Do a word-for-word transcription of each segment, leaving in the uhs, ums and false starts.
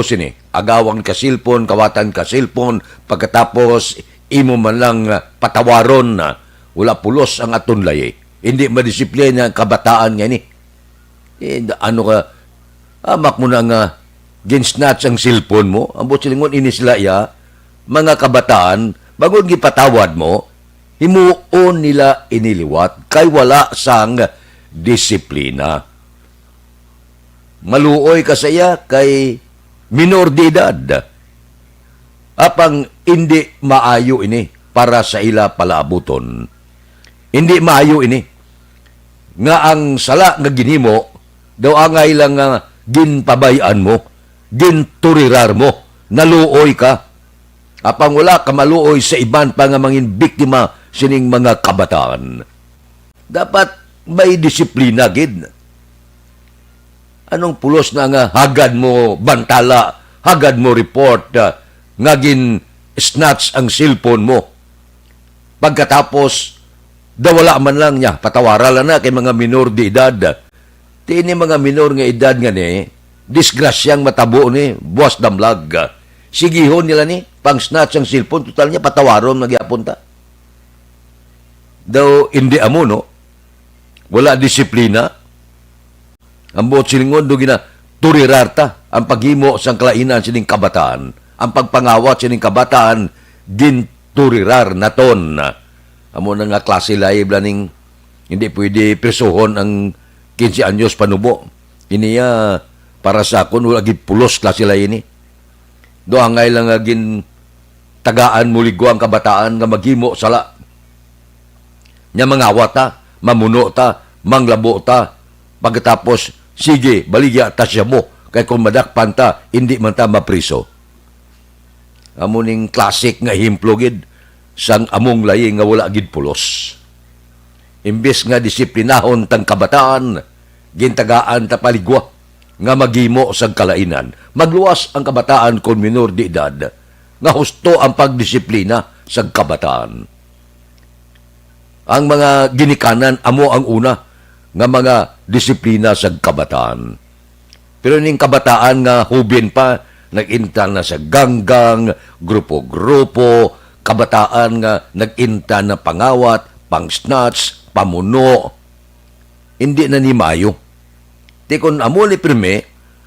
sini, agawan ka cellphone, kawatan ka cellphone, pagkatapos imo man lang, ah, patawaron na wala pulos ang aton layi. Hindi madisiplina ang kabataan nga ini. Eh, da-, ano ka, amak mo na nga gin-snatch ang cellphone mo? Ang buot silingon, ini sila iya, mga kabataan, bangod gipatawad mo, himuon nila ini liwat kay wala sang disiplina. Maluoy ka sa iya kay minor de edad. Apang indi maayo ini para sa ila palaabuton. Indi maayo ini nga ang sala nga ginhimo daw angay lang nga ginpabay-an mo, ginturirar mo, naluoy ka. Apang wala ka maluoy sa iban pa nga mangin biktima sining mga kabataan. Dapat may disiplina gid. Anong pulos na nga hagad mo bantala, hagad mo report, ah, nga gin-snatch ang cellphone mo? Pagkatapos, daw wala man lang niya, patawara lang na kay mga minor de edad. Ti ini mga minor nga edad nga ni, disgrasyang matabo ni, buwas damlag. Sigihon nila ni, pang-snatch ang cellphone, total niya, patawaron na gyapon ta. Daw, hindi amo, no? Wala disiplina. Ang buot silingon, do gina-, turirar ta ang paghimo sang kalainan sining kabataan. Ang pagpangawat sining kabataan, ginturirar naton. Amo na nga klase layi bala ning hindi pwede prisuhon ang quince anyos panubo. Ini, ah, para sa akon, wala gid pulos klase layi ni. Do angay lang nga gintagaan mo ligwa ang kabataan nga maghimo sala. Nya mangawat ta, mamuno ta, manglabo ta. Pagkatapos, sige, baligya ta siya mo. Kay kung madakpan ta, indi man ta mapriso. Amo ning classic nga ehemplo gid sang among layi nga wala gid pulos. Imbes nga disiplinahon tang kabataan, gintagaan ta pa ligwa nga maghimo sang kalainan. Magluwas ang kabataan kon minor de edad, nga husto ang pagdisiplina sang kabataan. Ang mga ginikanan amo ang una nga mga disiplina sang kabataan. Pero ning kabataan nga hubin pa, nag-inta na sa ganggang, grupo-grupo, kabataan nga nag-inta na pangawat, pang-snatch, pamuno, hindi na ni maayo. Ti kon amo ni pirmi,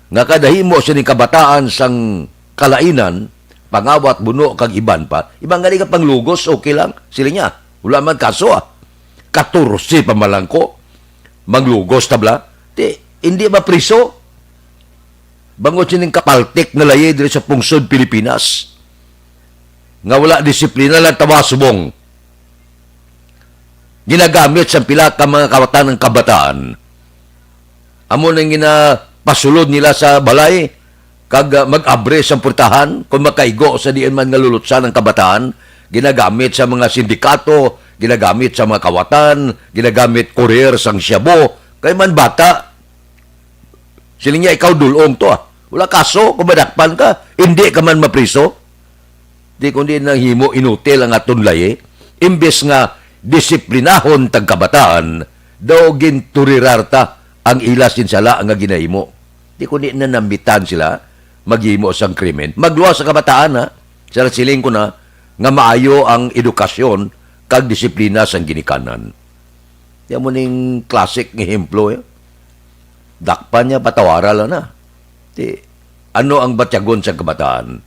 nga kada himo sining kabataan sang kalainan, pangawat, buno, kag iban pa, iban gani nga panglugos, okay lang, sila niya. Wala man kaso, ah. Katorse pa man lang ko. Manglugos ta bala. Ti, hindi ba priso? Bangod sining kapaltik nga layi diri sa pungsod Pilipinas, nga wala disiplina lang tawa subong. Ginagamit sa pila ka mga kawatan ang kabataan. Amo nang ginapasulod nila sa balay, kag, ah, mag-abre sang purtahan kon makaigo sa diin man nga lulutsan ang kabataan. Ginagamit sa mga sindikato, ginagamit sa mga kawatan, ginagamit kurir sang shabu. Kay man bata, siling niya, "Ikaw dulong to, ah. Wala kaso kung madakpan ka, hindi ka man mapriso." Di kundi nanghimo inutil ang aton layi, imbes nga disiplinahon tag kabataan, daw ginturirar ta ang ila sin sala nga ginahimo. Di kundi nanambitan sila maghimo sang krimen. Magluwas sa kabataan, ha? Sa siling ko na nga maayo ang edukasyon kag disiplina sang ginikanan. Yan mo ning classic nga ehemplo, eh. Dakpan niya, patawara lang na. Ti, ano ang batyagon sa kabataan?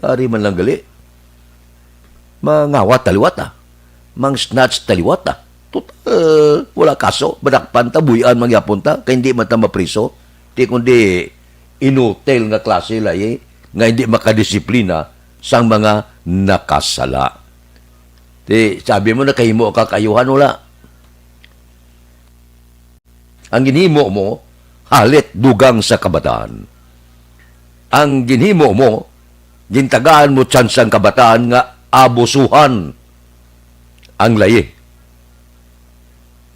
Yari man lang gali. Mangawat taliwat, ah. Mang-snatch taliwat, ah. Total, wala kaso. Madakpan ta, buy-an man gyapon ta. Kay hindi man ta mapriso. Ti kundi inutil nga klase layi nga hindi makadisiplina sang mga nakasala. Ti, sabi mo, nakahimo ka kayuhan, wala. Ang ginhimo mo, halit dugang sa kabataan. Ang ginhimo mo, gintagaan mo tsansa ang kabataan nga abusuhan ang layi.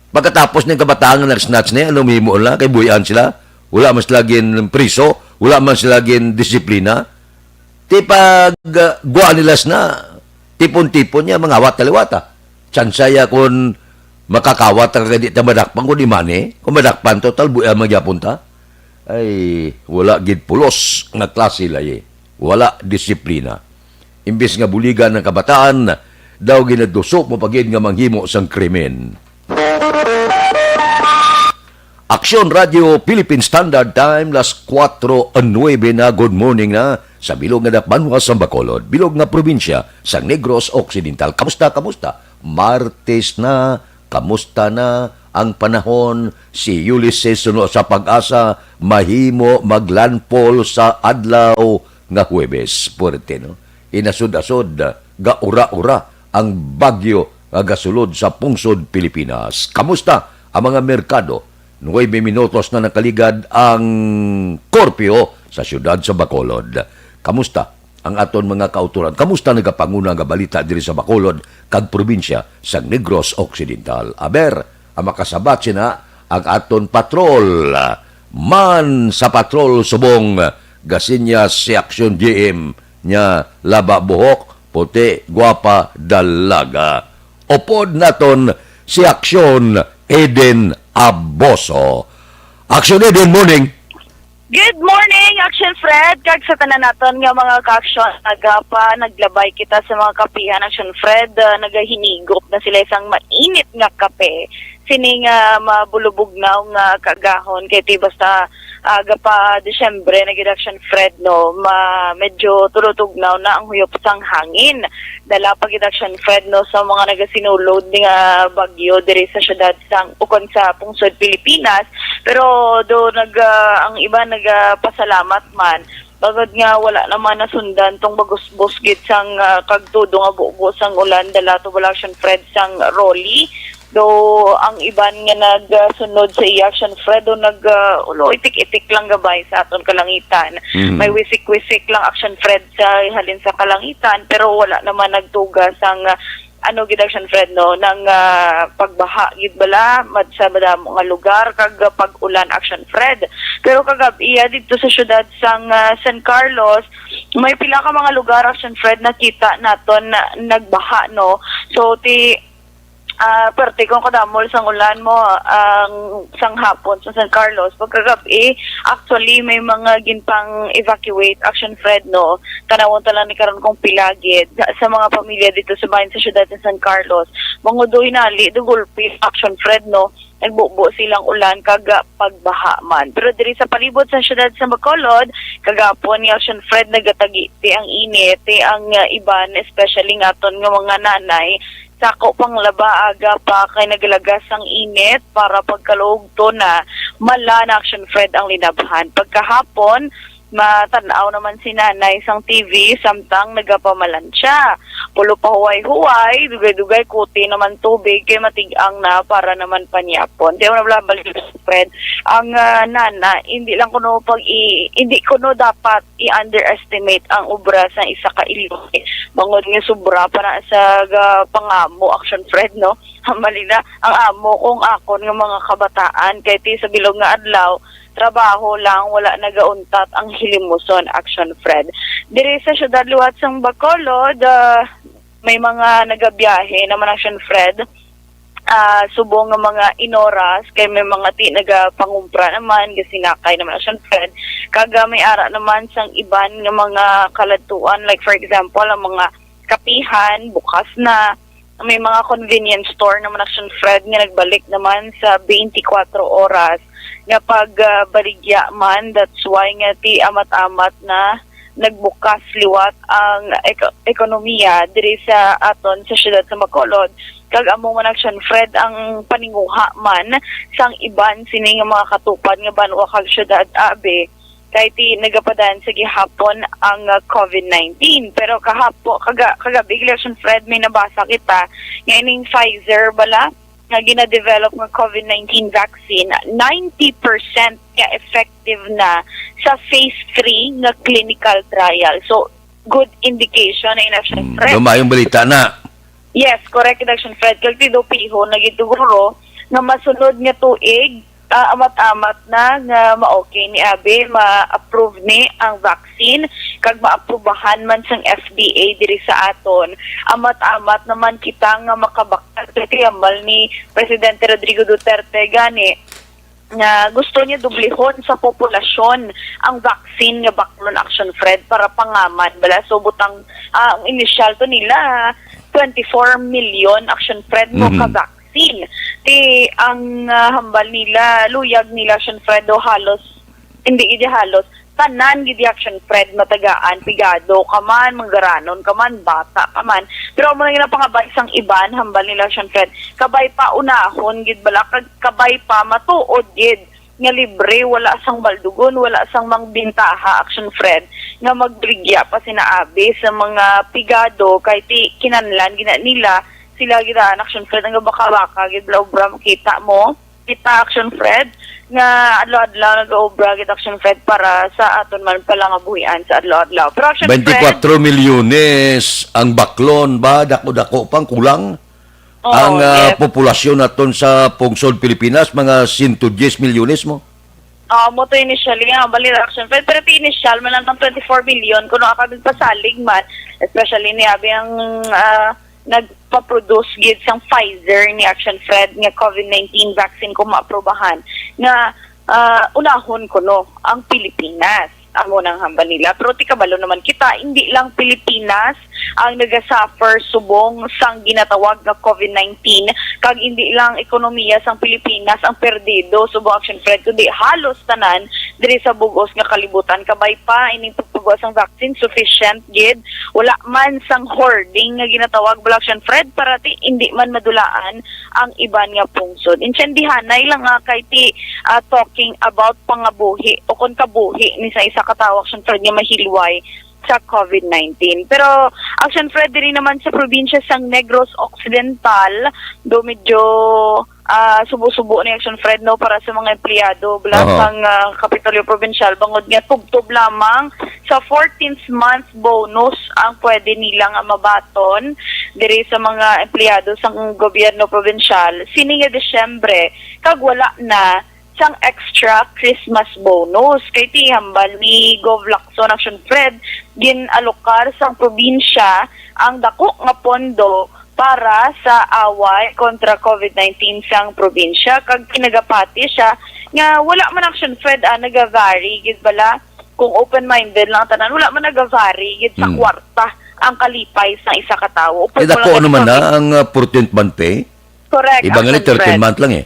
Pagkatapos ning kabataan nga nag-snatch na, ano mahimo na? Kay buhian sila, wala man sila gin priso, wala man sila gin disiplina. Ti pag, ah, gwa nila sina, tipon-tipon niya, mangawat taliwat, ah. Tsansa ya kun makakawat ta kag di ta madakpan kun di man, eh. Kung madakpan, total, buya man gyapon ta. Ay, wala gid pulos nga klase layi. Wala disiplina. Imbis nga buligan ang kabataan, daw ginaduso mo pa gid nga manghimo sang krimen. Aksyon Radio Philippine Standard Time, las kuwatro nuwebe na. Good morning na sa bilog nga banwa sang Bacolod, bilog nga probinsya sang Negros Occidental. Kamusta, kamusta? Martes na, kamusta na ang panahon? Si Ulysses suno sa PAGASA, mahimo maglandfall sa adlaw nga Huwebes. Puwerte, no? Inasod-asod, gaura-ura ang bagyo nga gasulod sa pungsod Pilipinas. Kamusta ang mga merkado? Nuwebe minutos na nakaligad ang korpyo sa siyudad sa Bacolod. Kamusta ang aton mga kautoran? Kamusta nagapanguna nga balita diri sa Bacolod kag probinsya sa Negros Occidental? Aber, ang makasabat sina ang aton patrol. Man sa patrol subong, gasinyas si Aksyon G M, nya laba buhok, puti, gwapa, dalaga. Upod naton si Aksyon Eden Aboso. Aksyon Eden, morning. Good morning, Action Fred, kag sa tanan naton nga mga ka-aksyon. Nagapa, naglabay kita sa mga kapihan, Action Fred. Ah, nagahinigop na sila sang mainit nga kape. Sini nga mabulubugnaw nga kaagahon, kay ti basta, ah, gapa Disyembre na gid, Action Fred, no, ma-, medyo tulutugnaw na ang huyop sang hangin. Dala pa gid, Action Fred, no, sa mga nagasinulod nga bagyo diri sa syudad sang, ukon sa pungsod Pilipinas. Pero do nag, ah, ang iba nagapasalamat man, bangod nga wala naman nasundan tong bagusbos gid sang, ah, kag todo nga bugo sang ulan, dala to bala, Action Fred, sang Rolly. Do ang iban nga nagsunod sa iya, Action Fred, do nag, ah, ulo, itik-itik lang gabay sa aton kalangitan. Mm. May wisik-wisik lang, Action Fred, sa halin sa kalangitan, pero wala naman nagtuga sang, ah, ano gid, Action Fred, no, nang, ah, pagbaha gid bala mad sa madamo nga lugar kag, ah, pag-ulan, Action Fred. Pero kagab-i, ah, didto sa syudad sang, ah, San Carlos, may pila ka mga lugar, Action Fred, nakita naton na nagbaha, no. So ti, ah, perti kung kadamol sang ulan mo ang sang hapon sa San Carlos. Pagkagab-i, actually, may mga ginpang-evacuate, Action Fred, no. Tanawon ta lang ni karon kung pila gid sa mga pamilya dito sa bahin sa syudad sa San Carlos. Mangudo hinali, do gulpi, Action Fred, no, nagbubo silang ulan kag, ah, pagbaha man. Pero diri sa palibot sa syudad sa Bacolod, kagapon ni Action Fred, nagatagi ti ang init, ti ang, ah, iban, especially nga aton nga mga nanay, sako pang laba aga pa kay naglagas ang init para pagkaluog to na mala na, Action Fred, ang linabhan. Pagkahapon, matan-aw naman si nanay sang T V samtang nagapamalansya. Pulo pa huway-huway, dugay-dugay kuti naman tubig kay matig-ang na para naman panyapon. Di na bala balik, Fred. Ang, ah, nana, hindi lang kuno pag i-, hindi kuno dapat i-underestimate ang obra sa isa ka iloy. Bangod nga sobra pa na sa ga-, pangamo, Action Fred, no? Mali na, ang amo kung akon nga mga kabataan, kay ti sa bilog nga adlaw, trabaho lang, wala nagauntat ang hilimuson, Action Fred. Diri sa syudad liwat sang Bacolod, ah, may mga nagabiyahe naman, Action Fred, ah, subong nga mga inoras, kay may mga ti nagapangumpra naman, gasinakay naman, Action Fred. Kag, ah, may ara naman sang iban nga mga kaladtuan, like, for example, ang mga kapihan, bukas na. May mga convenience store naman, Action Fred, nga nagbalik naman sa twenty-four oras nga pag, ah, baligya man. That's why nga ti amat-amat na nagbukas liwat ang eko-, ekonomiya diri sa aton sa siyudad sa Bacolod. Kag amo man, Action Fred, ang paninguha man sang iban sini nga mga katupad nga banwa kag siyudad, abi, kay ti nagapadan sa gihapon ang, ah, covid nineteen. Pero kahapo, kaga-, kagabi, Action Fred, may nabasa kita nga ining Pfizer bala nga gina-develop nga covid nineteen vaccine, ninety percent nga effective na sa phase three nga clinical trial. So, good indication na, Action Fred. Mm, lumayong balita na. Yes, correct, Action Fred. Kag ti do pihon na gid siguro nga masunod nga tuig, ah, amat-amat na nga ma-okay ni abi, ma-approve ni ang vaccine, kag maaprubahan man sang F D A diri sa aton. Amat-amat naman kita nga makabakat, kay ti hambal ni Presidente Rodrigo Duterte gani, nga gusto niya dublihon sa populasyon ang vaccine nga baklon, Action Fred, para pangaman bala. So, butang, ah, ang initial to nila, twenty-four million, Action Fred, mo Mhm. ka vaccine. Ti ang, ah, hambal nila, luyag nila, Action Fred, do halos, hindi gid halos, tanan gid, Action Fred, matagaan, pigado ka man, manggaranon ka man, bata ka man. Pero amo na ginapangabay sang iban, hambal nila, Action Fred, kabay pa unahon gid bala, kag kabay pa matuod gid nga libre, wala sang baldugon, wala sang mangbentaha, Action Fred, nga magbaligya pa sina abi sa mga pigado, kay ti kinahanglan gina nila sila gid ang, Action Fred, nga baka-baka gid bala obra, makita mo. Kita, Action Fred, nga adlaw-adlaw nag-obra gid, Action Fred, para sa aton man pala nga buhian sa adlaw-adlaw. Pero, Action Fred, Twenty-four milyones ang baklon ba? Dako-dako pang kulang? Oo, ang, ah, yes. Populasyon naton sa pungsod Pilipinas, mga siyento diyes milyones mo. Ah, mo to initially, ah, bali, Action Fred, pero ti initial man lang ng twenty-four million, kuno ang nagpasalig man, especially ni abi ang, ah, nagpa-produce gid sang Pfizer ni, Action Fred, nga COVID nineteen vaccine kung maaprobahan, nga, ah, unahon kuno ang Pilipinas. Amo nang hambal nila. Pero ti kabalo naman kita, hindi lang Pilipinas ang nagasuffer subong sang ginatawag nga COVID nineteen, kag hindi lang ekonomiya sang Pilipinas ang perdido subong, Action Fred, kundi halos tanan diri sa bug-os nga kalibutan. Kabay pa ining pagpagawa sang vaccine, sufficient gid. Wala man sang hoarding nga ginatawag bala, Action Fred, para ti hindi man madulaan ang iban nga pungsod. Intindihanay lang nga kay ti, ah, talking about pangabuhi o kon kabuhi ni sa isa ka tawo, Action Fred, nga mahilway sa COVID nineteen. Pero, Action Fred, diri naman sa probinsya sang Negros Occidental, do medyo, ah, subo-subo ni, Action Fred, no, para sa mga empleyado bala Aha. sang, ah, Kapitolyo Provincial, bangod nga tubtob lamang sa fourteenth month bonus ang pwede nila nga mabaton diri sa mga empleyado sang gobyerno probinsyal sini nga Disyembre, kag wala na sang extra Christmas bonus. Kay ti hambal ni Gov Lacson, Action Fred, gin-alokar sang probinsya ang dako nga pondo para sa away kontra COVID nineteen sang probinsya, kag pinagapati siya nga wala man, Action Fred, ah, nagavary gid bala kung open-minded lang tanan, wala man nagavary gid sa Hmm. kwarta ang kalipay sa isa ka tawo. Upod Eh, mo dako lang naman na ito. Ang, ah, fourteenth month pay. Correct, Iba nga ni Action thirteenth Fred. month lang eh.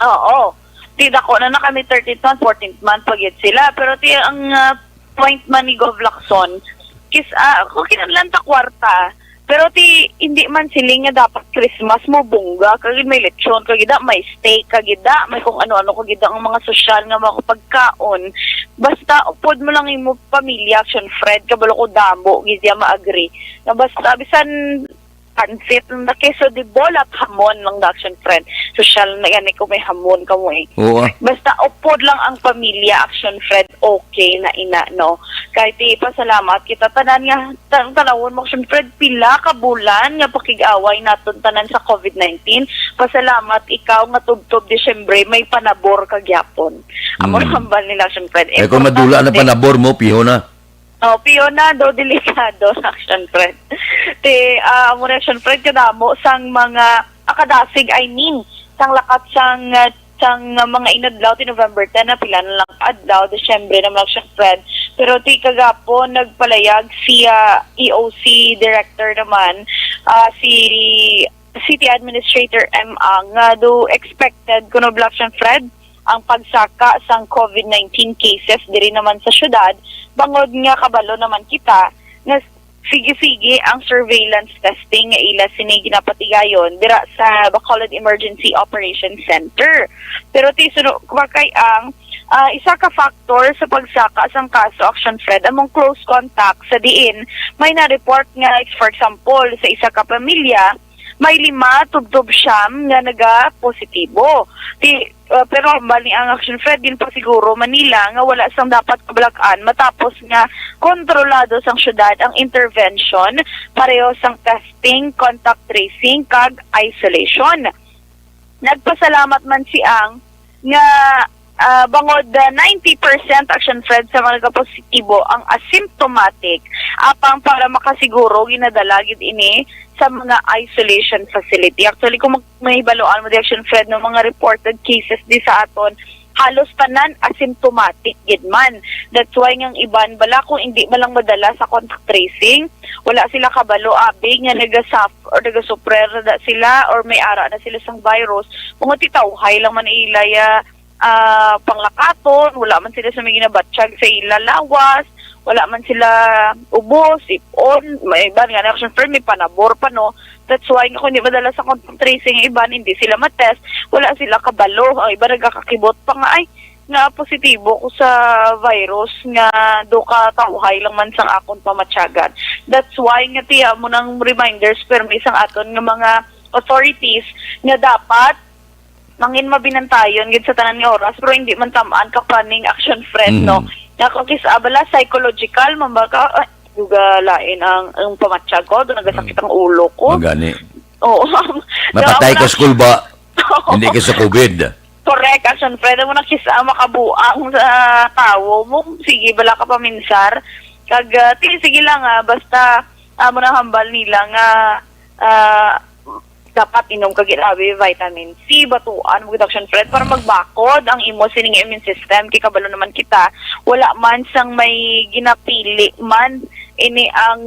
Oo. Ti dako na na kami thirteenth month, fourteenth month pa gid sila. Pero ti ang, ah, point man ni Gov Lacson, kis, ah, kung kinahanglan ta kwarta, pero ti hindi man siling nga dapat Christmas mo bongga, kag may lechon, kag ida may steak, kag ida may kung ano-ano, kag ida ang mga sosyal nga mga pagkaon. Basta upod mo lang imo pamilya, Action Fred, kabalo ko damo gid siya ma-agree. Nga basta bisan pansit lang da, queso de bola at hamon lang da, Action Fred. Sosyal na gani ko may hamon ka mo eh. Oo, ah. Basta upod lang ang pamilya, Action Fred, okay na ina, no? Kahit ipasalamat kita tanan nga, tan-, tanawon mo, Action Fred, pila ka bulan nga pakig-away naton tanan sa COVID nineteen. Pasalamat ikaw nga tubtob Disyembre, may panabor ka gyapon. Amo Mm. ang hambal nila, Action Fred. Eh, kung madula na Importante. panabor mo, piho na. Oh, piyo na do, delikado, Action Fred. Ti, ah, amo na, Action Fred, kadamo sang mga, ah, kadasig, I mean, sang lakat sang, ah, sang mga inadlaw, ti November ten na pila na lang adlaw, Disyembre na man, Action Fred. Pero ti kagapon, nagpalayag si, ah, E O C Director naman, ah, si City Administrator M. Ang, nga do expected kuno bala, Action Fred, ang pagsaka sang COVID nineteen cases diri naman sa syudad, bangod nga kabalo naman kita nga sige-sige ang surveillance testing nga ila sini ginapatigayon dira sa Bacolod Emergency Operations Center. Pero ti suno pa kay ang, ah, isa ka factor sa pagsaka sang kaso, Action Fred, among close contact sa diin may na-report nga, for example, sa isa ka pamilya, may lima tubtob siyam nga naga-positibo. Ti, uh, pero hambal ni ang Action Fred, ginpasiguro man nila nga wala sang dapat kabalag-an matapos nga kontrolado sang syudad ang intervention, pareho sang testing, contact tracing, kag isolation. Nagpasalamat man si Ang nga, ah, bangod, ah, ninety percent, Action Fred, sa mga nagapositibo ang asymptomatic, apang para makasiguro ginadala gid ini sa mga isolation facility. Actually, kung mag-, may baluan mo di, Action Fred, no, mga reported cases di sa aton, halos tanan asymptomatic gid man. That's why nga ang iban bala kung hindi man lang madala sa contact tracing, wala sila kabalo abi nga nagasuffer or nagasuprer na da sila or may ara na sila sang virus. Mga titawhay lang man ila ya ah, panglakaton, wala man sila sa may ginabatyag sa ila lawas, wala man sila ubos, sip-on, may iban nga na, syempre, may panabor pa, no? That's why nga kung di madala sa contact tracing ang iban, hindi sila matest, wala sila kabalo. Ang iba nagakakibot pa nga, "Ay, nga positibo ko sa virus nga do ka tawhay lang man sang akon pamatyagan." That's why nga tiya mo ng reminders permi sang aton nga mga authorities nga dapat mangin mabinantayon gid sa tanan nga oras, pero hindi man tamaan ka pa ning action, friend, no? Mhm. Nga kung kis-, ah, bala, psychological man ba ka, "Ay, duga lain ang, ang pamatyag ko, do nagasakit ang ulo ko." Magani. Oo. Mapatay ka sa kulba, hindi ka sa covid. Correct, action, friend. Ang mga kis-, ah, makabuang sa tawo mo, sige, bala ka paminsar. Kag, ah, ti-, sige lang, ah, basta, ah, mo nang hambal nila nga, ah, dapat inom ka ginabi vitamin C, batuan mo gid, action, friend, para magbakod ang imo sining immune system. Kay kabalo naman kita, wala man sang may ginapili man ini ang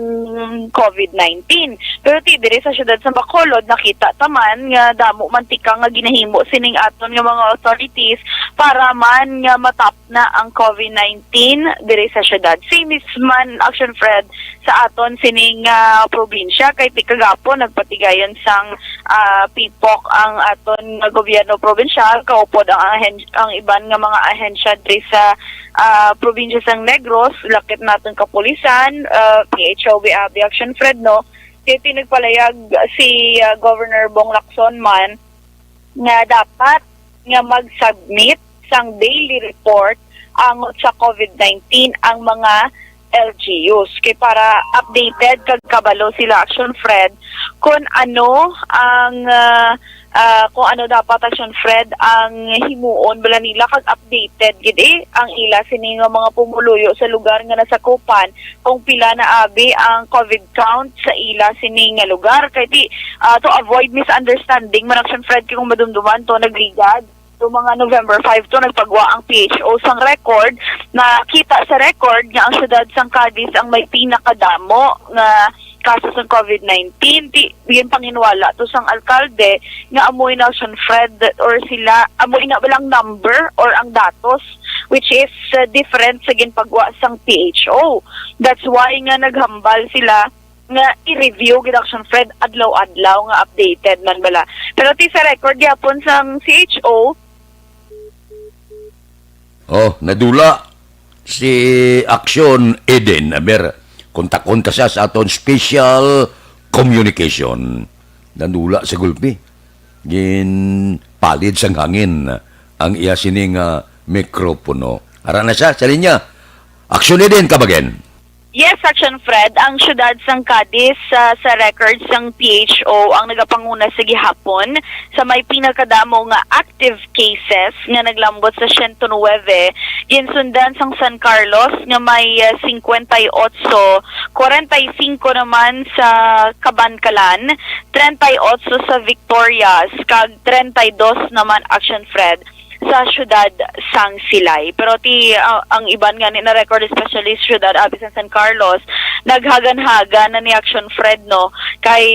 covid nineteen. Pero ti diri sa siyudad sa Bacolod, nakita ta man nga damo man tikang nga ginahimo sining aton nga mga authorities para man nga matap na ang covid nineteen diri sa siyudad. Same is man, action, friend, sa aton sining, ah, probinsya, kay ti kagapon nagpatigayon sang, ah, pipok ang aton nga gobyerno probinsyal, kaupod ang ahen-, ang iban nga mga ahensya diri sa, ah, probinsya sang Negros, lakip naton kapulisan, ah, P H O, abi, action, friend, no? Kay ti nagpalayag si, ah, Governor Bong Lacson man nga dapat nga mag-submit sang daily report angot sa covid nineteen ang mga L G Us. Kay para updated kag kabalo sila, action, friend, kung ano ang, ah, ah, kung ano dapat, action, friend, ang himuon bala nila, kag updated gid, eh, ang ila sini nga mga pumuluyo sa lugar nga nasakupan kung pila na abi ang covid count sa ila sini nga lugar. Kay ti, ah, to avoid misunderstanding man, action, friend, kay kung madumduman to, nagligad to mga November five to nagpagwa ang P H O sang record, nakita sa record nga ang siyudad sang Cadiz ang may pinakadamo nga kaso sang covid nineteen. Ti, ginpanginwala to sang alkalde nga amoy na, action, friend, or sila, amoy na lang number or ang datos, which is, uh, different sa ginpagwa sang P H O. That's why nga naghambal sila nga i-review gid, action, friend, adlaw-adlaw nga updated man bala. Pero ti sa record gyapon sang C H O, Oh, nadula si Action Eden. Aber, kontakon ta siya sa aton special communication. Nadula sa gulpi. Ginpalid sang hangin ang iya sini nga mikropono. Ara na siya sa linya. Action Eden, come again. Yes, Action Fred, ang siyudad sang Cadiz, ah, sa record sang P H O ang nagapanguna sa gihapon sa may pinakadamo nga active cases nga naglambot sa siyento nuwebe, ginsundan sang San Carlos nga may, ah, singkwenta y otso, kwarenta y singko naman sa Kabankalan, treinta y otso sa Victorias, kag treinta y dos naman, Action Fred, sa siyudad sang Silay. Pero ti, ah, ang iban nga ni na-record, especially sa siyudad abi sang San Carlos, naghaganhagan na ni Action Fred, no? Kay,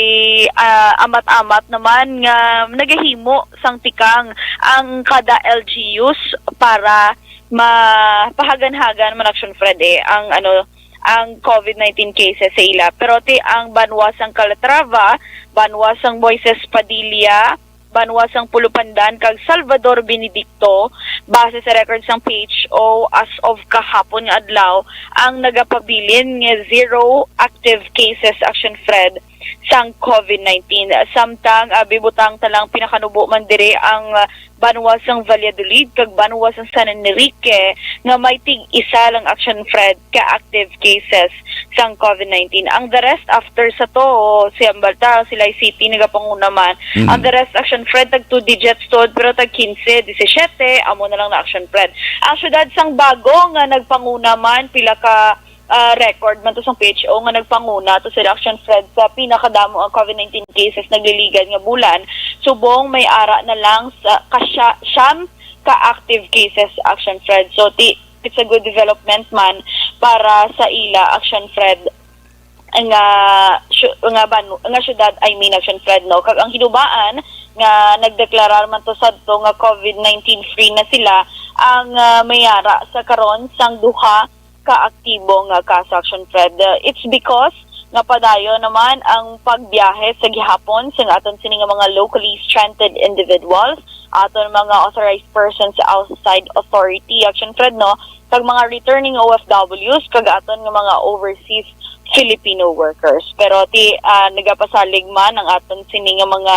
ah, amat-amat naman nga nagahimo sang tikang ang kada L G Us para mapahaganhagan man, Action Fred, eh, ang, ano, ang covid nineteen cases sa ila. Pero ti ang banwa sang Calatrava, banwa sang Moises Padilla, banwa sang Pulupandan kag Salvador Benedicto, base sa record sang P H O as of kahapon nga adlaw, ang nagapabilin nga zero active cases, Action Fred, sang covid nineteen. Samtang, ah, bibutang ta lang, pinakanubo man diri ang, ah, banwa sang Valladolid kag banwa sang San Enrique nga may tig-isa lang, Action Fred, ka active cases sang covid nineteen. Ang the rest after sa to, si Ambalta, Silay City, nagapanguna man. Mhm. Ang the rest, Action Fred, tag two digits to, pero tag quince, disisiete, amo na lang na, Action Fred. Ang siyudad sang Bago nga nagpanguna man, pila ka, ah, record man to sang P H O nga nagpanguna to sa, Action Fred, sa pinakadamo ang covid nineteen cases nagliligad nga bulan. Subong may ara na lang sa kasya-, siyam ka active cases, Action Fred. So, ti, it's a good development man para sa ila, Action Fred, nga syu-, nga banu-, nga syudad, I mean, Action Fred, no? Kag ang hinubaan nga nagdeklarar man to sadto nga COVID nineteen free na sila ang, ah, may ara sa karon sang duha ka aktibo nga kaso, Action Fred. Uh, it's because nga padayon naman ang pagbiyahe sa gihapon sang aton sini nga mga locally stranded individuals, aton mga authorized persons outside authority, Action Fred, no, kag mga returning O F Ws, kag aton nga mga overseas Filipino workers. Pero ti, ah, nagapasalig man ang aton sini nga mga,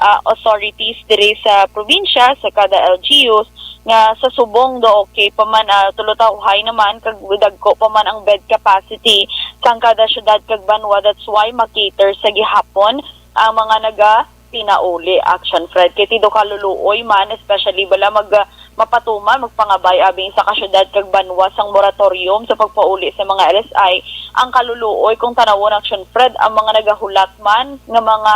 ah, authorities diri sa probinsya, sa kada L G Us, nga sa subong do okay pa man, ah, tulutawhay naman kag dagko pa man ang bed capacity sang kada syudad kag banwa. That's why ma-cater sa gihapon ang mga naga pinauli, Action Fred. Kay ti do kaluluoy man, especially bala mag, ah, mapatuman, magpangabay abing sa kasyudad kag banwa sang moratorium sa pagpauli sa mga L S I, ang kaluluoy kung tanawon, Action Fred, ang mga nagahulat man nga mga,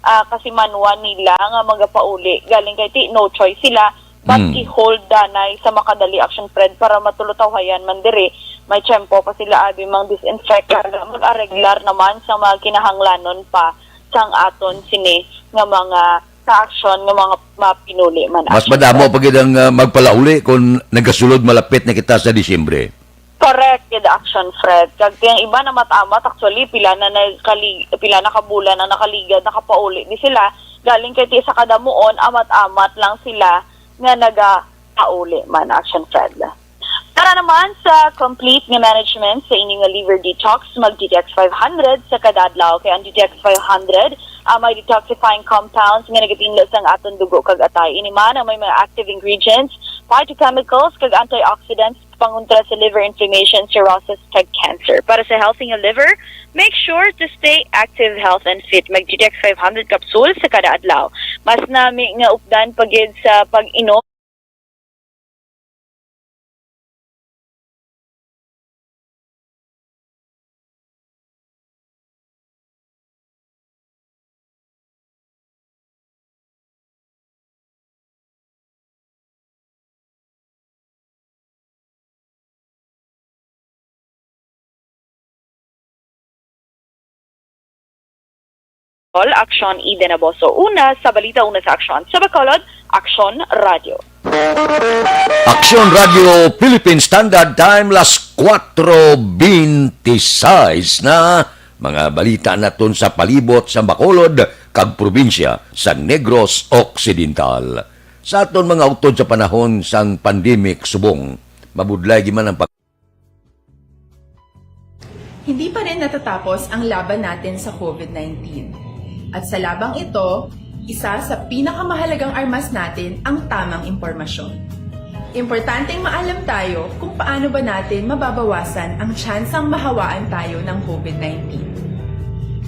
ah, kasimanwa nila nga magapauli, galing kay ti no choice sila but Mm. i-hold danay sa makadali, Action Fred, para matulutawhayan man diri. May tiyempo pa sila abi mang disinfect, mag-areglar naman sa mga kinahanglanon pa sang aton sini nga mga ka-action nga mga mapinuli man, Mas Action madamo Fred. pa gid ang, ah, magpalauli kung nagasulod malapit na kita sa Disyembre. Correct, gid, Action Fred. Kag ang iba na matamat, actually, pila na nagkali-, pila na kabulan ang nakaligad, nakapauli di sila. Galing kay ti sa kadamuon, amat-amat lang sila nga nagapauli man, Action Fred. Para naman sa complete nga management sa inyo nga liver detox, mag D T X five hundred sa kada adlaw. Kay ang D T X five hundred, ah, may detoxifying compounds nga nagatinlo sang aton dugo kag atay. Ini man ang may mga active ingredients, phytochemicals, kag antioxidants pangontra sa liver inflammation, cirrhosis, kag cancer. Para sa healthy nga liver, make sure to stay active, health, and fit. Mag D T X five hundred capsule sa kada adlaw. Mas nami nga updan pa gid sa pag-inom Aksyon, Eden Aboso. Una sa balita, una sa aksyon. Sa Bacolod, Aksyon Radio. Aksyon Radio Philippine Standard Time, las kuwatro bente sais na. Mga balita naton sa palibot sa Bacolod kag probinsya sa Negros Occidental. Sa aton mga utod sa panahon sang pandemic subong, mabudlay gid man ang pag- Hindi pa rin natatapos ang laban natin sa COVID nineteen. At sa labang ito, isa sa pinakamahalagang armas natin ang tamang impormasyon. Importanteng maalam tayo kung paano ba natin mababawasan ang tsansang mahawaan tayo ng COVID nineteen.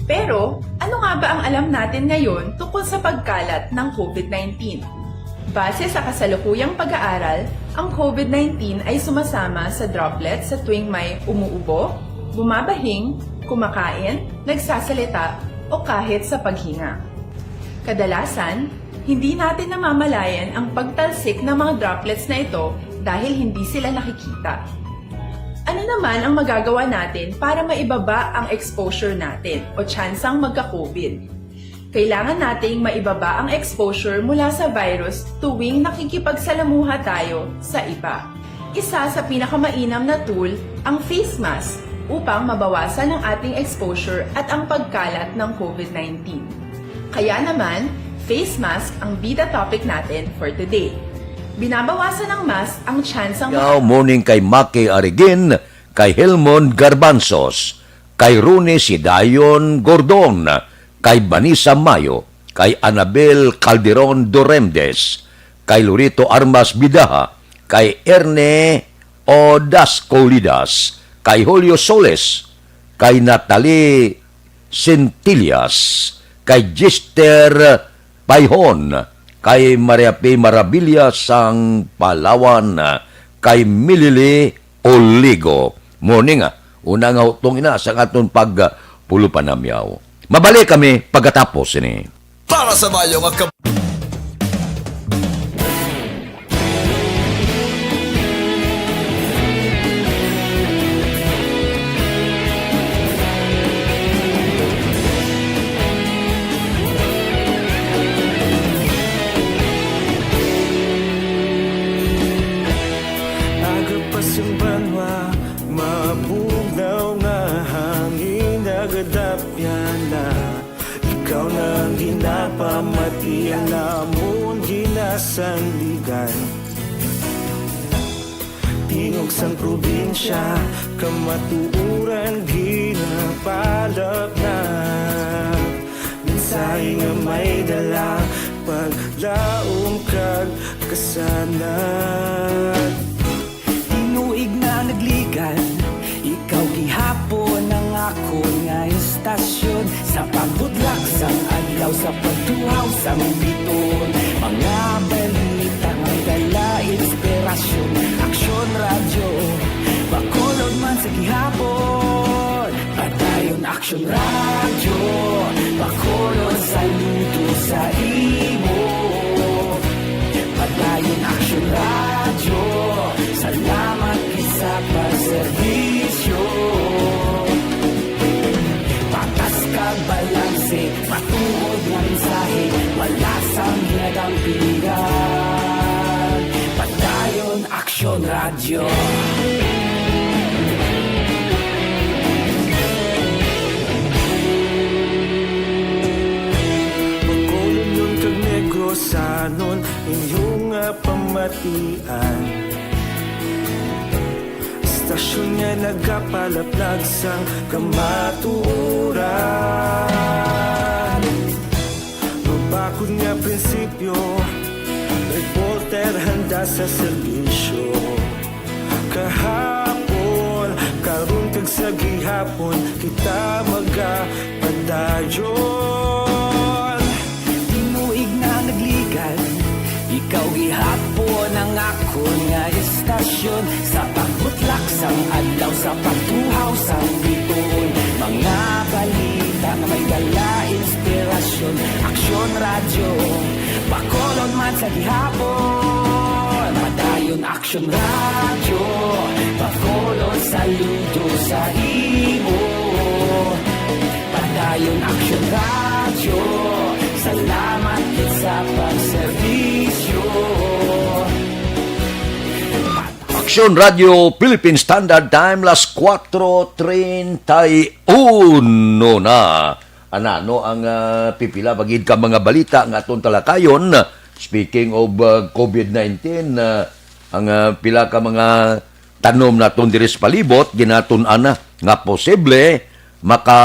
Pero, ano nga ba ang alam natin ngayon tungkol sa pagkalat ng COVID nineteen? Base sa kasalukuyang pag-aaral, ang COVID nineteen ay sumasama sa droplets sa tuwing may umuubo, bumabahing, kumakain, nagsasalita, o kahit sa paghinga. Kadalasan, hindi natin namamalayan ang pagtalsik ng mga droplets na ito dahil hindi sila nakikita. Ano naman ang magagawa natin para maibaba ang exposure natin o tsansang magka-COVID? Kailangan nating maibaba ang exposure mula sa virus tuwing nakikipagsalamuha tayo sa iba. Isa sa pinakamainam na tool ang face mask upang mabawasan ang ating exposure at ang pagkalat ng COVID nineteen. Kaya naman, face mask ang bida topic natin for today. Binabawasan ng mask ang tsansang Yaw, morning kay Maki Arigin, kay Helmond Garbanzos, kay Rune Sidayon Gordon, kay Vanessa Mayo, kay Anabel Calderon Doremdes, kay Lorito Armas Bidaha, kay Erne Odasco Lidas, kay Julio Soles, kay Natalie Centillas, kay Jester Paihon, kay Maria P. Marabilia sang Palawan, kay Milili Oligo. Morning, ah. Una nga utong ina sa aton pag, ah, pulo panamyaw. Mabalik kami pagkatapos ini. Para sa mayo nga kab- Pamatian namon ginasandigan, tingog sang probinsya, kamatuoran ginapalapnap. Mensahe nga may dala, paglaom kag kasanag. Tinuig na nagligan, ikaw gihapon ang akon nga istasyon. Sa pagbudlak sang adlaw, sa pagtuhaw sang biton, mga balita may dala inspirasyon. Aksyon Radyo, Bacolod man sa gihapon. Padayon Aksyon Radyo, Bacolod, saludo sa imo. Padayon Aksyon Radyo, salamat gid sa pagserbisyo. Patas kag balanse, matuod nga mensahe, wala sang ginadampigan. Padayon Aksyon Radyo. Bacolodnon kag Negrosanon, inyo nga pamatian. Istasyon nga nagapalaplag sang kamatuoran. Mabakod nga prinsipyo, reporter handa sa serbisyo. Kahapon, karon kag sa gihapon, kita magapadayon. Tinuig na nagligan, ikaw gihapon ang akon nga istasyon. Sa pagbutlak sang adlaw, sa pagtuhaw sang biton, mga balita nga may dala inspirasyon. Aksyon Radyo, Bacolod man sa gihapon. Padayon Aksyon Radyo, Bacolod, saludo sa imo. Padayon Aksyon Radyo, salamat gid sa pagserbisyo. Aksyon Radyo Philippine Standard Time, las kuwatro treinta y uno na. Anano ang, ah, pipila pa gid ka mga balita nga aton talakayon? Speaking of, ah, covid nineteen, ah, ang, ah, pila ka mga tanom naton diri sa palibot, ginatun-an na nga posible maka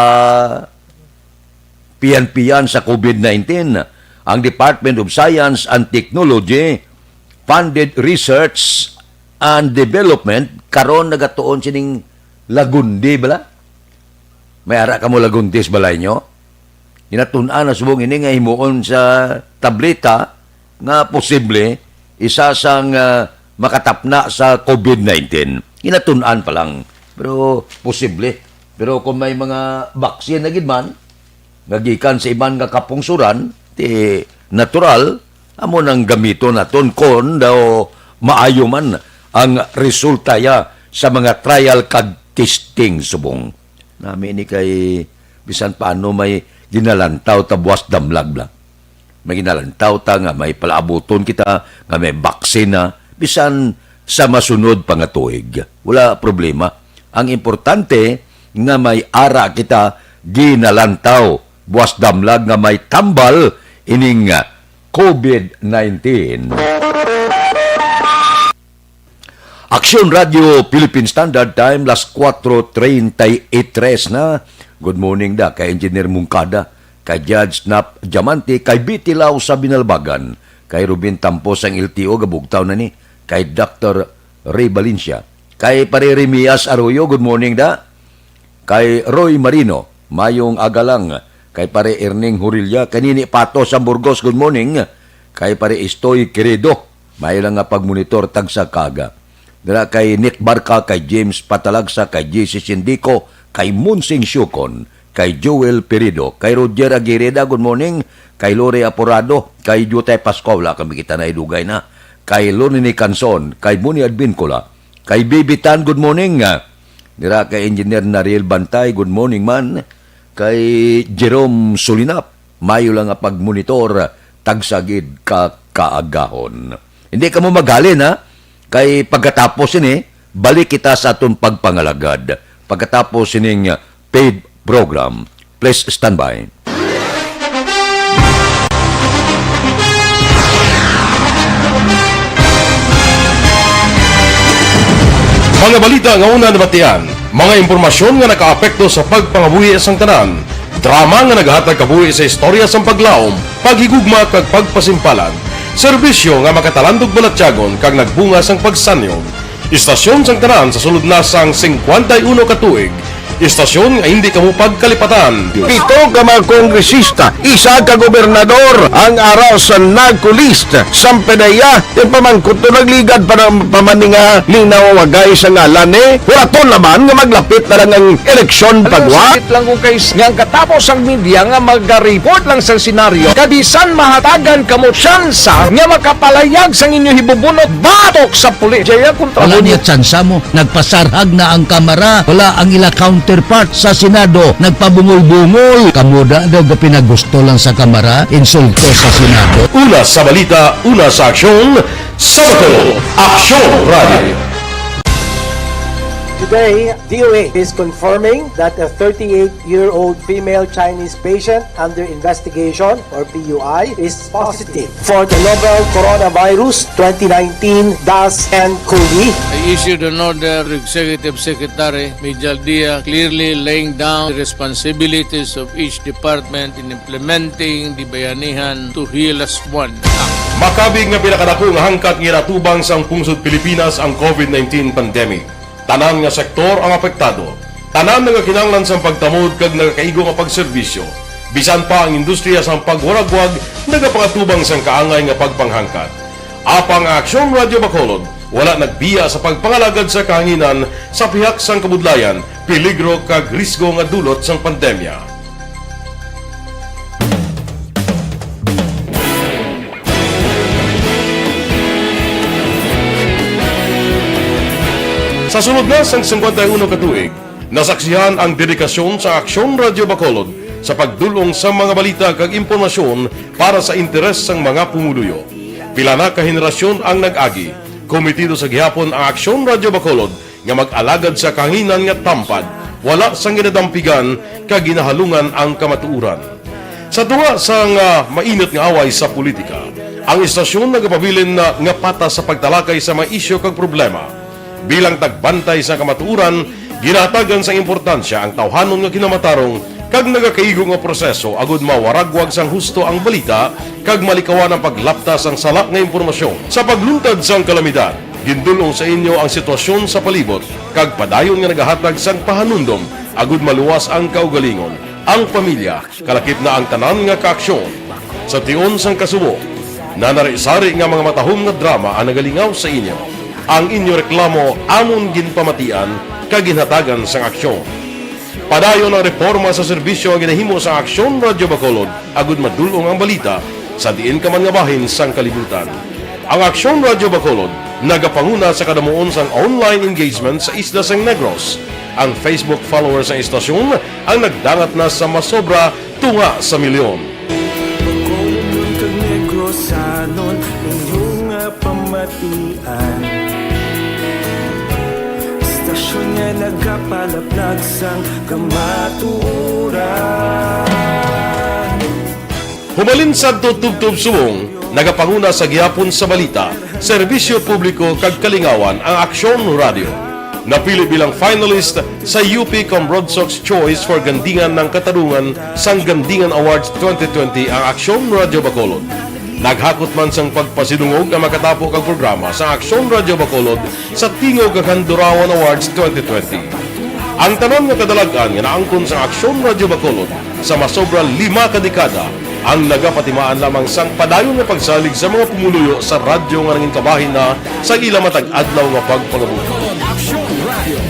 piyan-piyan sa covid nineteen. Ang Department of Science and Technology funded research and development karon nagatuon sining lagundi bala. May ara kamo lagundi sa balay nyo? Ginatun-an na subong ini nga himuon sa tableta nga posible isa sang, ah, makatapna sa covid nineteen. Ginatun-an pa lang, pero posible. Pero kung may mga baksin na gid man nga gikan sa iban nga kapungsuran, ti natural, amo nang gamiton naton kon daw maayo man ang resulta ya sa mga trial kag testing subong. Nami ni kay bisan paano may ginalantaw ta buwas damlag bla. May ginalantaw ta nga may palaabuton kita nga may baksin na bisan sa masunod pa nga tuig. Wala problema. Ang importante nga may ara kita ginalantaw buwas damlag nga may tambal ining, ah, covid nineteen. Aksyon Radio Philippine Standard Time, las kuwatro treinta y tres na. Good morning da kay Engineer Mungkada, kay Judge Nap Diamante, kay Bitilaw sa Binalbagan, kay Ruben Tampos ang L T O, gabugtaw na ni, kay Doctor Ray Valencia, kay Pare Remias Arroyo, good morning da. Kay Roy Marino, mayong aga lang. Kay Pare Erning Hurilla, kay Nini Pato sa Burgos, good morning. Kay Pare Istoy Querido, mayo lang nga pagmonitor tagsa kaga. Dira kay Nick Barca, kay James Patalagsa, kay J C Sindico, kay Munsing Siukon, kay Joel Perido, kay Roger Aguireda, good morning. Kay Lore Aporado, kay Jutay Pascua, wala kami kita na idugay na. Kay Lorne Canson, kay Muni Advincula, kay Bibitan, good morning. Dira kay Engineer Nariel Bantay, good morning man. Kay Jerome Sulinap, mayo lang nga pagmonitor, tagsa gid ka kaagahon. Hindi ka mo maghalin, ha? Kay pagkatapos ini, balik kita sa aton pagpangalagad. Pagkatapos ining paid program. Please stand by. Mga balita nga una nabatian, mga impormasyon nga nakaapekto sa pagpangabuhi sang tanan, drama nga nagahatag kabuhi sa istorya sang paglaom, paghigugma kag pagpasimpalan, serbisyo nga makatalandog balatyagon kag nagbunga sang pagsanyog. Istasyon sang tanan sa sulod na sang singkwenta y uno ka tuig, istasyon nga hindi kamo pagkalipatan. Pito ka mga kongresista, isa ka gobernador ang ara sa NAGCO list. Sampanaya, ti pamangkot to nagligad pa ng pamaninga linawagay sa ngalan ni Huraton naman nga maglapit na lang ang eleksyon Alam mo, pagwa. Sakit lang kung kay nga ang katapos ang media nga magareport lang sa senaryo, kabisan mahatagan kamo tsansa nga makapalayag sang inyo hibubunot batok sa pulis. Jaya kontra Wala mo niya tsansa mo. Nagpasarhag na ang Kamara. Wala ang ila counterpart sa Senado. Nagpabungol-bungol. Kamo da daw ga pinagusto lang sa Kamara, insulto sa Senado. Una sa balita, una sa aksyon, sa Bacolod, Aksyon Radio. Today, D O H is confirming that a thirty-eight-year-old female Chinese patient under investigation, or P U I, is positive for the novel coronavirus twenty nineteen dash N cov. I issued an order to Executive Secretary Mijal Dia, clearly laying down the responsibilities of each department in implementing the Bayanihan to Heal Us One Act. Makabig nga pinakadako nga hangkat nga ginatubang sang pungsod Pilipinas ang COVID nineteen pandemic. Tanan nga sektor ang apektado. Tanan nagakinahanglan sang pagtamod kag nagakaigo nga pagserbisyo. Bisan pa ang industriya sang pagwaragwag nagapangatubang sang kaangay nga pagpanghangkat. Apang ang Aksyon Radio Bacolod wala nagbiya sa pagpangalagad sa kahanginan sa pihak sang kabudlayan, peligro kag risgo nga dulot sang pandemya. Sa sulod na sang singkwenta y uno ka tuig, nasaksihan ang dedikasyon sa Aksyon Radio Bacolod sa pagdul-ong sa mga balita kag impormasyon para sa interes sang mga pumuluyo. Pila na ka henerasyon ang nag-agi, kometido sa gihapon ang Aksyon Radio Bacolod nga mag-alagad sa kahanginan nga tampad, wala sang ginadampigan kag ginahalungan ang kamatuoran. Sa tunga sang, ah, mainit nga away sa politika, ang istasyon nagapabilin na nga patas sa pagtalakay sa mga isyu kag problema. Bilang tagbantay sa kamatuoran, ginahatagan sang importansya ang tawhanon nga kinamatarong kag nagakaigo nga proseso agud mawaragwag sang husto ang balita kag malikawan ang paglapta sang sala nga impormasyon. Sa pagluntad sang kalamidad, gindul-ong sa inyo ang sitwasyon sa palibot kag padayon nga nagahatag sang pahanumdom agud maluwas ang kaugalingon, ang pamilya, kalakip na ang tanan nga kaaksyon. Sa tion sang kasubo, nanari-sari nga mga matahom nga drama ang nagalingaw sa inyo. Ang inyo reklamo amon ginpamatian kag ginhatagan sang aksyon. Padayon ang reporma sa serbisyo nga ginahimo sa Aksyon Radyo Bacolod agud madul-ong ang balita sa diin ka man nga bahin sang kalibutan. Ang Aksyon Radyo Bacolod nagapanguna sa kadamuon sang online engagement sa isla sang Negros. Ang Facebook followers sang istasyon ang nagdangat na sa masobra tunga sa milyon. Bacolodnon kag Negrosanon, inyo nga pamatian. Istasyon nga nagapalaplag sang kamatuoran. Hubalin sadto tubtob subong, nagapanguna sa gihapon sa balita, serbisyo publiko kag kalingawan ang Aksyon Radyo. Napili bilang finalist sa U P Combrodsoc's Choice for Gandingan ng Katarungan sang Gandingan Awards twenty twenty ang Aksyon Radyo Bacolod. Naghakot man sang pagpasidungog ang makatapo kag programa sa Aksyon Radyo Bacolod sa Tingog kag Handurawan Awards twenty twenty. Ang tanan nga kadalag-an nga naangkon sang Aksyon Radyo Bacolod sa masobra lima ka dekada ang nagapatimaan lamang sang padayon nga pagsalig sa mga pumuluyo sa radyo nga nangin kabahin na sa ila matag adlaw nga pagpangabuhi. Aksyon Radyo.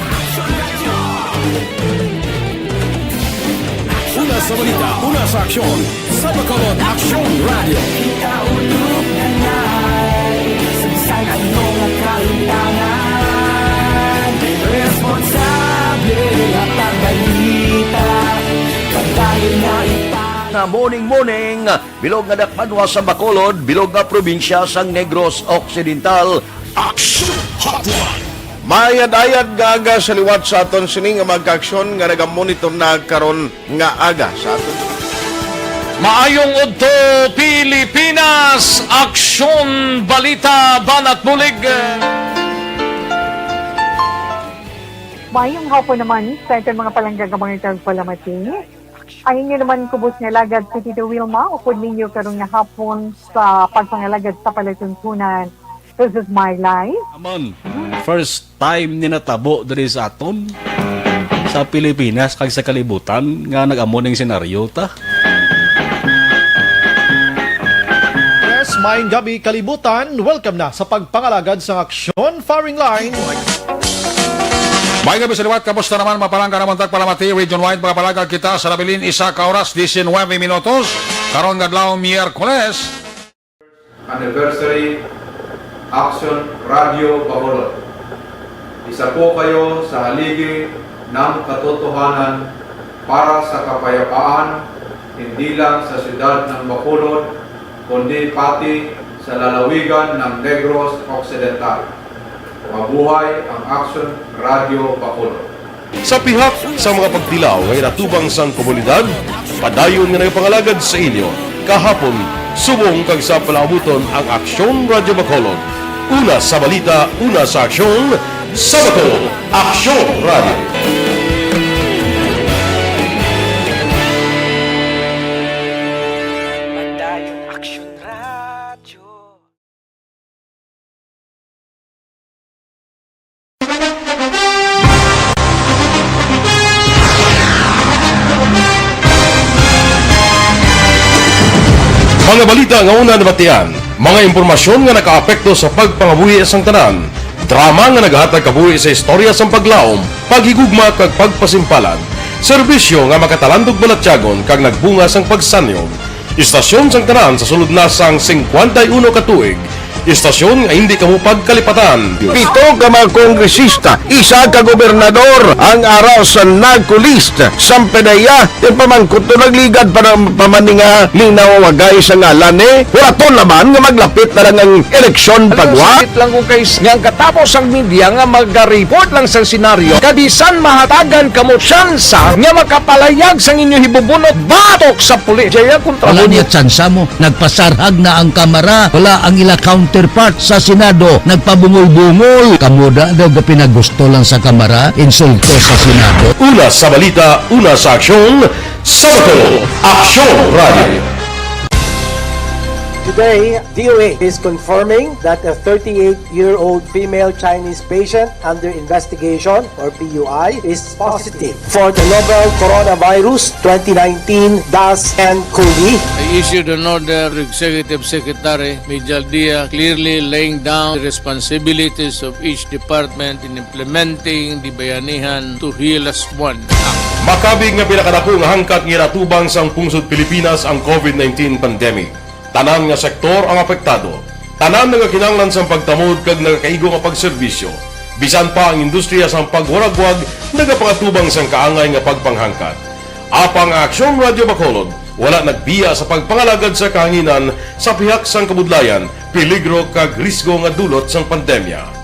Una sa balita, una sa aksyon, sa Bacolod Aksyon Radyo. Ikaulo na nga, sa bisan ano nga kahimtangan, responsable nga pagbalita, padayon nga ipa- Nga morning, morning. Bilog nga dakbanwa sa Bacolod, bilog nga probinsya sang Negros Occidental. Action Hotline. Maayad-ayad nga aga sa liwat sa aton sini nga mga kaaksyon nga nagamonitor na karon nga aga sa aton. Maayong udto, Pilipinas! Aksyon, balita, banat, bulig. Maayong hapon naman sa aton mga palangga nga mga tagpalamati. Ang inyo naman kubos nga alagad si Tito Wilma, upod ninyo karon nga hapon sa pagpangalagad sa palatuntunan. This is my life. Amon, first time ni natabo diri sa aton, sa Pilipinas kag sa kalibutan nga nag-amo ning senaryo ta. Yes, maayong gabi, kalibutan. Welcome na sa pagpangalagad sang Aksyon Firing Line. Maayong gabi sa liwat, kamusta naman, mga palangga nga mga tagpalamati, region-wide, mga palangga, kita sa nabilin, isa ka oras, diecinuebe minutos, karon nga adlaw, Miyerkules. Anniversary, Aksyon Radyo Bacolod. Isa po kayo sa haligi ng katotohanan para sa kapayapaan, hindi lang sa siyudad ng Bacolod, kundi pati sa lalawigan ng Negros Occidental. Mabuhay ang Aksyon Radyo Bacolod. Sa pihak sa mga pagtilaw nga ginatubang sang komunidad, padayon nga nagapangalagad sa inyo kahapon, subong kag sa palaabuton ang Aksyon Radyo Bacolod. Una sa balita, una sa aksyon, sa Bacolod, Aksyon Radyo. Padayon Aksyon Radyo. Mga balita nga una nabatian, mga impormasyon nga nakaapekto sa pagpangabuhi sang tanan, drama nga naghatag kabuhi sa istorya sang paglaom, paghigugma kag pagpasimpalan, serbisyo nga makatalandog balatyagon kag nagbunga sang pagsanyog. Istasyon sang tanan sa sulod na sang singkwenta y uno ka tuig. Istasyon nga hindi kamo pagkalipatan. Pito ka mga kongresista, isa ka gobernador ang ara sa NAGCOLEST. Sampedeya, yung pamangkot to nagligad pa ng pamaninga, linaw wagay sa ngalan eh. Huraton naman nga maglapit na lang ang eleksyon. Alam mo, pagwa. Sakit lang ko, guys, nga ang katapos ang media nga maga-report lang sa senaryo, kabisan mahatagan kamo tsansa nga makapalayag sang inyo hibubunot batok sa pulis. Jaya kontra. Wala mo niya tsansa mo. Nagpasarhag na ang Kamara. Wala ang ila counterpart sa Senado. Nagpabungol-bungol. Kamo da daw gapinagusto lang sa Kamara, insulto sa Senado. Una sa balita, una sa aksyon, sa Bacolod, Aksyon Radio. Today, D O A is confirming that a thirty-eight-year-old female Chinese patient under investigation, or P U I, is positive for the novel coronavirus twenty nineteen dash N cov. I issued an order to Executive Secretary Mijal Dia, clearly laying down the responsibilities of each department in implementing the Bayanihan to Heal as One Act. Makabig nga pinakadako nga hangkat nga ginatubang sang pungsod Pilipinas ang COVID nineteen pandemic. Tanan nga sektor ang apektado. Tanan nagakinahanglan sang pagtamod kag nagakaigo nga pagserbisyo. Bisan pa ang industriya sang pagwaragwag nagapangatubang sang kaangay nga pagpanghangkat. Apang ang Aksyon Radyo Bacolod wala nagbiya sa pagpangalagad sa kahanginan sa pihak sang kabudlayan, peligro kag risgo nga dulot sang pandemya.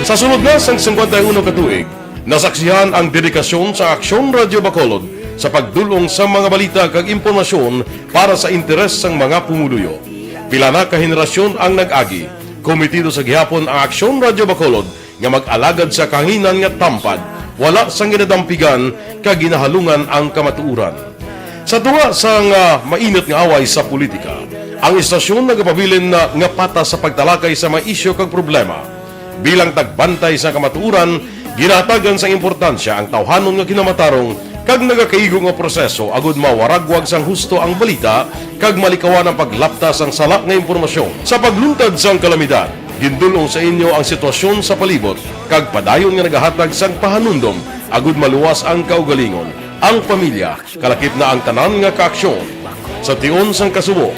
Sa sulod na sang singkwenta y uno ka tuig, nasaksihan ang dedikasyon sa Aksyon Radyo Bacolod sa pagdul-ong sa mga balita kag impormasyon para sa interes sang mga pumuluyo. Pila na ka henerasyon ang nag-agi, kometido sa gihapon ang Aksyon Radyo Bacolod nga mag-alagad sa kahanginan nga tampad, wala sang ginadampigan kag ginahalungan ang kamatuoran. Sa tunga sang, ah, mainit nga away sa politika, ang istasyon nagapabilin na nga patas sa pagtalakay sa mga isyu kag problema. Bilang tagbantay sa kamatuoran, ginahatagan sang importansya ang tawhanon nga kinamatarong kag nagakaigo nga proseso agud mawaragwag sang husto ang balita kag malikawan ang paglapta sang sala nga impormasyon. Sa pagluntad sang kalamidad, gindul-ong sa inyo ang sitwasyon sa palibot kag padayon nga nagahatag sang pahanumdom agud maluwas ang kaugalingon, ang pamilya, kalakip na ang tanan nga kaaksyon. Sa tion sang kasubo,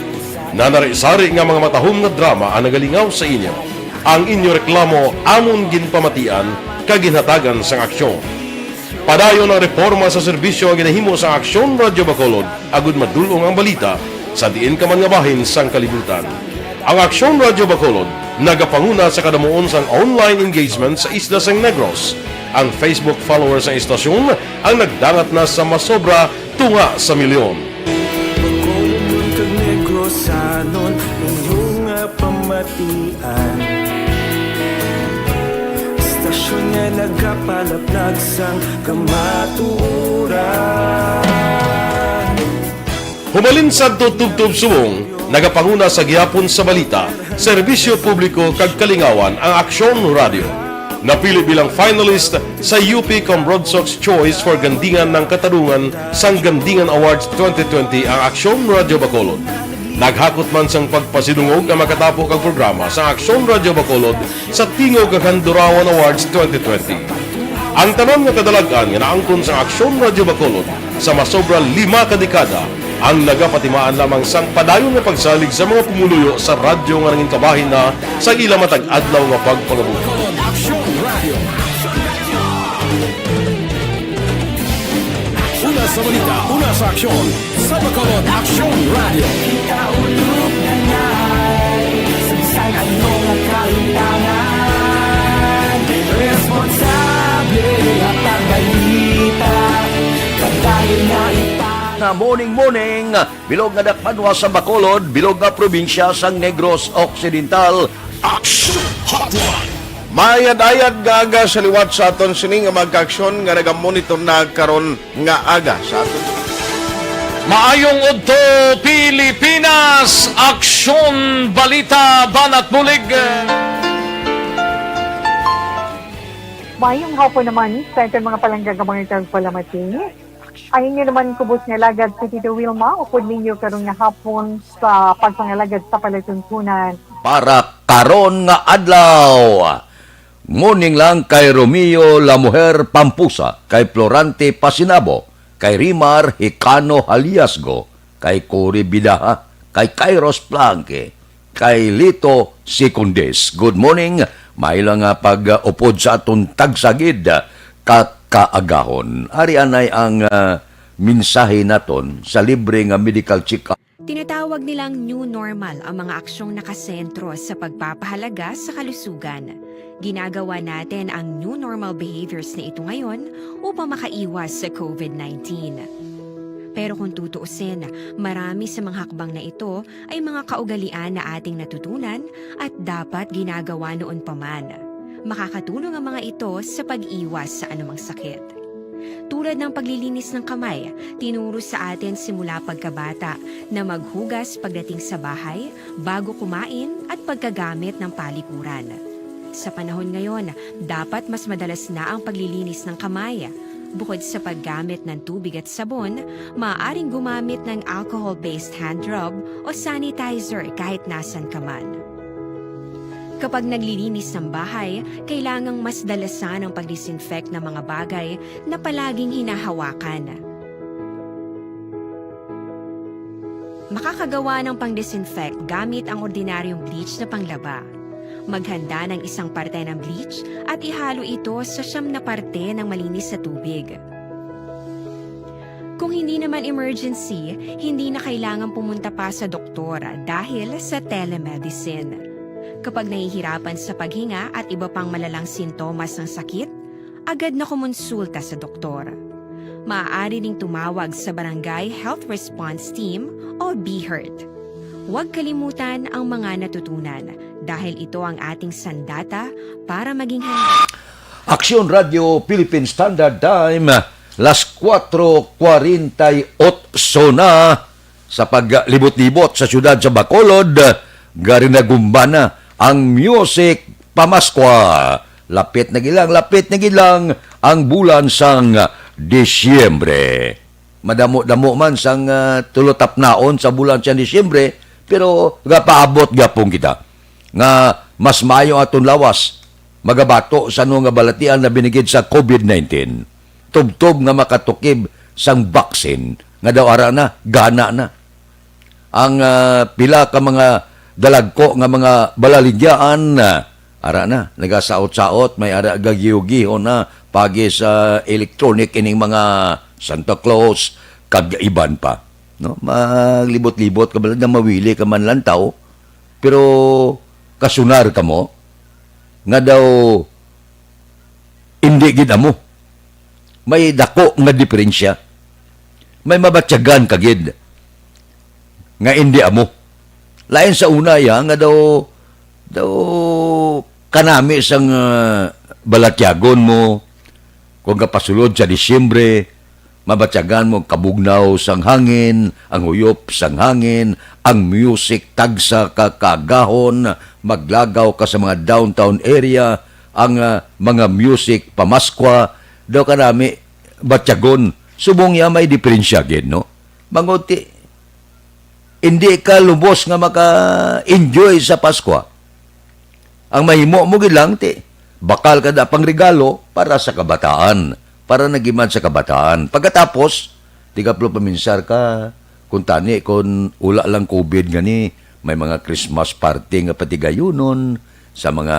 nanari-sari nga mga matahom nga drama ang nagalingaw sa inyo. Ang inyo reklamo amon ginpamatian kag ginhatagan sang aksyon. Padayon ang reporma sa serbisyo nga ginahimo sa Aksyon Radyo Bacolod agud madul-ong ang balita sa diin ka man nga bahin sang kalibutan. Ang Aksyon Radyo Bacolod nagapanguna sa kadamuon sang online engagement sa isla sang Negros. Ang Facebook followers sang istasyon ang nagdangat na sa masobra tunga sa milyon. Anon ninyo nga pamatian, istasyon nga nagapalaplag sang kamatuoran. Humalin sadto tubtob subong, nagapanguna sa gihapon sa balita, serbisyo publiko kag kalingawan ang Aksyon Radio. Napili bilang finalist sa U P Cambronsox Choice for Gandingan ng Katarungan sang Gandingan Awards twenty twenty ang Aksyon Radio Bacolod. Naghakot man sang pagpasidungog ang makatapo kag programa sa Aksyon Radio Bacolod sa Tingog kag Handurawan Awards twenty twenty. Ang tanan nga kadalag-an nga naangkon sa Aksyon Radio Bacolod sa masobra lima ka dekada ang nagapatimaan lamang sang padayon nga pagsalig sa mga pumuluyo sa radyo nga nangin kabahin na sa ila matag adlaw nga pagpangabuhi. Aksyon Radio. Una sa balita, una sa aksyon, sa Bacolod Aksyon Radio. Sa bisan ano nga kahimtangan, responsable nga pagbalita, kag dayon nga ipa- Nga morning, morning, bilog nga dakpanwa sa Bacolod, bilog nga probinsya sang Negros Occidental. Action Hotline. Mayad-ayad nga aga sa liwat sa aton sini nga mga kaaksyon nga nagamonitor na karon nga aga sa aton. Maayong udto, Pilipinas! Aksyon, balita, banat bulig. Maayong hapon naman sa aton mga palangga nga mga tagpalamati. Ang inyo naman kubos nga alagad si Tito Wilma, upod ninyo karon nga hapon sa pagpangalagad sa palatuntunan. Para karon nga adlaw, morning lang kay Romeo La Mujer Pampusa, kay Florante Pasinabo, kay Rimar Hicano Haliasgo, kay Cory Bidaha, kay Kairos Blanque, kay Lito Secundis. Good morning. May lang nga pag-upod sa aton tagsagid ka kaagahon. Ari anay ang, ah, mensahe naton sa libre nga medical check-up. Tinatawag nilang new normal ang mga aksyong nakasentro sa pagpapahalaga sa kalusugan. Ginagawa natin ang new normal behaviors na ito ngayon upang makaiwas sa covid nineteen. Pero kung tutuusin, marami sa mga hakbang na ito ay mga kaugalian na ating natutunan at dapat ginagawa noon pa man. Makakatulong ang mga ito sa pag-iwas sa anumang sakit. Tulad ng paglilinis ng kamay, tinuro sa atin simula pagkabata na maghugas pagdating sa bahay, bago kumain, at pagkagamit ng palikuran. Sa panahon ngayon, dapat mas madalas na ang paglilinis ng kamay. Bukod sa paggamit ng tubig at sabon, maaaring gumamit ng alcohol-based hand rub o sanitizer kahit nasan ka man. Kapag naglilinis ng bahay, kailangang mas dalasan ang pag-disinfect ng mga bagay na palaging hinahawakan. Makakagawa ng pang-disinfect gamit ang ordinaryong bleach na panglaba. Maghanda ng isang parte ng bleach at ihalo ito sa siyam na parte ng malinis na tubig. Kung hindi naman emergency, hindi na kailangan pumunta pa sa doktor dahil sa telemedicine. Kapag nahihirapan sa paghinga at iba pang malalang sintomas ng sakit, agad na kumonsulta sa doktor. Maaari ding tumawag sa Barangay Health Response Team o BHERT. Huwag kalimutan ang mga natutunan dahil ito ang ating sandata para maging handa. Aksyon Radio Philippine Standard Time, las kuwatro kwarenta y otso na. Sa paglibot-libot sa siyudad sa Bacolod, gari nagumba na ang music pamaskwa. Lapit na gid lang, lapit na gid lang ang bulan sang Disyembre. Madamo-damo man sang, ah, tulo tapnaon sa bulan sang Disyembre, pero gapaabot gyapon kita nga mas maayo aton lawas magabato sa ano nga balatian na binigid sa covid nineteen. Tubtob nga makatukib sang vaccine nga daw ara na, gana na. Ang, ah, pila ka mga dalagko nga mga balaligyaan, ah, ara na, nagasaot-saot, may ara gagiho-giho na, pagi sa electronic ining mga Santa Claus, kag iban pa. No? Maglibot-libot ka man lang, mawili ka man lang tao, pero kasunar ka mo, nga daw indi gid amo. May dako nga diferensya. May mabatyagan ka gid nga indi amo. Lain sa una, iya nga daw, daw kanami sang, ah, balatyagon mo, kung kapasulod sa Disyembre, mabatyagan mo ang kabugnaw sang hangin, ang huyop sang hangin, ang music tagsa ka kaagahon, maglagaw ka sa mga downtown area, ang, ah, mga music pamaskwa, daw kanami batyagon. Subong iya may diperensya gid, no? Bangod ti, hindi ka lubos nga maka-enjoy sa Paskwa. Ang mahimo mo gid lang, ti, bakal ka da pang regalo para sa kabataan, para nagiman sa kabataan. Pagkatapos, di ka plo paminsar ka, kung tani, kung wala lang covid gani, may mga Christmas party nga patigayunon sa mga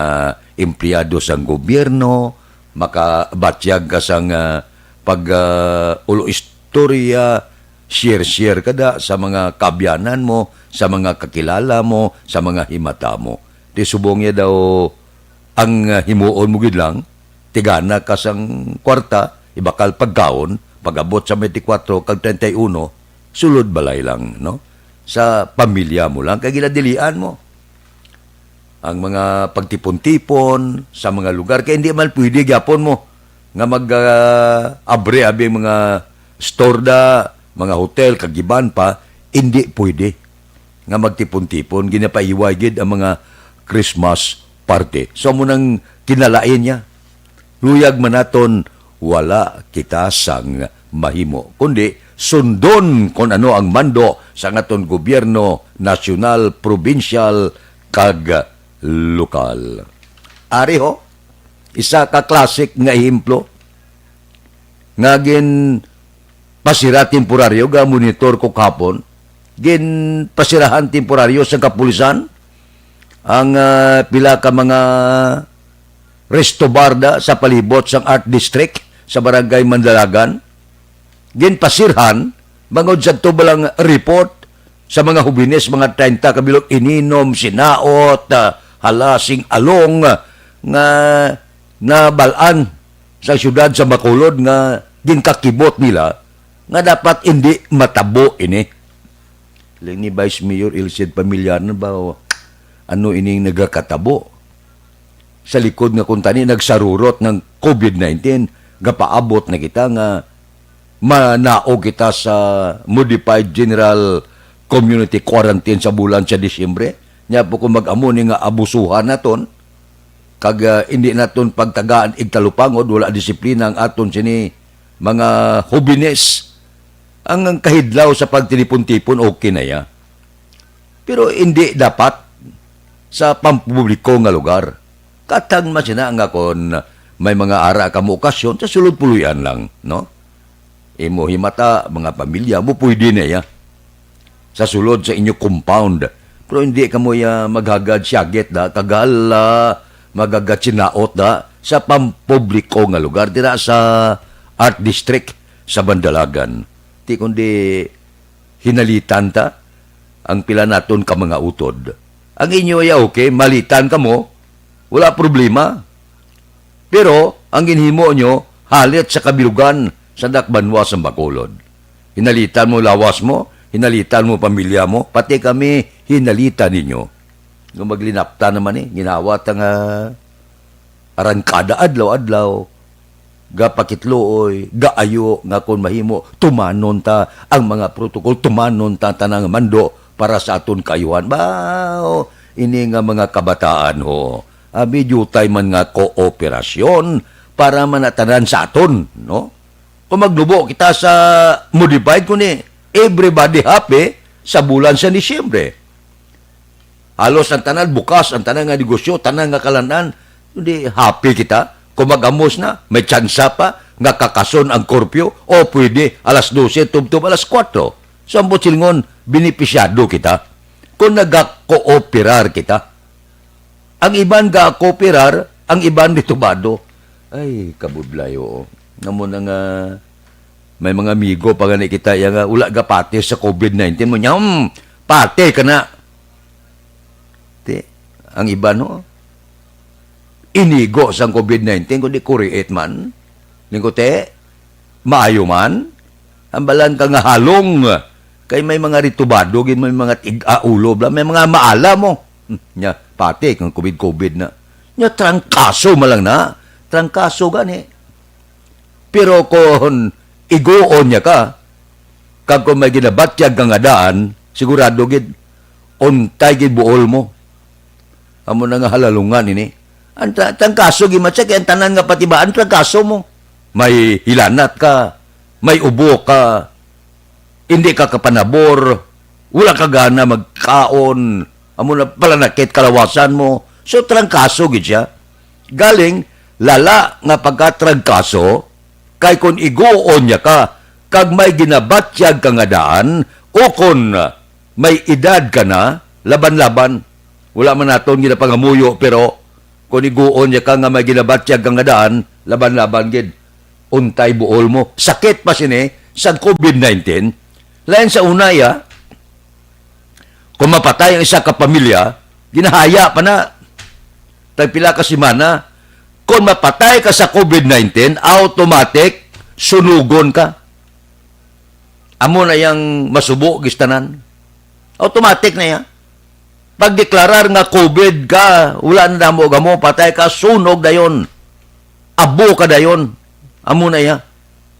empleyado sang gobyerno, makabatyag ka sang, ah, pag, ah, ulo istorya, share-share ka da sa mga kaabyanan mo, sa mga kakilala mo, sa mga himata mo. Ti subong niya daw ang, ah, himuon mo gid lang, tigana ka sang kwarta, ibakal pagkaon, pag-abot sa twenty-four kag treinta y uno, sulod balay lang, no? Sa pamilya mo lang, kay ginadilian mo ang mga pagtipon-tipon sa mga lugar, kay hindi man pwede gyapon mo nga mag, ah, abre abi mga store da, mga hotel, kag iban pa, hindi pwede nga magtipon-tipon, ginapaiway gid ang mga Christmas party. So, amo nang kinalain niya. Luyag man naton, wala kita sang mahimo, kundi sundon kon ano ang mando sang aton gobyerno, nasyonal, probinsyal, kag lokal. Ari ho, isa ka classic nga ehemplo nga ginpasira temporaryo, ga-monitor ko kahapon, ginpasirahan temporaryo sa kapulisan ang, ah, pila ka mga resto bar da sa palibot sang Art District sa Barangay Mandalagan. Ginpasirhan bangod sa tubalang report sa mga hubines, mga treinta ka bilog, ininom, sinaot, ah, hala, sing-along, ah, nga nabal-an sa siyudad sa Bacolod nga ginkakibot nila nga dapat indi matabo ini. Siling ni Vice Mayor Ilcid Pamiliano ba, o ano ining nagakatabo? Sa likod nga kuntani nagsarurot ng covid nineteen, gapaabot na kita nga manaog kita sa modified general community quarantine sa bulan sa Disyembre. Nya po kung mag-amo ni nga abusuhan naton, kag, ah, hindi naton pagtagaan igtalupangod, wala disiplina ang aton sini mga hubines. Ang, ang kahidlaw sa pagtinipon-tipon, okay na ya. Pero hindi dapat sa pampubliko nga lugar. Katang masina nga kon may mga ara kamo okasyon, sa sulod puloy-an lang, no? Imo himata, mga pamilya mo, pwede na ya. Sa sulod sa inyo compound. Pero hindi kamo ya maghagad siyagit da, kag hala, maghagad sinaot da, sa pampubliko nga lugar, dira sa Art District, sa Bandalagan. Ti kundi hinalitan ta ang pila naton ka mga utod. Ang inyo ya okay, malitan kamo, wala problema. Pero ang ginhimo nyo, halit sa kabilugan sa dakbanwa sa Bacolod. Hinalitan mo lawas mo, hinalitan mo pamilya mo, pati kami hinalitan ninyo. Nga maglinapta naman eh, ginawat ang, ah, arangkada adlaw-adlaw, gapakitluoy, gaayo nga kon mahimo, tumanon ta ang mga protocol, tumanon ta tanang mando para sa aton kaayuhan. Ba, ini nga mga kabataan ho, abi diutay man nga kooperasyon para manatanan sa aton, no? Kung maglubo kita sa modified, kundi everybody happy sa bulan sa Disyembre. Halos ang tanan bukas, ang tanan nga negosyo, tanan nga kalan-an. Hindi happy kita. Kung mag-amos na, may tsansa pa nga kakason ang curfew o pwede alas dose tubtob alas kuwatro. So, ang butsilngon, benepisyado kita kung nagakooperar kita. Ang iban gakooperar, ang iban ritubado. Ay, kabudlay, oo. Nga mo na nga, may mga amigo pa gani kita, iya nga, wala gapati sa covid nineteen mo niya, hmm, pati ka na. Ti, ang iba, no? Inigo sang covid nineteen, kundi create man. Lingkote, maayo man. Ang balan ka nga halong, Kay may mga ritubado gid, may mga tig-a ulo bala, may mga maala mo. Hmm, nya, pati kang covid-covid na. Nya, trangkaso man lang na. Trangkaso gani. Pero kon iguon niya ka, kag kon may ginabatyag ka nga daan, sigurado gid, untay gid buol mo. Amo na nga halalungan ini. Ang tra-, trangkaso gid man siya, kay ang tanan nga patibaan, trangkaso mo. May hilanat ka, may ubo ka, hindi ka kapanabor, wala ka gana magkaon, amo na palanakit kalawasan mo. So, trangkaso gid siya. Galing, lala nga pagkatrangkaso, kay kon iguon niya ka, kag may ginabatyag ka nga daan, o kon may edad ka na, laban-laban. Wala man naton ginapangamuyo, pero kon iguon niya ka nga may ginabatyag ka nga daan, laban-laban gid. Untay buol mo. Sakit pa sini sang covid nineteen. Lain sa una, ya, kung mapatay ang isa ka pamilya, ginahaya pa na. Tagpila ka semana, kung mapatay ka sa covid nineteen, automatic, sunugon ka. Amo na yang masubo, gistanan. Automatic na ya. Pagdeklarar nga covid ka, wala na damo gamo, patay ka, sunog dayon. Abo ka dayon. Amo na ya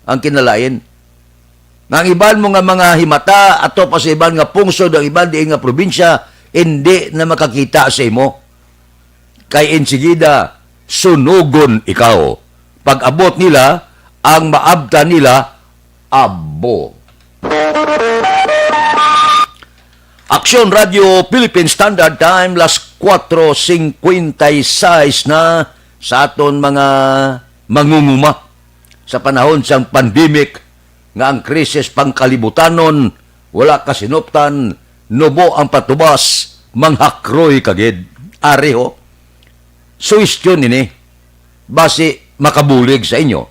ang kinalain. Nga ang iban mo nga mga himata, ato pa sa iban nga pungsod, ang iban diin nga probinsya, hindi na makakita sa imo. Kay insigida, sunugon ikaw. Pag-abot nila, ang maabtan nila, abo. Aksyon Radio Philippine Standard Time, las kuwatro singkwenta y seis na sa aton mga mangunguma. Sa panahon sang pandemic nga ang krisis pangkalibutanon wala kasinuptan, nubo ang patubas, manghakroy ka gid. Ari ho, suhestyon ini, basi makabulig sa inyo.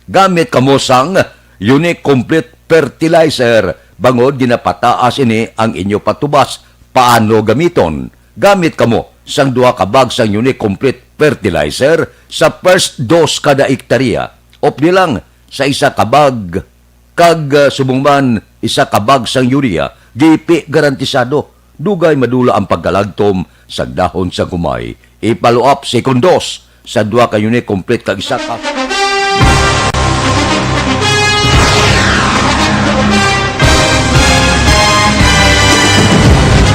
Gamit kamo sang Unique Complete Fertilizer, bangod ginapataas ini ang inyo patubas. Paano gamiton? Gamit kamo sang duha ka bag sang Unique Complete Fertilizer sa first dose kada ektarya. Updi lang sa isa ka bag, kag, ah, subong man isa ka bag sang urea, giipi garantisado. Dugay madula ang pagkalagtom sa dahon sang humay. I-follow up second dose sa duha ka Unique Complete kag isa ka.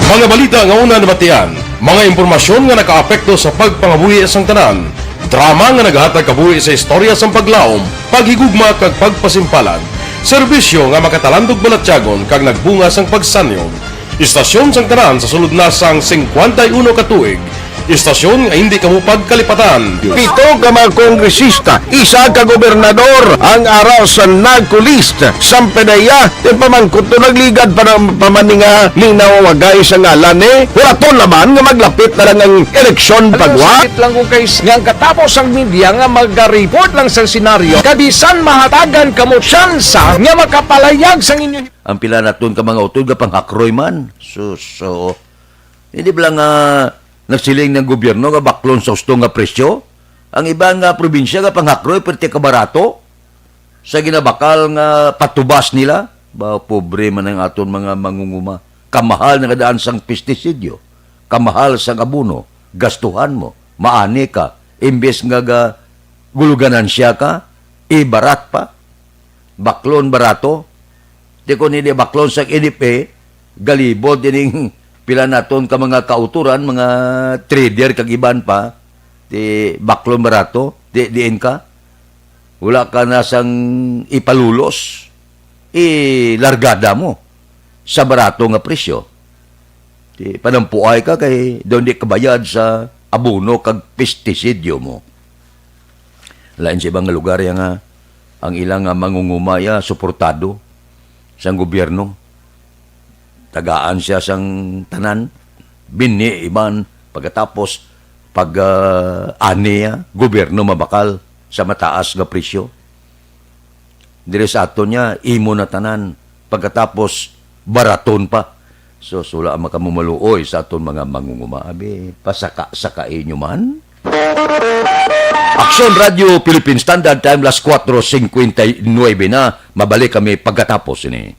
Mga balita nga una nabatian, mga impormasyon nga nakaapekto sa pagpangabuhi sang tanan, drama nga nagahatag kabuhi sa istorya sang paglaom, paghigugma kag pagpasimpalan, serbisyo nga makatalandog balatyagon kag nagbunga sang pagsanyog. Istasyon sang tanan sa sulod na sang singkwenta y uno ka tuig. Istasyon nga hindi kamo pagkalipatan. Pito ka mga kongresista, isa ka gobernador ang ara sa NAGCO list. Sampanaya, ti pamangkot to nagligad pa na, pa man ni nga linaw wagay sa ngalan ni. Huraton naman nga maglapit na lang ang eleksyon, pagwa. Sakit lang kung kay nga ang katapos ang media nga maga-report lang sa senaryo, kabisan mahatagan kamo tsansa nga makapalayag sang inyo. Ang pila naton ka mga utod nga panghakroy man. Sus, so, hindi ba lang, ah, nagsiling ng gobyerno nga baklon sa husto nga presyo? Ang iba nga probinsya nga panghakroy, perti ka barato sa ginabakal nga patubas nila. Ba, pobre man ang aton mga mangunguma. Kamahal na nga daan sang pestisidyo, kamahal sang abono, gastuhan mo, maani ka, imbes nga ga-, guluganansya ka, ibarat pa. Baklon barato. Di ko nini baklon sa N F A, galibot ining pila naton ka mga kauturan, mga trader kag iban pa. Di baklon barato, di diin ka. Wala ka na sang ipalulos. Ilargada mo sa barato nga presyo. Di panampuay ka kay daw di kabayad sa abono kag pestisidyo mo. Lain sa ibang lugar ya nga ang ilang, ah, mangunguma ya suportado sang gobyerno. Tagaan siya sang tanan, bini iban, pagkatapos pag, ah, ani ya, gobyerno mabakal sa mataas nga presyo. Diri sa aton niya, imo na tanan. Pagkatapos, baraton pa. So, sula ang makamumaluoy sa aton mga mangunguma. Abi, pasaka-sakai nyo man. Aksyon Radio Philippine Standard Time, las kuwatro singkwenta y nuebe na. Mabalik kami pagkatapos ini.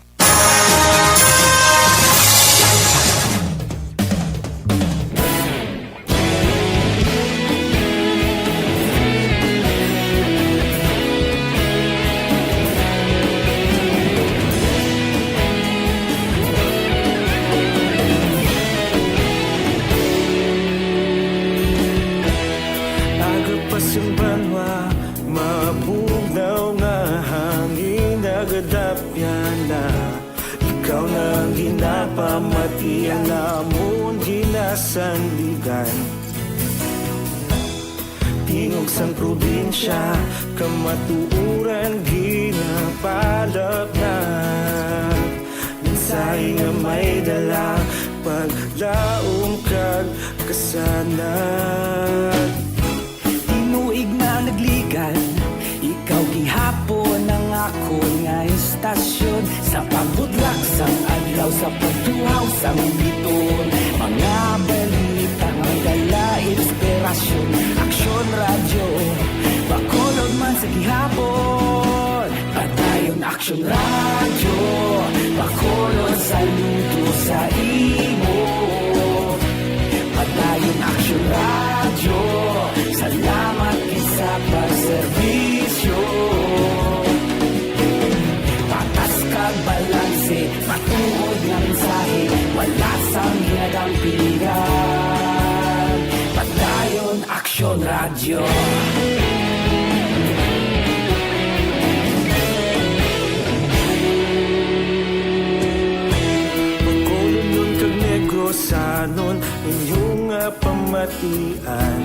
sandigan. Tingog sang probinsya, kamatuoran ginapalapnag. Mensahe nga may dala, paglaom kag kasanag. Tinuig na nagligan, ikaw gihapon ang akon nga istasyon. Sa pagbutlak sang adlaw, sa pagtuhaw sang biton, mga balita nga may dala inspirasyon. Aksyon Radyo, Bacolod man sa gihapon. Padayon Aksyon Radyo, Bacolod, saludo sa imo. Padayon Aksyon Radyo, salamat gid sa pagserbisyo. Patas kag balanse, matuod nga mensahe, wala sang ginadampigan. Padayon Aksyon Radyo. Bacolodnon kag Negrosanon, inyo nga pamatian.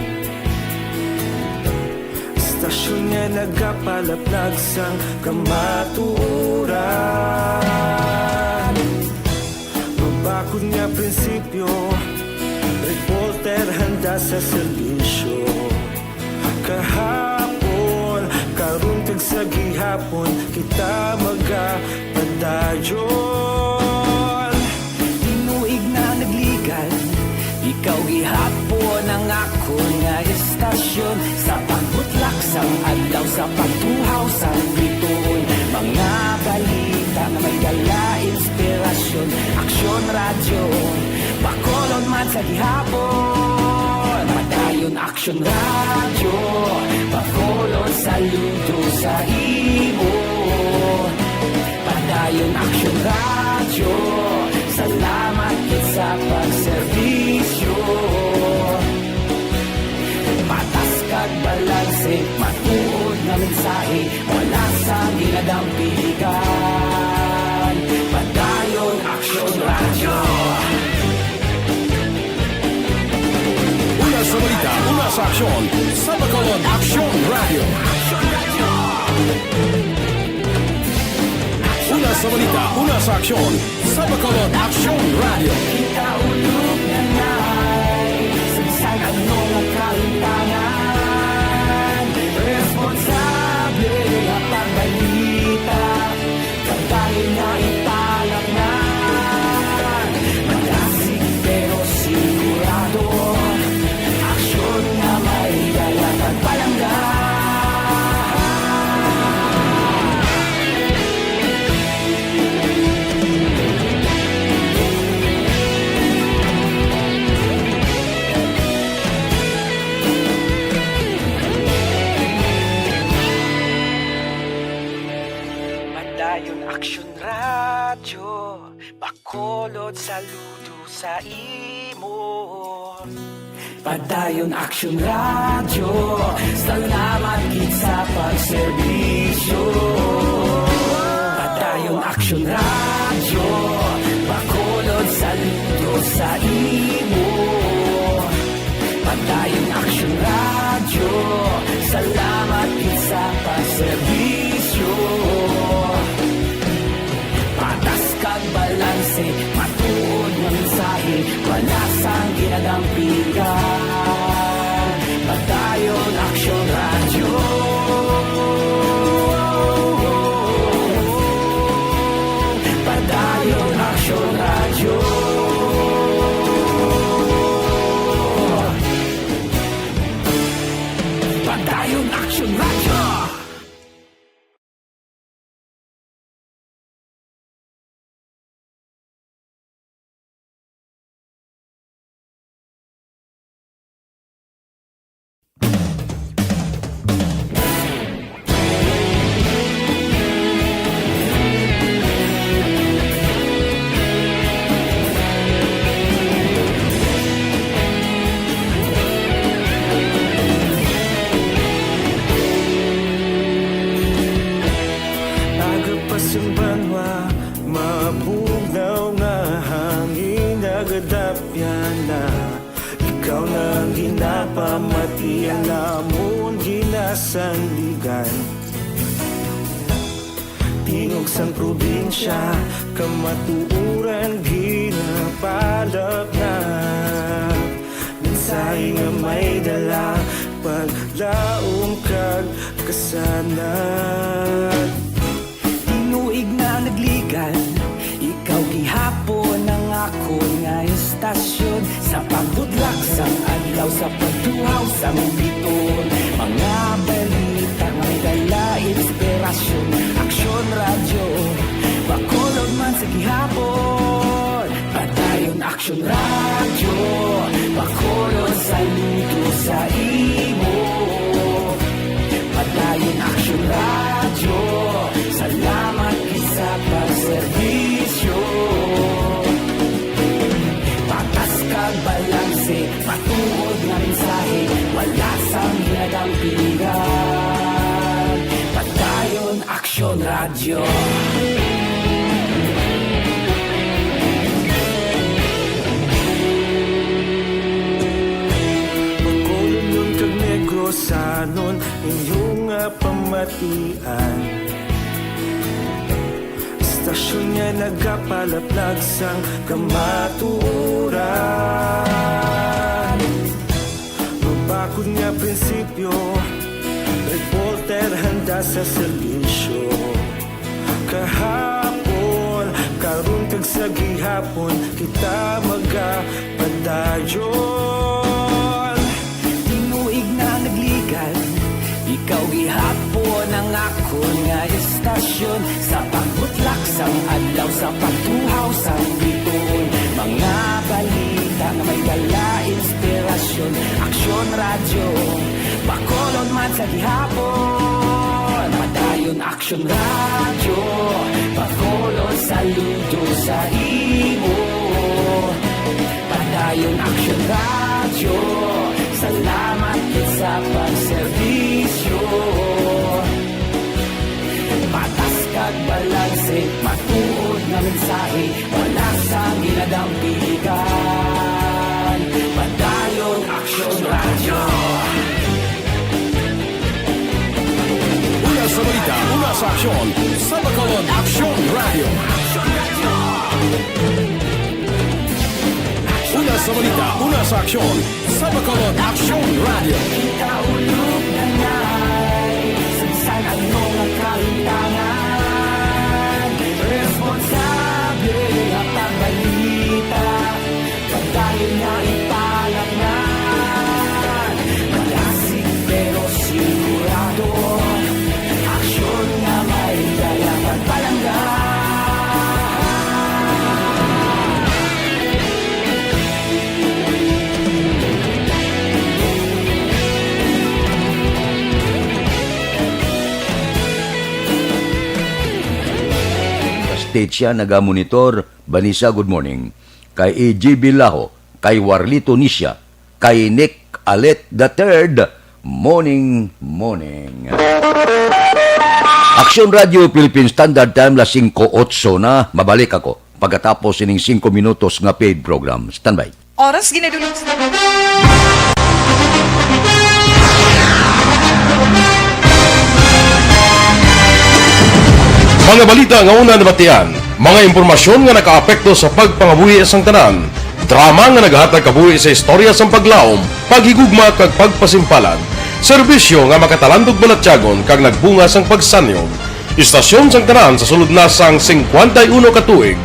Istasyon nga nagapalapnag sang kamatuoran. Mabakod nga prinsipyo, reporter handa sa serbisyo. Kahapon, karon, kag sa gihapon, kita magapadayon. Tinuig na nagligan, ikaw gihapon ang akon nga istasyon. Sa pagbutlak sang adlaw, sa pagtuhaw sang biton, mga balita nga may dala inspirasyon. Aksyon Radyo, Bacolod man sa gihapon. Padayon Aksyon Radyo, Bacolod, saludo sa imo. Padayon Aksyon Radyo, salamat gid sa pagserbisyo. Patas kag balanse, matuod nga mensahe, wala sang ginadampigan. Padayon Aksyon Radyo. Una sa balita, una sa aksyon, sa Bacolod Aksyon Radyo. Una sa balita, una sa aksyon, sa Bacolod Aksyon Radyo. Kita ulog na nay, sa bisan ano nga kahimtangan, responsable nga pagbalita, pagdali nga ipalapngan. Malasig pero sigurado, aksyon nga may dala kag palangga. Padayon Aksyon Radyo, Bacolod, saludo sa imo. Padayon Aksyon Radyo, salamat gid sa pagserbisyo. Padayon Aksyon Radyo, Bacolod, saludo sa imo. Padayon Aksyon Radyo, salamat gid sa pagserbisyo. Patas kag balanse, matuod nga mensahe, wala sang ginadampigan. Padayon Aksyon Radyo. Padayon Aksyon Radyo. Padayon Aksyon Pamati ang namon ginasandigan. Tingog sang probinsya, kamatuoran ginapalapnap. Mensahe nga may dala, paglaom kag kasanag. Tinuig na nagligad, ikaw gihapon ang akon nga istasyon. Sa pagbudlak sang adlaw, sa pagtuhaw sang biton, mga balita nga may dala inspirasyon. Aksyon Radyo, Bacolod man sa gihapon. Padayon Aksyon Radyo, Bacolod, saludo sa imo. Padayon Aksyon Radyo, salamat gid sa pagserbisyo. Patas kag balanse, matuod nga mensahe, wala sang ginadampigan. Padayon Aksyon Radyo. Bacolodnon kag Negrosanon, inyo nga pamatian. Istasyon nga nagapalaplag sang kamatuoran. Mabakod nga prinsipyo, reporter handa sa serbisyo. Kahapon, karon kag sa gihapon, kita magapadayon. Tinuig na nagligad, ikaw gihapon ang akon nga istasyon. Sa pagbutlak sang adlaw, sa pagtuhaw sang biton, mga balita nga may dala inspirasyon. Aksyon Radyo, Bacolod man sa gihapon. Padayon Aksyon Radyo, Bacolod, saludo sa imo. Padayon Aksyon Radyo, salamat gid sa pagserbisyo. Patas kag balanse, matuod nga mensahe, wala sang ginadampigan. Padayon Aksyon Radyo. Una sa balita, una sa aksyon, sa Bacolod Aksyon Radyo. Una sa balita, una sa aksyon, sa Bacolod Aksyon Radyo. Kita ulog na ngay, sa bisan ano nga kahintangan, responsable nga pagbalita, pagdayon nga ipalatnan. Malasig pero sigurado, aksyon nga may dala pagpalangga. Sa stage siya nagamonitor. Vanessa, good morning. Kay E G B Laho, kay Warlito Nisha, kay Nick Alet the third, morning, morning. Aksyon Radyo Philippine Standard Time, las singko otso na. Mabalik ako pagkatapos sining singko minutos nga paid program. Standby. Oras ginadulog sa Mga balita nga una nabatian, mga impormasyon nga nakaapekto sa pagpangabuhi sang tanan, drama nga nagahatag kabuhi sa istorya sang paglaom, paghigugma kag pagpasimpalan, serbisyo nga makatalandog balatyagon kag nagbunga sang pagsanyog. Istasyon sang tanan sa sulod na sang singkwenta y uno ka tuig.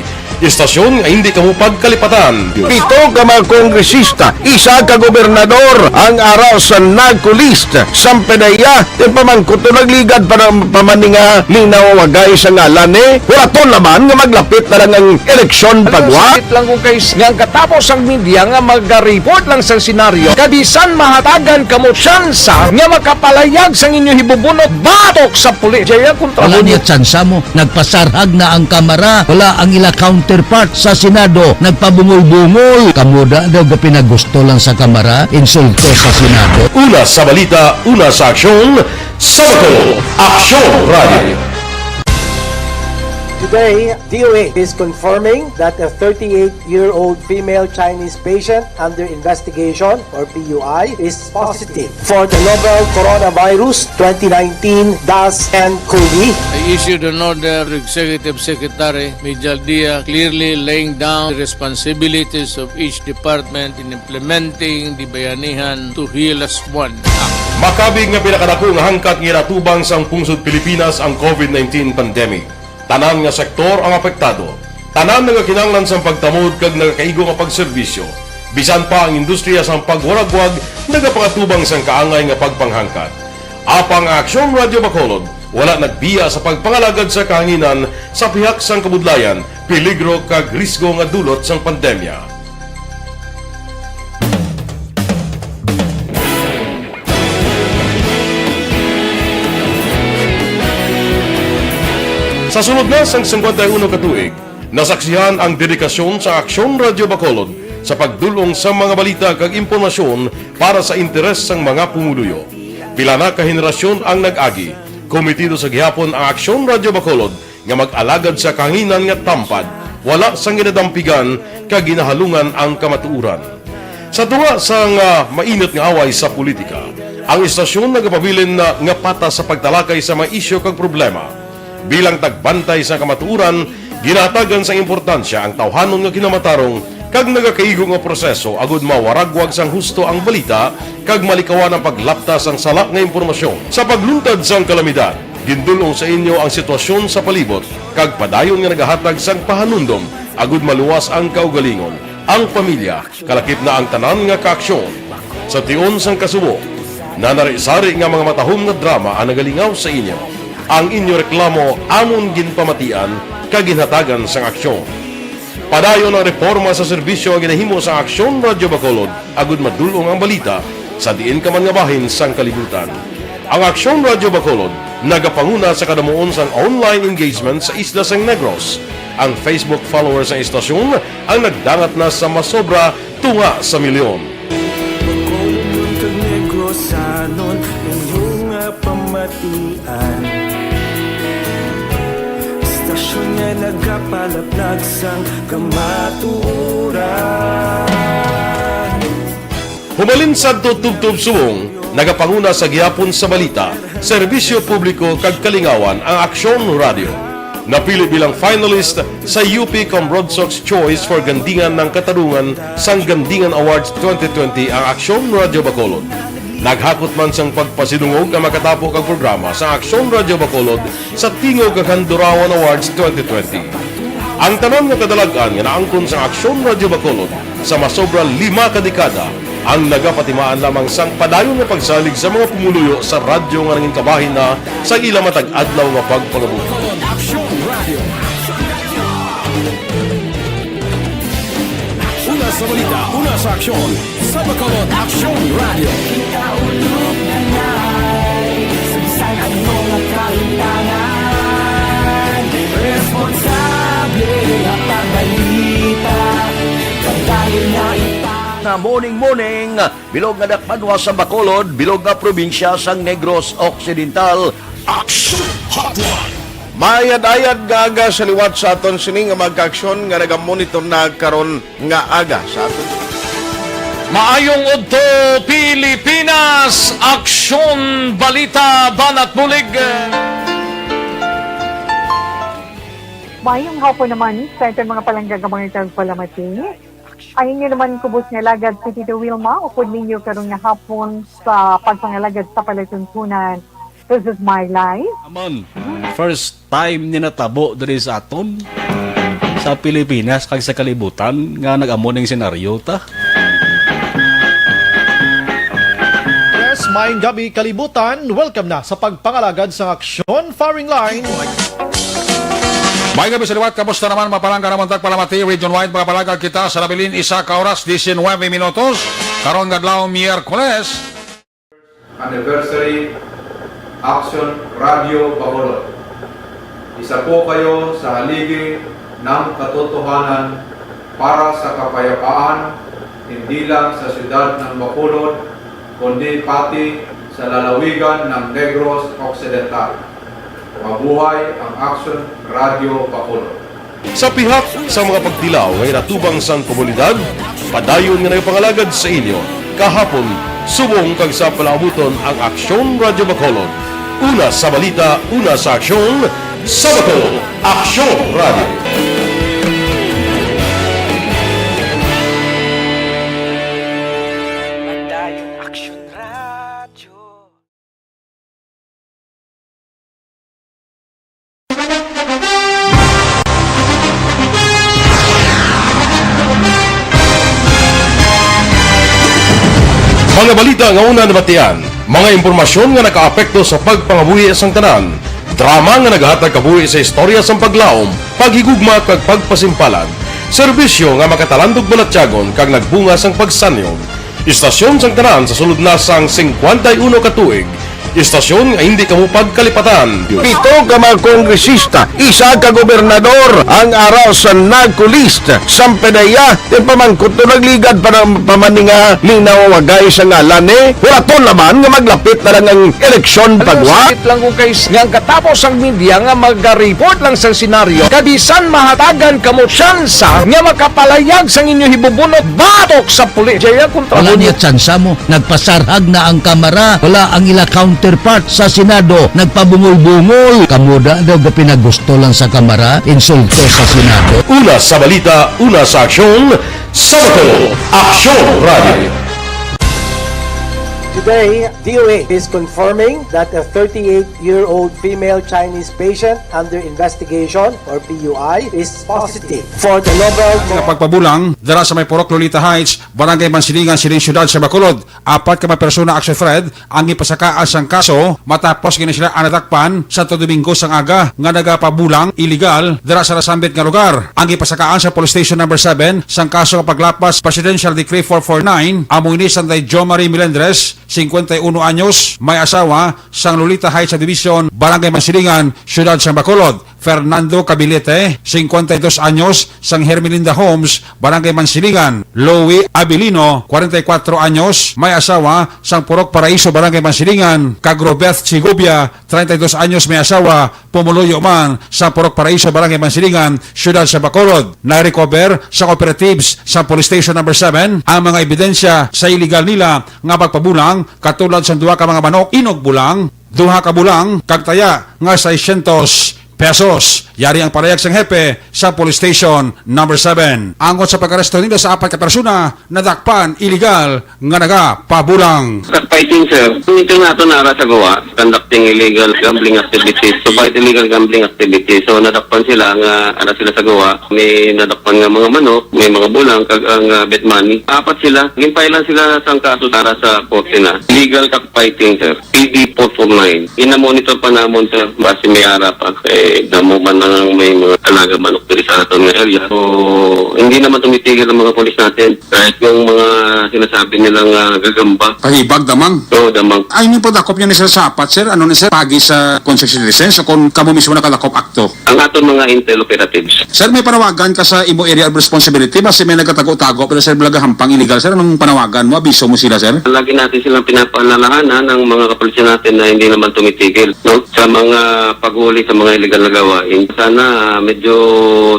Istasyon nga hindi kamo pagkalipatan. Pito ka mga kongresista, isa ka gobernador ang ara sa NAGCO list. Sampanaya, ti pamangkot to nagligad pa ng pamaninga, linaw wagay sa ngalan ni. Huraton naman nga maglapit na lang ang eleksyon pagwa. Sakit lang kung kay nga ang katapos ang media nga mag-report lang sa senaryo, kabisan mahatagan kamo tsansa nga makapalayag sang inyo hibubunot batok sa pulis. Jaya kontra Wala mo. Niya tsansa mo. Nagpasarhag na ang Kamara. Wala ang ila counterpart sa Senado. Nagpabungol-bungol. Kamo da daw gapinagusto lang sa Kamara. Insulto sa Senado. Una sa balita, una sa aksyon, sa Bacolod Aksyon Radio. Today, D O H is confirming that a thirty-eight-year-old female Chinese patient under investigation, or P U I, is positive for the novel coronavirus twenty nineteen dash N cov. I issued an order to Executive Secretary Mijal Dia, clearly laying down the responsibilities of each department in implementing the Bayanihan to Heal As One Act. Makabig nga pinakadako nga hangkat nga ginatubang sang pungsod Pilipinas ang covid nineteen pandemic. Tanan nga sektor ang apektado. Tanan nagakinahanglan sang pagtamod kag nagakaigo nga pagserbisyo. Bisan pa ang industriya sang pagwaragwag nagapangatubang sang kaangay nga pagpanghangkat. Apang ang Aksyon Radyo Bacolod wala nagbiya sa pagpangalagad sa kahanginan sa pihak sang kabudlayan, peligro kag risgo nga dulot sang pandemya. Sa sulod na sang singkwenta y uno ka tuig, nasaksihan ang dedikasyon sa Aksyon Radyo Bacolod sa pagdul-ong sa mga balita kag impormasyon para sa interes sang mga pumuluyo. Pila na ka henerasyon ang nag-agi. Komitido sa gihapon ang Aksyon Radyo Bacolod nga mag-alagad sa kahanginan nga tampad, wala sang ginadampigan kag ginahalungan ang kamatuoran. Sa tunga sang, ah, mainit nga away sa politika, ang istasyon nagapabilin na nga patas sa pagtalakay sa mga isyu kag problema. Bilang tagbantay sa kamatuoran, ginahatagan sang importansya ang tawhanon nga kinamatarong kag nagakaigo nga proseso agud mawaragwag sang husto ang balita kag malikawan ang paglapta sang sala nga impormasyon. Sa pagluntad sang kalamidad, gindul-ong sa inyo ang sitwasyon sa palibot kag padayon nga nagahatag sang pahanumdom agud maluwas ang kaugalingon, ang pamilya, kalakip na ang tanan nga kaaksyon. Sa tion sang kasubo, nanari-sari nga mga matahom nga drama ang nagalingaw sa inyo. Ang inyo reklamo amon ginpamatian kag ginhatagan sang aksyon. Padayon ang reporma sa serbisyo nga ginahimo sang Aksyon Radyo Bacolod agud madul-ong ang balita sa diin ka man nga bahin sang kalibutan. Ang Aksyon Radyo Bacolod nagapanguna sa kadamuon sang online engagement sa isla sang Negros. Ang Facebook followers sang istasyon ang nagdangat na sa masobra tunga sa milyon. Bacolodnon kag Negrosanon, inyo nga pamatian. Istasyon nga nagapalaplag sang kamatuoran. Hubalin sadto tubtob subong, nagapanguna sa gihapon sa balita, serbisyo publiko kag kalingawan ang Aksyon Radyo. Napili bilang finalist sa U P Comrodsocs Choice for Gandingan ng Katarungan sang Gandingan Awards twenty twenty ang Aksyon Radyo Bacolod. Naghakot man sang pagpasidungog ang makatapo kag programa sa Aksyon Radyo Bacolod sa Tingog kag Handurawan Awards twenty twenty. Ang tanan nga kadalag-an nga naangkon sa Aksyon Radyo Bacolod sa masobra lima ka dekada ang nagapatimaan lamang sang padayon nga pagsalig sa mga pumuluyo sa radyo nga nangin kabahin na sa ila matag adlaw nga pagpangabuhi. Una sa balita, una sa aksyon, sa Bacolod Aksyon Radio. Ang mga kaintanan, responsable nga pagbalita, kadayon nga ita- Na morning, morning, bilog nga dakbanwa sa Bacolod, bilog nga probinsya sang Negros Occidental. Action Hotline. Maayad-ayad nga aga sa liwat sa aton sini nga mga kaaksyon nga nagamonitor na karon nga aga sa aton. Maayong udto, Pilipinas! Aksyon, balita, banat bulig. Maayong hapon naman sa aton mga palangga nga mga tagpalamati. Ang inyo naman kubos nga alagad si Tito Wilma, upod ninyo karon nga hapon sa pagpangalagad sa palatuntunan. This is my life. Naman, first time ni natabo diri sa aton, sa Pilipinas, kag sa kalibutan, nga nag-amo ning senaryo ta. Yes, maayong gabi, kalibutan. Welcome na sa pagpangalagad sang aksyon, firing line. Maayong gabi sa liwat, kamusta naman, mga palangga namon tagpalamati, region-wide, mga palangga kita sa nabilin, isa ka oras, diecinuebe minutos, karon nga adlaw, Miyerkules. Anniversary Action Radio Bacolod. Isa po kayo sa haligi ng katotohanan para sa kapayapaan, hindi lang sa siyudad ng Bacolod, kundi pati sa lalawigan ng Negros Occidental. Mabuhay ang Aksyon Radyo Bacolod. Sa pihak sa mga pagtilaw nga ginatubang sang komunidad, padayon nga nagapangalagad sa inyo, kahapon, subong kag sa palaabuton ang Aksyon Radyo Bacolod. Una sa balita, una sa aksyon, sa Bacolod, Aksyon Radyo. Padayon Aksyon Radyo. Mga balita nga una nabatian, mga impormasyon nga nakaapekto sa pagpangabuhi sang tanan, drama nga naghatag kabuhi sa istorya sang paglaom, paghigugma kag pagpasimpalad, serbisyo nga makatalandog balatyagon kag nagbunga sang pagsanyog. Istasyon sang tanan sa sulod na sang singkwenta y uno ka tuig. Istasyon nga hindi kamo pagkalipatan. Pito ka mga kongresista, isa ka gobernador ang ara sa NAGCO list. Sang P D E A, ti pamangkot to nagligad pa ng pamaninga ni nawawagay sa ngalan ni. Wala to naman nga maglapit na lang ang eleksyon pagwa. Sakit lang ko kay nga ang katapos ang media nga magareport lang sa senaryo. Kabisan mahatagan kamo tsansa nga makapalayag sang inyo hibubunot batok sa pulis. Jaya kontra Wala mo niya tsansa mo. Nagpasarhag na ang Kamara, wala ang ila counterpart sa Senado, nagpabungol-bungol. Kamo da daw gapinagusto lang sa Kamara, insulto sa Senado. Una sa balita, una sa aksyon, sa Bacolod, Aksyon Radio. Today, D O A is confirming that a thirty-eight-year-old female Chinese patient under investigation, or P U I, is positive for the novel. Nga pagpabulang dara sa may Purok Lolita Heights, Barangay Mansilingan, sining siyudad sa Bacolod. Apat ka mga persona, Action Fred, ang gipasakaan sang kaso matapos gani sila ang nadakpan Santo Domingo sang aga nga nagapabulang iligal dira sa nasambit nga lugar. Ang gipasakaan sa Police Station Number seven sang kaso nga paglapas Presidential Decree four four nine amo ini sang kay Jo Marie Melendres, cincuenta y uno anyos, may asawa, sang Lolita Heights Subdivision, Barangay Mansilingan, Siyudad sang Bacolod. Fernando Cabilite, cincuenta y dos anyos, sang Hermelinda Homes, Barangay Mansilingan, Louie Abilino, cuarenta y cuatro anyos, may asawa, sang Purok Paraiso, Barangay Mansilingan, kag Robeth Chigubia, treinta y dos anyos, may asawa, pumuluyo man sa Purok Paraiso, Barangay Mansilingan, Siyudad sa Bacolod. Na-recover sa operatives sa Police Station Number seven ang mga ebidensya sa iligal nila nga pagpabulang, katulad sang duha ka mga manok, inogbulang, duha ka bulang, kag taya nga seiscientos pesos. Yari ang pahayag sang hepe sa Police Station Number seven. Angot sa pag-aresto nila sa apat ka persona, nadakpan iligal nga nagapabulang. Sa fighting, sir, ang ito nato nara sa gawa, conducting illegal gambling activities. So, fight illegal gambling activities. So, nadakpan sila nga ara sila sa gawa. May nadakpan nga mga manok, may mga bulang, kag ang ah, bet money. Apat sila. Ginpailan sila sang kaso para sa korte na. Illegal cockfighting, sir. P D four four nine. Gina-monitor pa namon, sir, basi may ara pa. Kay damo man ang may mga alaga manok diri sa aton nga area. So, hindi naman tumitigil ang mga pulis natin. Kahit yung mga sinasabi nilang ah, gagamba. Pahibag, damang. Oo, damang. Ay, may pagdakop niya ni sir sa apat, sir. Ano ni sir? Pagi sa construction license o kung kamo mismo nakadakop akto? Ang aton mga intel operatives. Sir, may panawagan ka sa imo area of responsibility. Basi may nagatago-tago, pero sir, nagahampang illegal, sir. Anong panawagan mo? Abiso mo sila, sir? Lagi natin silang pinapaalalahanan ang mga kapulisan natin na hindi naman tumitigil, no? Sa mga paghuli sa mga illegal na gawain. Sana ah, medyo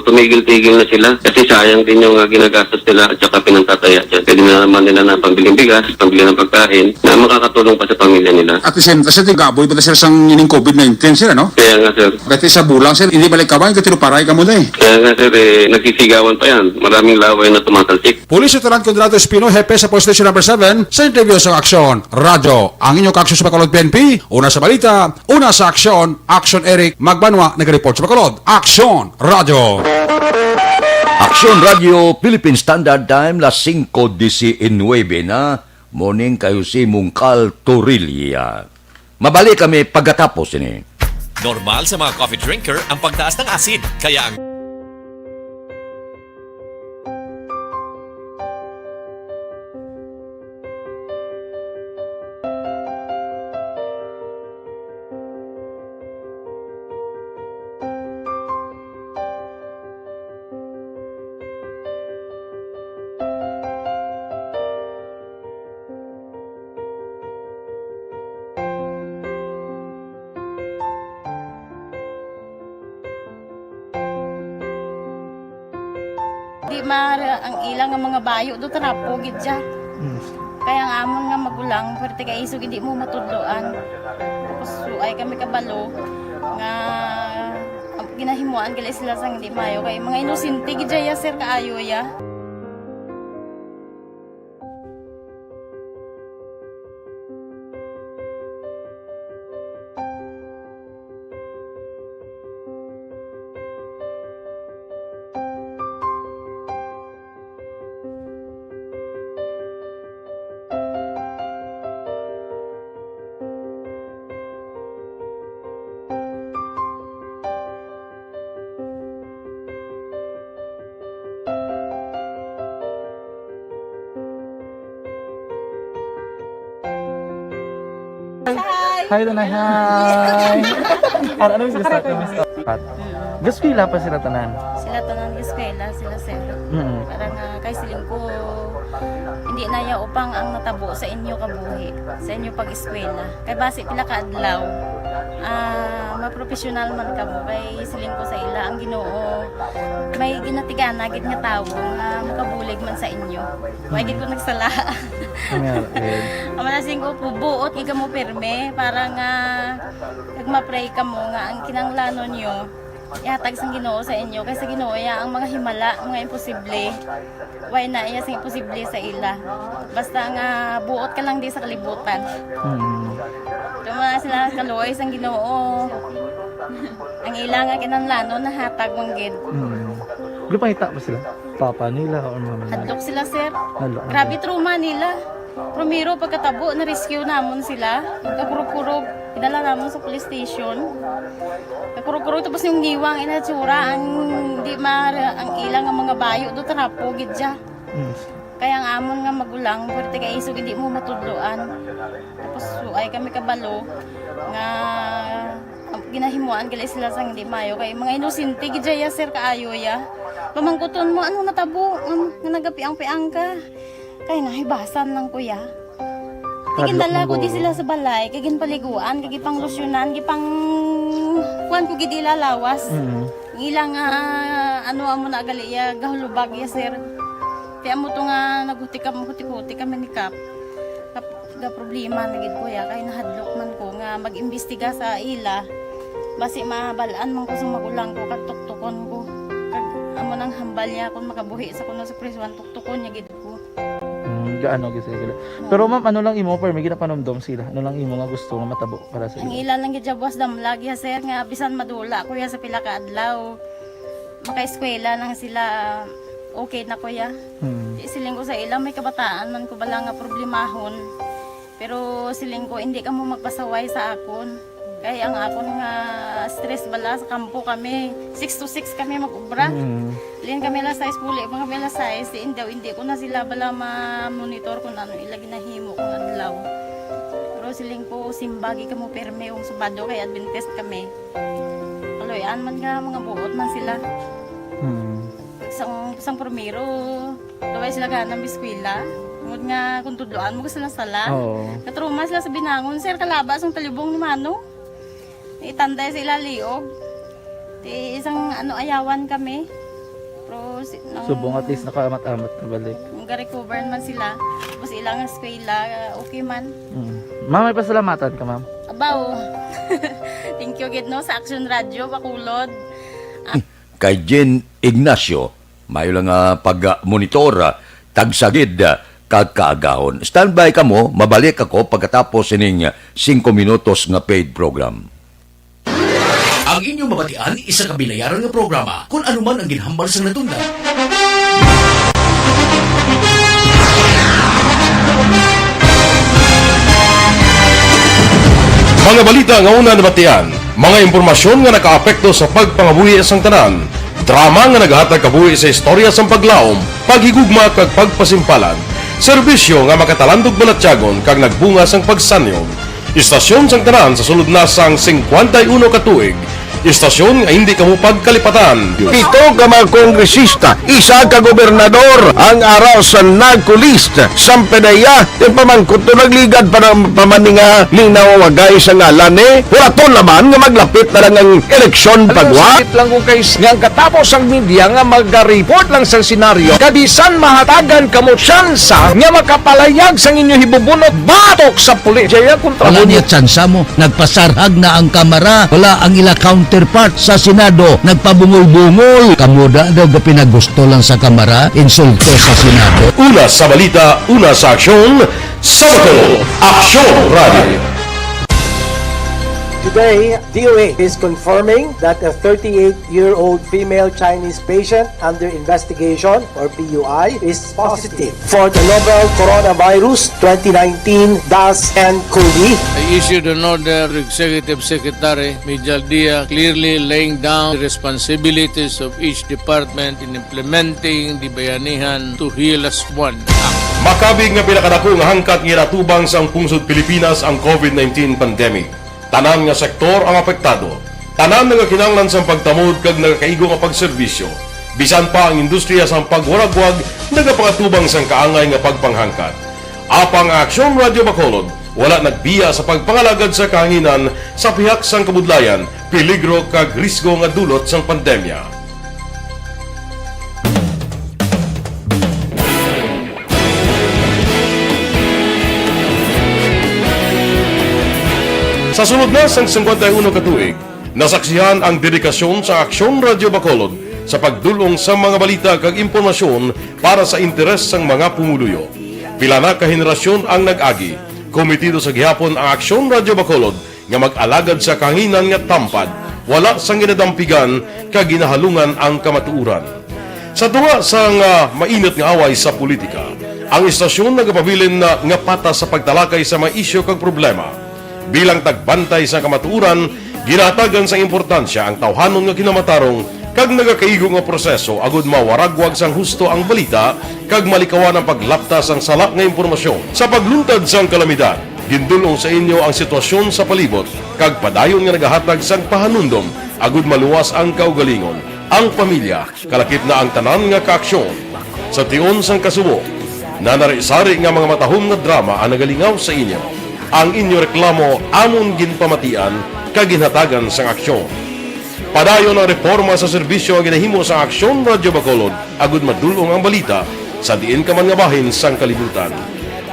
tumigil-tigil na sila kasi sayang din yung ah, ginagastos nila at saka pinangtataya dyan. Pwede na naman nila na pambiling bigas, pambili ng pagkain na makakatulong pa sa pamilya nila. At the same time, sir, gaboy ba na sila sang ining covid nineteen, sir, ano? Kaya nga, sir. Pati sa bulang, sir, hindi balik kamay, katinuparay ka mo na eh. Kaya nga, sir, eh, nagsisigawan pa yan. Maraming laway na tumatalsik. Police Lieutenant Conrado Espino, hepe sa Police Station Number seven, sa interview sa Aksyon Radyo. Ang inyong kaaksyon sa Bacolod P N P, una sa balita, una sa aksyon, Aksyon Eric Magbanwa, nag-report sa Bacolod. Aksyon Radyo. Aksyon Radyo, Philippine Standard Time, las singko diecinuebe na. Morning kay Jose Mungkal Torilla. Mabalik kami pagkatapos ini. Normal sa mga coffee drinker ang pagtaas ng asid, kaya ang Mara ang ila nga mga bayo do trapo gid siya. Mm. Kaya ang amon nga magulang, pwerte kay isog hindi mo matudloan. Tapos suay kami kabalo nga, um, ginahimuan gali sila sang hindi maayo. Kay mga inosente gid siya, sir, kaayo ya. Hi. Hi, Tanay. Hi. Ano, ano yung gusto? Ano yung gusto? Gaskwela pa sila tanan? Sila tanan, eskwela, sila sir. Mm. Parang, ah, kay siling ko, hindi na ya upang ang natabo sa inyo kabuhi, sa inyo pag-eskwela. Kay basi pila ka adlaw, ah, mapropesyonal man kamo. Kay siling ko sa ila, ang Ginoo may ginatigana gid nga tawo nga makabulig man sa inyo. Wa gid ko nagsala. Amen. Amo na sing ko, buot gid kamo pirme para nga kag ma-pray kamo nga ang kinahanglanon nyo ihatag sang Ginoo sa inyo, kay sa Ginoo ya ang mga himala, mga imposible. Way na iya sing imposible sa ila. Basta nga buot ka lang di sa kalibutan. Mm. Kamo na sila kaluoy sang Ginoo. Ang ila nga kinahanglanon nahatag man gid. Mm. Gupangita ba sila? Papa nila or mama nila? Hadlok sila, sir. Hadlok. Grabe trauma nila. Primero, pagkatabo, na-rescue namon sila. Kakurog-kurog, idala namon sa police station. Kakurog-kurog, tapos yung ngiwang, inatsura, ang di ma-, ang ila nga mga bayo, do trapo gid siya. Mm. Kaya ang amon nga magulang, pwerte kay isog, hindi mo matudloan. Tapos, suay kami kabalo nga, um, ginahimuan gali sila sang hindi maayo. Kay mga inosente gid siya, sir, kaayo ya. Pamangkuton mo, ano natabo? Um, nga nagapiang-piang ka? Kay nahibasan lang, kuya. Hadlok. Tigindala ko di sila sa balay, kay ginpaliguan, kay gipanglusyonan, gipang-, kuwan ko gid ila lawas. Mm. Ang ila nga, ano, amo na gali ya, gahulubag ya, sir. Kaya mo to nga naghuti kam-, huti-huti kami ni Kap. Kap-, ga problema na gid ko ya, kay nahadlok man ko nga mag-imbestiga sa ila. Basi mabalaan man ko sa magulang ko, kag tuktukon ko. Kag amo nang hambal niya kung makabuhi sa kuno sa prisuan, tuktukon niya gid ko. Mm, gaano gid sila. Oo. Pero ma'am, ano lang imo, pero may ginapanumdom sila? Ano lang imo nga gusto nga matabo para sa ila? Ang ila lang gid siya buwas damlag ya, sir, nga bisan madula ko ya sa pila ka adlaw, makaeskwela lang sila, okay na ko ya. Hmm. Di siling ko sa ila, may kabataan man ko bala nga problemahon. Pero siling ko, hindi kamo magpasaway sa akon. Kay ang akon nga stress bala sa kampo kami, six to six kami mag-ubra. Mm. Lin kami alas sais, puli pa kami alas sais, di, hindi, hindi ko na sila bala ma-monitor kung ano ila ginahimo kung adlaw. Pero siling ko, simba gid kamo pirme kung Sabado kay Adventist kami. Kaluy-an man nga mga buot man sila. Mm. Sang, sang primero, Luway sila gana mag-eskwela. Tungod nga kung tudloan mo, gusto na sala. Oo. Natrauma sila sa binangon, sir, kalaba sang talibong ni Manong. Itanday sa ila liog. Ti isang, ano, ayawan kami. Pero si, nang Subong at least nakaamat-amat na balik. Nung ga-recover man sila, tapos ilang eskwela, okay man. Mm. Ma'am, may pasalamatan ka, ma'am? Abaw. Thank you gid, no, sa Action Radio, Bacolod. Kay Jen Ignacio, mayo lang nga pag-monitor, ah, tagsa gid, ah, ka kaagahon. Standby kamo, mabalik ako pagkatapos sining singko minutos nga paid program. Ang inyong mabatian, isa ka binayaran nga programa, kung ano man ang ginhambal sang natundan. Mga balita nga una nabatian, mga impormasyon nga nakaapekto sa pagpangabuhi sang tanan, drama nga naghatag kabuhi sa istorya sang paglaom, paghigugma kag pagpasimpalan, serbisyo nga makatalandog balatyagon kag nagbunga sang pagsanyog. Istasyon sang tanan sa sulod na sang singkwenta y uno ka tuig, Istasyon nga hindi kamo pagkalipatan. Pito ka mga kongresista, isa ka gobernador ang ara sa narco list. Sampedeya, yung pamangkot to nagligad pa ng pamaninga ning nawawagay sa ngalan eh. Huraton naman nga maglapit na lang ang eleksyon. Alam mo, pagwa. Sakit lang kung kay nga ang katapos ang media nga mag-report lang sa senaryo, kabisan mahatagan kamo tsansa nga makapalayag sang inyo hibubunot batok sa pulis. Jaya, kontra Wala mo niya tsansa mo. Nagpasarhag na ang Kamara. Wala ang ila counterpart sa Senado. Nagpabungol-bungol. Kamo da daw ga pinagusto lang sa Kamara, insulto sa Senado. Una sa balita, una sa aksyon, sa Bacolod, Aksyon Radio. Today, D O A is confirming that a thirty-eight-year-old female Chinese patient under investigation, or P U I, is positive for the novel coronavirus twenty nineteen dash N COVID. I issued an order to Executive Secretary Mijal Dia, clearly laying down the responsibilities of each department in implementing the Bayanihan to Heal As One Act. Makabig nga pinakadako nga hangkat nga ginatubang sang pungsod Pilipinas ang COVID nineteen pandemic. Tanan nga sektor ang apektado. Tanan nagakinahanglan sang pagtamod kag nagakaigo nga pagserbisyo. Bisan pa ang industriya sang pagwaragwag nagapangatubang sang kaangay nga pagpanghangkat. Apang ang Aksyon Radio Bacolod wala nagbiya sa pagpangalagad sa kahanginan sa pihak sang kabudlayan, peligro kag risgo nga dulot sang pandemya. Sa sulod na sang singkwenta y uno ka tuig, nasaksihan ang dedikasyon sa Aksyon Radio Bacolod sa pagdul-ong sa mga balita kag impormasyon para sa interes sang mga pumuluyo. Pila na ka henerasyon ang nag-agi. Komitido sa gihapon ang Aksyon Radio Bacolod nga mag-alagad sa kahanginan nga tampad, wala sang ginadampigan kag ginahalungan ang kamatuoran. Sa tunga sang, ah, mainit nga away sa politika, ang istasyon nagapabilin na nga patas sa pagtalakay sa mga isyu kag problema. Bilang tagbantay sa kamatuoran, ginahatagan sang importansya ang tawhanon nga kinamatarong kag nagakaigo nga proseso agud mawaragwag sang husto ang balita kag malikawan ang paglapta sang sala nga impormasyon. Sa pagluntad sang kalamidad, gindul-ong sa inyo ang sitwasyon sa palibot kag padayon nga nagahatag sang pahanumdom agud maluwas ang kaugalingon, ang pamilya, kalakip na ang tanan nga kaaksyon. Sa tion sang kasubo, nanari-sari nga mga matahom nga drama ang nagalingaw sa inyo. Ang inyo reklamo amon ginpamatian kag ginhatagan sang aksyon. Padayon ang reporma sa serbisyo nga ginahimo sang Aksyon Radio Bacolod agud madul-ong ang balita sa diin ka man nga bahin sang kalibutan.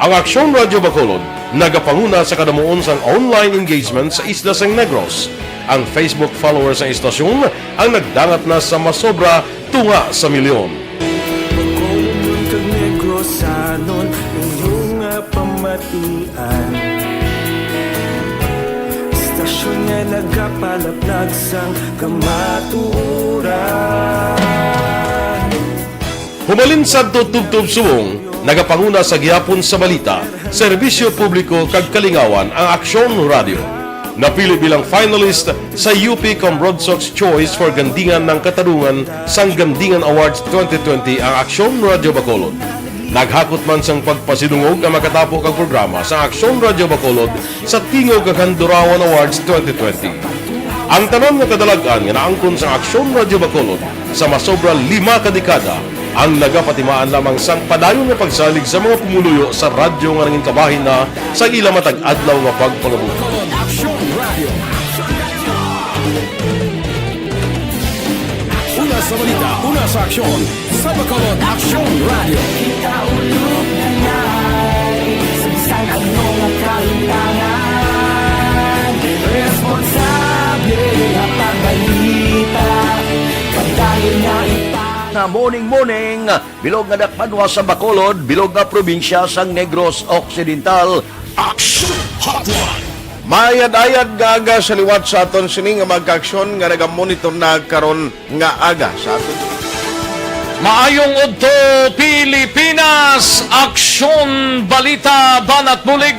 Ang Aksyon Radio Bacolod nagapanguna sa kadamuon sang online engagement sa isla sang Negros. Ang Facebook followers sang istasyon ang nagdangat na sa masobra tunga sa milyon. Bacolod kag Negrosanon, inyo nga pamatian. Istasyon nga nagapalaplag sang kamatuoran. Humalin sadto tubtob subong, nagapanguna sa gihapon sa balita, serbisyo publiko kag kalingawan ang Aksyon Radio. Napili bilang finalist sa U P Cambrodsoc's Choice for Gandingan ng Katarungan sang Gandingan Awards twenty twenty ang Aksyon Radio Bacolod. Naghakot man sang pagpasidungog ang makatapo kag programa sa Aksyon Radio Bacolod sa Tingog kag Handurawan Awards twenty twenty. Ang tanan nga kadalag-an nga naangkon sang Aksyon Radio Bacolod sa masobra lima ka dekada ang nagapatimaan lamang sang padayon nga pagsalig sa mga pumuluyo sa radyo nga nangin kabahin na sa ila matag adlaw nga pagpangabuhi. Aksyon Radio. Una sa balita, una sa aksyon, sa Bacolod Aksyon Radio. Kita ulog na nga, sa bisan ano nga kalimtangan, responsable nga pagbalita, pagdayon nga ipa- Na morning, morning, bilog nga dakpanwa sa Bacolod, bilog nga probinsya sang Negros Occidental. Action Hotline. Maayad-ayad nga aga sa liwat sa aton sini nga mga kaaksyon nga nagamonitor na karon nga aga sa aton. Maayong udto, Pilipinas! Aksyon, balita, banat bulig.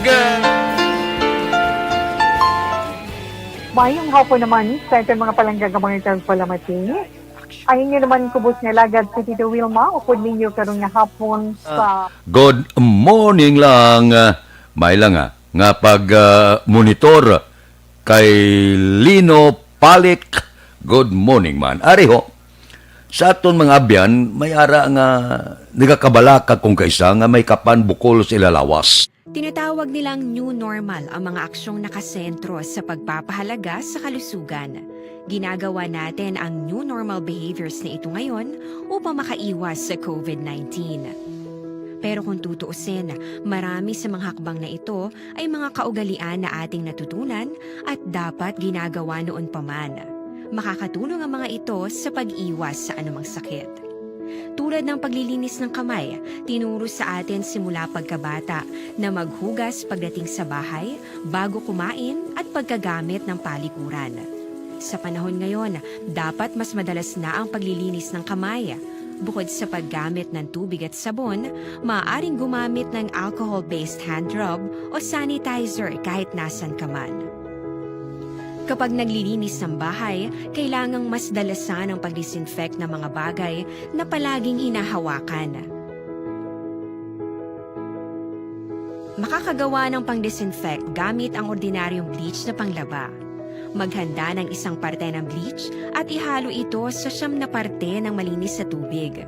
Maayong hapon naman sa aton mga palangga nga mga tagpalamati. Ang inyo naman kubos nga alagad si Tito Wilma, upod ninyo karon nga hapon sa Good morning lang, ah, may lang, ah, nga pag, ah, monitor kay Lino Palik Good morning, man. Ari ho, sa aton mga abyan, may ara nga nagakabalaka kung kaisa nga may kapan bukol sa ila lawas. Tinatawag nilang new normal ang mga aksyong nakasentro sa pagpapahalaga sa kalusugan. Ginagawa natin ang new normal behaviors na ito ngayon upang makaiwas sa covid nineteen. Pero kung tutuusin, marami sa mga hakbang na ito ay mga kaugalian na ating natutunan at dapat ginagawa noon pa man. Makakatulong ang mga ito sa pag-iwas sa anumang sakit. Tulad ng paglilinis ng kamay, tinuro sa atin simula pagkabata na maghugas pagdating sa bahay, bago kumain, at pagkagamit ng palikuran. Sa panahon ngayon, dapat mas madalas na ang paglilinis ng kamay. Bukod sa paggamit ng tubig at sabon, maaaring gumamit ng alcohol-based hand rub o sanitizer kahit nasan ka man. Kapag naglilinis ng bahay, kailangang mas dalasan ang pag-disinfect ng mga bagay na palaging hinahawakan. Makakagawa ng pang-disinfect gamit ang ordinaryong bleach na panglaba. Maghanda ng isang parte ng bleach at ihalo ito sa siyam na parte ng malinis na tubig.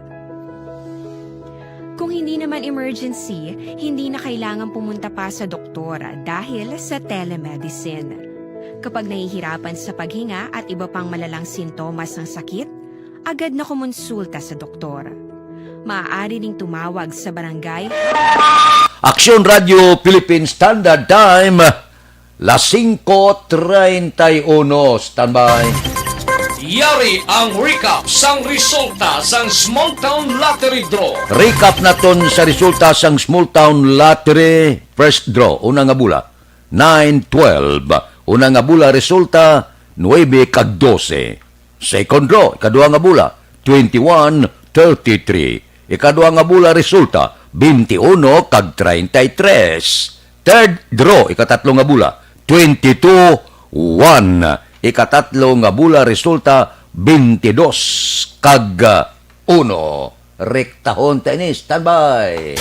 Kung hindi naman emergency, hindi na kailangan pumunta pa sa doktor dahil sa telemedicine. Kapag nahihirapan sa paghinga at iba pang malalang sintomas ng sakit, agad na kumonsulta sa doktor. Maaari ring tumawag sa barangay. Aksyon Radio Philippine Standard Time, las singko treinta y uno. Standby. Yari ang recap sang resulta sang Small Town Lottery Draw. Recap naton sa resulta sang Small Town Lottery First Draw. Una nga bula, nine, twelve. Una nga bula resulta, nuebe kag dose. Second draw, ikaduha nga bula, twenty-one, thirty-three. Ikaduha nga bula resulta, twenty-one kag treinta y tres. Third draw, ikatatlo nga bula, twenty-two, one. Ikatatlo nga bula resulta, twenty-dos kag uno. Rektahon ta ini, standby.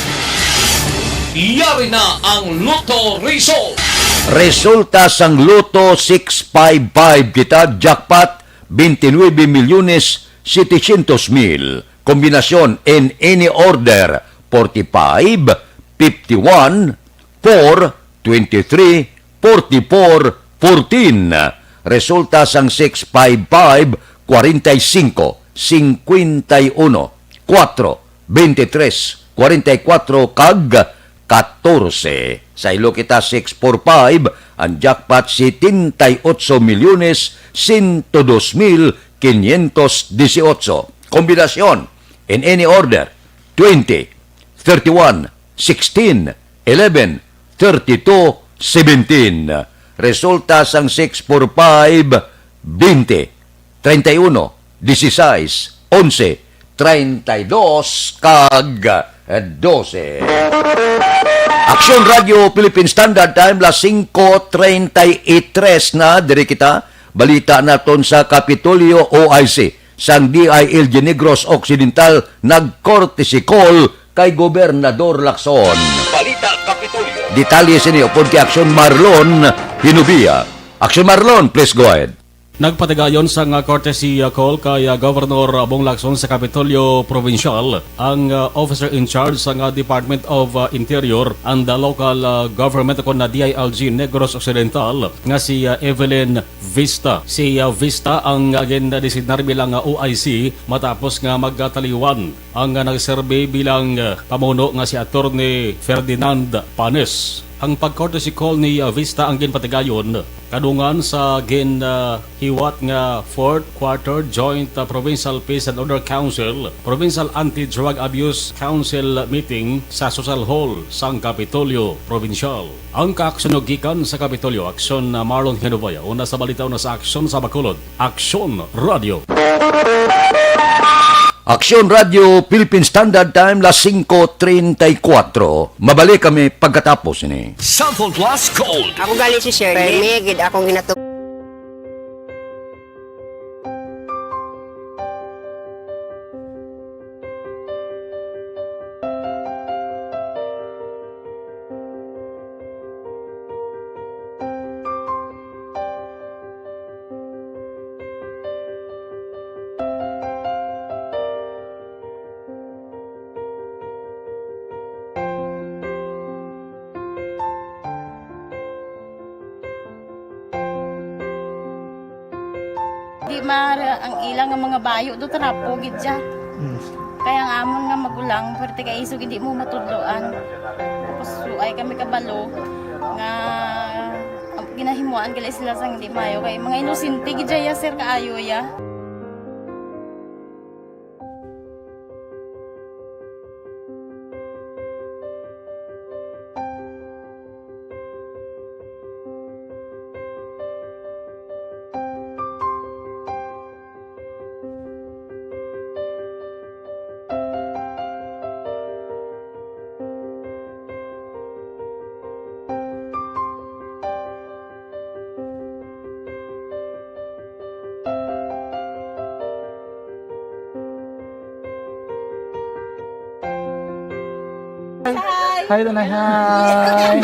Yari na ang Lotto result. Resulta sang Lotto six five five, kita jackpot, twenty-nuebe milyones setecientos mil. Kombinasyon in any order, forty-five, fifty-one, four, twenty-three, forty-four, fourteen. Resulta sang six five five, kwarenta y singko, singkwenta y uno, kwatro, twenty-tres, kwarenta y kwatro, kag katorse. Sa ilo kita six four five, ang jackpot setenta y ocho milyones sento dos mil quinientos dieciocho. Kombinasyon, in any order, twenty, thirty-one, sixteen, eleven, thirty-two, seventeen. Resulta sang six four five, twenty, treinta y uno, dieciséis, once, treinta y dos, kag dose. Aksyon Radio Philippine Standard Time, las singko treinta y tres na, diri kita. Balita naton sa Kapitolyo, O I C sang D I L G Negros Occidental nag-courtesy call kay Gobernador Lacson. Balita Kapitolyo. Detalye sini upod kay Aksyon Marlon Hinubia. Aksyon Marlon, please go ahead. Nagpatigayon sang, ah, courtesy, ah, call kay, ah, Governor Bong Lacson sa Kapitolyo Provincial ang, ah, officer in charge sang, ah, Department of, ah, Interior and the Local, ah, Government, kon na D I L G Negros Occidental, nga si, ah, Evelyn Vista. Si, ah, Vista ang, ah, gindesignar bilang, ah, O I C matapos nga magkataliwan ang, ah, nagserbi bilang, ah, pamuno nga si Attorney Ferdinand Panes. Ang pag-courtesy call ni, ah, Vista ang ginpatigayon kadungan sa gin, ah, hiwat nga fourth Quarter Joint, ah, Provincial Peace and Order Council, Provincial Anti-Drug Abuse Council meeting sa Social Hall sang Kapitolyo Provincial. Ang kaaksyon gikan sa Kapitolyo, Aksyon, ah, Marlon Genovia. Una sa balita, una sa aksyon sa Bacolod, Aksyon Radio. Aksyon Radio Philippine Standard Time, las singko treinta y cuatro. Mabalik kami pagkatapos ni Sample Plus Gold. Ako gali si Shirley. Permi gid akong ginato- Di mar ang ila nga mga bayo do trapo gid siya. Mm. Kaya ang amon nga magulang, pwerte kay isog hindi mo matudloan. Tapos, ay kami kabalo nga ginahimuan gali sila sang hindi maayo. Kay mga inosente gid siya, sir, kaayo ya. Hi! Hi, Tanay. Hi!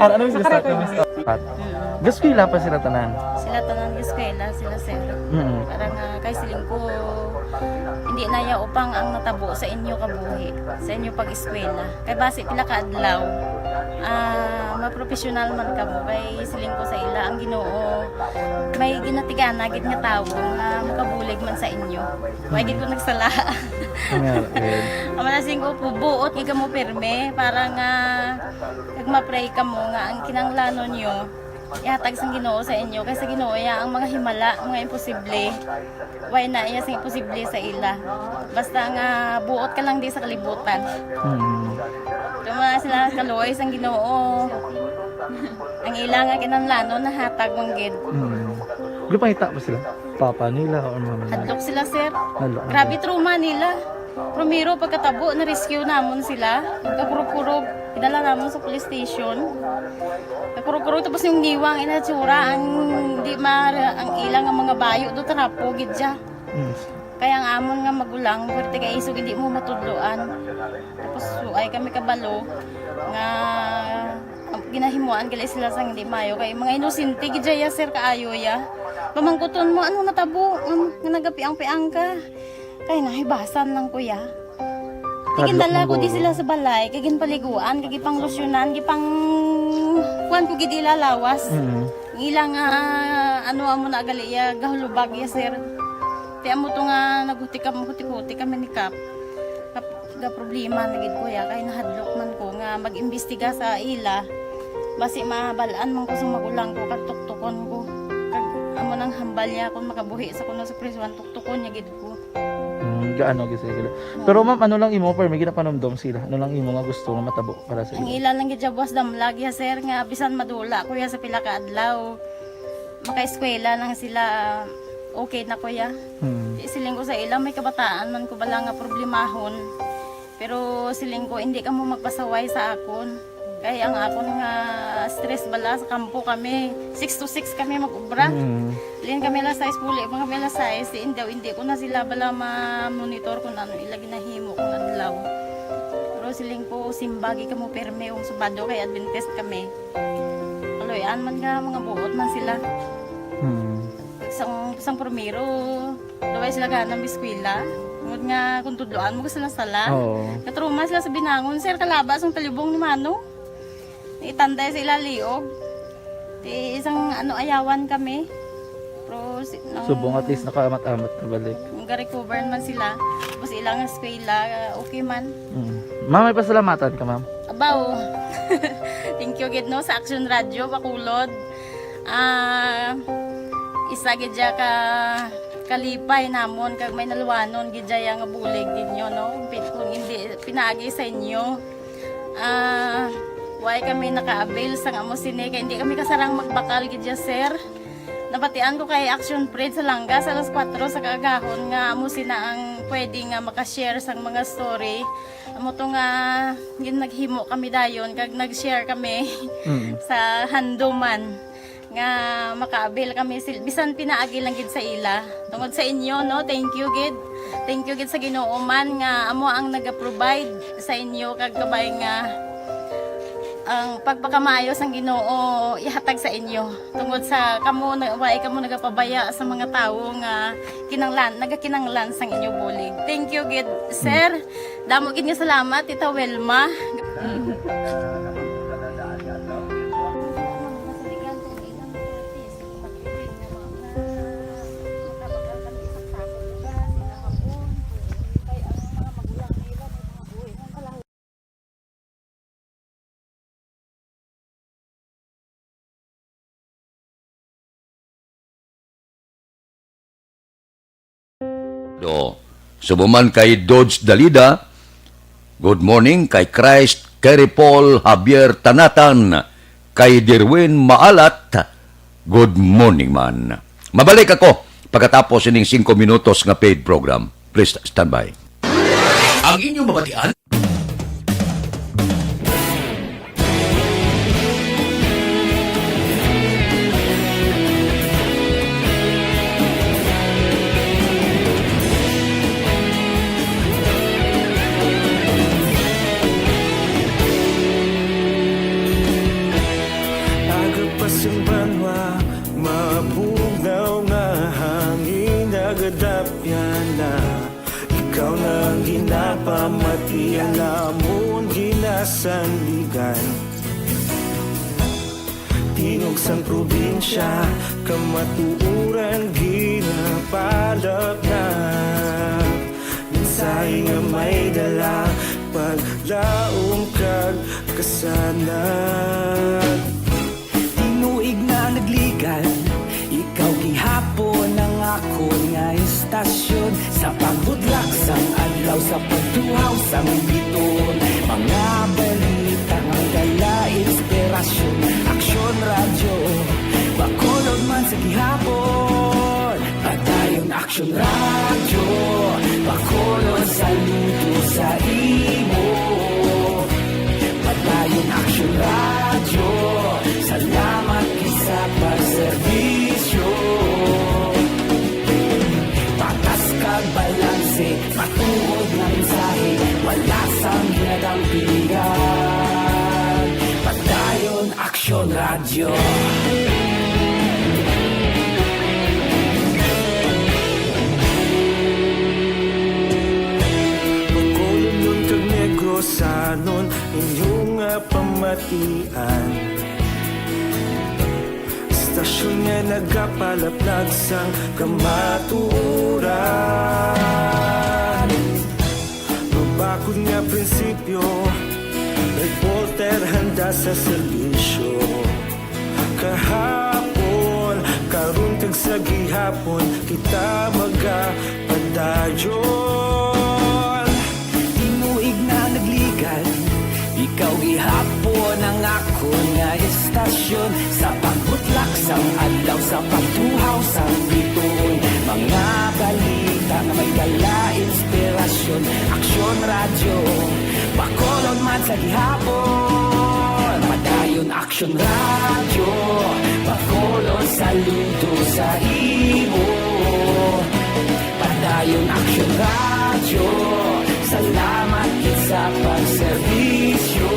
Ano, ano yung gusto? Gusto pa sila tanan? Sila tanan eskwela, sila, sir. Mm. Para nga kay siling ko, hindi na ya upang ang natabo sa inyo kabuhi, sa inyo pag-eskwela. Kay basi pila ka adlaw, ah, mapropesyonal man kamo. Kay siling ko sa ila, ang Ginoo may ginatigana gid nga tawo nga makabulig man sa inyo. Wa gid ko nagsala. Nga, eh. Amo na sing ko, buot gid kamo pirme para nga kag ma-pray kamo nga ang kinahanglanon nyo ihatag sang Ginoo sa inyo, kay sa Ginoo ya ang mga himala, mga imposible. Way na iya sing imposible sa ila. Basta nga buot ka lang di sa kalibutan. Mm. Kamo na sila kaluoy sang Ginoo. Ang ila nga kinahanglanon nahatag man gid. Mm. Gipangita ba sila? Papa nila or mama nila? Hadlok sila, sir. Hadlok. Grabe trauma nila. Primero, pagkatabo, na-rescue namon sila. Nagkakurog-kurog, idala namon sa police station. Nagkakurog-kurog, tapos yung niwang inatsura, ang di ma-, ang ila nga mga bayo do trapo gid siya. Mm. Kaya ang amon nga magulang, pwerte kay isog hindi mo matudloan. Tapos, ay kami kabalo nga ginahimuan gali sila sang hindi maayo. Kay mga inosente gid ya, sir, kaayo ya. Pamangkuton mo, ano natabo? Nga, nga nagapiang-piang ka? Kay nahibasan lang, kuya. Kadlok. Tigindala ko di sila sa balay, kay ginpaliguan, kay gipanglusyonan, gipang kuan ko gid ila lawas. Mm. Ila nga, ano, amo na gali ya, gahulubag ya, sir. Ti amo to nga naghuti kam-, huti-huti kami ni Kap. Kap-, ga problema na gid ko ya, kay nahadlok man ko nga mag-imbestiga sa ila. Basi mabal-an man ko sa magulang ko, kag tuktukon ko. Kag amo nang hambal niya kung makabuhi sa kuno sa prisuhan, tuktukon niya gid ko. Mm, gaano gid sila. Pero ma'am, ano lang imo, permi ginapanumdom sila? Ano lang imo nga gusto nga matabo para sa ila? Ang ila lang gid siya buwas damlag ya, sir, nga bisan madula ko ya sa pila ka adlaw, makaeskwela lang sila, okay na ko ya. Hmm. Di siling ko sa ila, may kabataan man ko bala nga problemahon. Pero siling ko, hindi kamo magpasaway sa akon. Kay ang akon nga stress bala sa kampo kami, six to six kami mag-ubra. Mm. Lin kami alas sais, puli pa kami alas sais. Di, hindi, hindi ko na sila bala ma-monitor kung ano ila ginahimo kung adlaw. Pero siling ko, simbagi kamo pirme kung Sabado kay Adventist kami. Kaloy-an man nga mga buot man sila. Mm. Sang, sang primero, Daway sila gana mag-eskwela. Tungod nga kung tudloan mo sila sala. Oo. Natrauma sila sa binangon, sir, kalaba sang talibong ni Mano. Itanday sa ila liog. Ti isang ano, ayawan kami. Pero si, nang Subong at least nakaamat-amat na balik. Nag-recover man sila. Tapos ilang eskwela, okay man. Mm. Ma'am, may pasalamatan ka, ma'am? Abaw. Thank you gid, no, sa Action Radio Bacolod. Ah, isa gid siya ka kalipay namon kag may naluwanon gid siya nga bulig ninyo, no? Pi-, kung hindi pinaagi sa inyo, ah, way kami naka-avail sang amo sini kay hindi kami kasarang magbakal gid siya, sir. Nabatian ko kay Action Fred sa Langga sa alas kuwatro sa kaagahon nga amo sina ang pwede nga maka-share sang mga story. Amo to nga gin-, naghimo kami dayon kag nag-share kami Mm. sa handuman nga maka-avail kami sil-, bisan pinaagi lang gid sa ila. Tungod sa inyo, no, thank you gid. Thank you gid sa Ginoo man nga amo ang naga-provide sa inyo kag kabay nga ang pagpakamaayo sang Ginoo ihatag sa inyo. Tungod sa kamo na, way kamo nagapabaya sa mga tawo nga kinanglan, nagakinanglan sang inyo bulig. Thank you gid, sir. Damo gid nga salamat, Tita Wilma. Do. Subo man kay Dodge Dalida, good morning. Kay Christ, Kerry Paul Javier Tanatan, kay Derwin Maalat, good morning man. Mabalik ako pagkatapos ining singko minutos nga paid program. Please stand by. Ang inyong mabatian. Aga pa sing banwa, mabugnaw nga hangin nagadapyan na. Ikaw na ang ginapamati, alamon ginasandigan. Tingog sang probinsya, kamatuoran ginapalapnap. Mensahe nga may dala, paglaom kag kasanag. Tinuig na nagligad, ikaw gihapon ang akon nga istasyon. Sa pagbutlak sang adlaw, sa pagtuhaw sang biton, mga balita nga dala inspirasyon. Aksyon Radyo, Bacolod man sa gihapon. Padayon Aksyon Radyo, Bacolod, saludo sa imo. Padayon Aksyon Radyo, salamat gid sa pagserbisyo. Patas kag balanse, matuod nga mensahe, wala sang ginadampigan. Padayon Aksyon Radyo. Bacolodnon kag Negrosanon, inyo nga pamatian. Istasyon nga nagapalaplag sang kamatuoran. Mabakod nga prinsipyo, reporter handa sa serbisyo. Kahapon, karon kag sa gihapon, kita magapadayon. Tinuig na nagligad, ikaw gihapon ang akon nga istasyon. Sa pagbutlak sang adlaw, sa pagtuhaw sang bituon, mga balita nga may dala inspirasyon. Aksyon Radyo, Bacolod man sa gihapon. Padayon Aksyon Radyo, Bacolod, saludo sa imo. Padayon Aksyon Radyo, salamat gid sa pagserbisyo.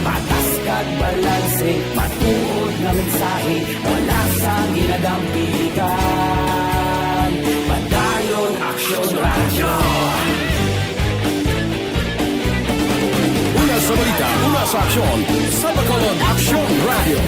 Patas kag balanse, matuod nga mensahe, wala sang ginadampigan. Padayon Aksyon Radyo. Una sa balita, una sa aksyon, sa Bacolod Aksyon Radyo.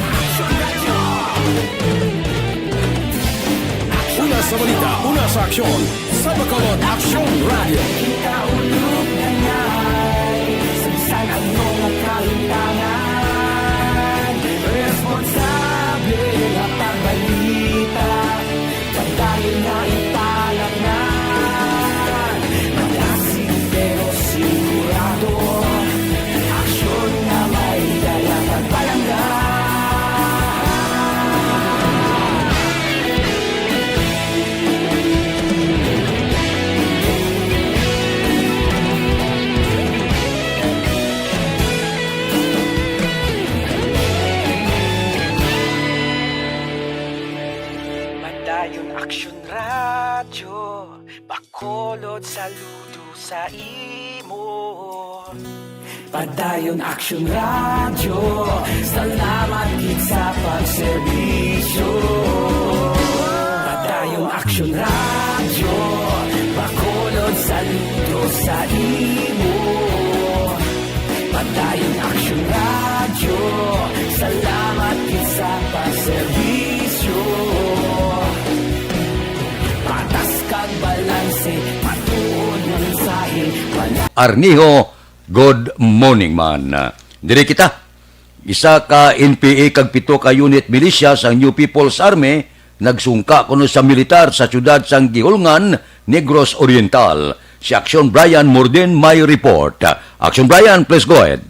Una sa balita, una sa aksyon, sa Bacolod Aksyon Radyo. Ikaulog na ngay, sa bisan ano nga kahintangan, responsable nga pagbalita. Padayon na ipalapnan, malasig pero sigurado. Aksyon nga may dala pagpalangga. Padayon Aksyon Radyo, Bacolod, saludo sa imo. Padayon Aksyon Radyo, salamat gid sa pagserbisyo. Padayon Aksyon Radyo, Bacolod, saludo sa imo. Padayon Aksyon Radyo, salamat gid sa pagserbisyo. Patas kag balanse, matuod nga mensahe, wala. Arniho, good morning man. Diri kita. Isa ka N P A kag pito ka unit militia sang New People's Army Nagsungka kuno sa militar sa siyudad sang Guihulngan, Negros Oriental. Si Action Brian Morden may report. Action Brian, please go ahead.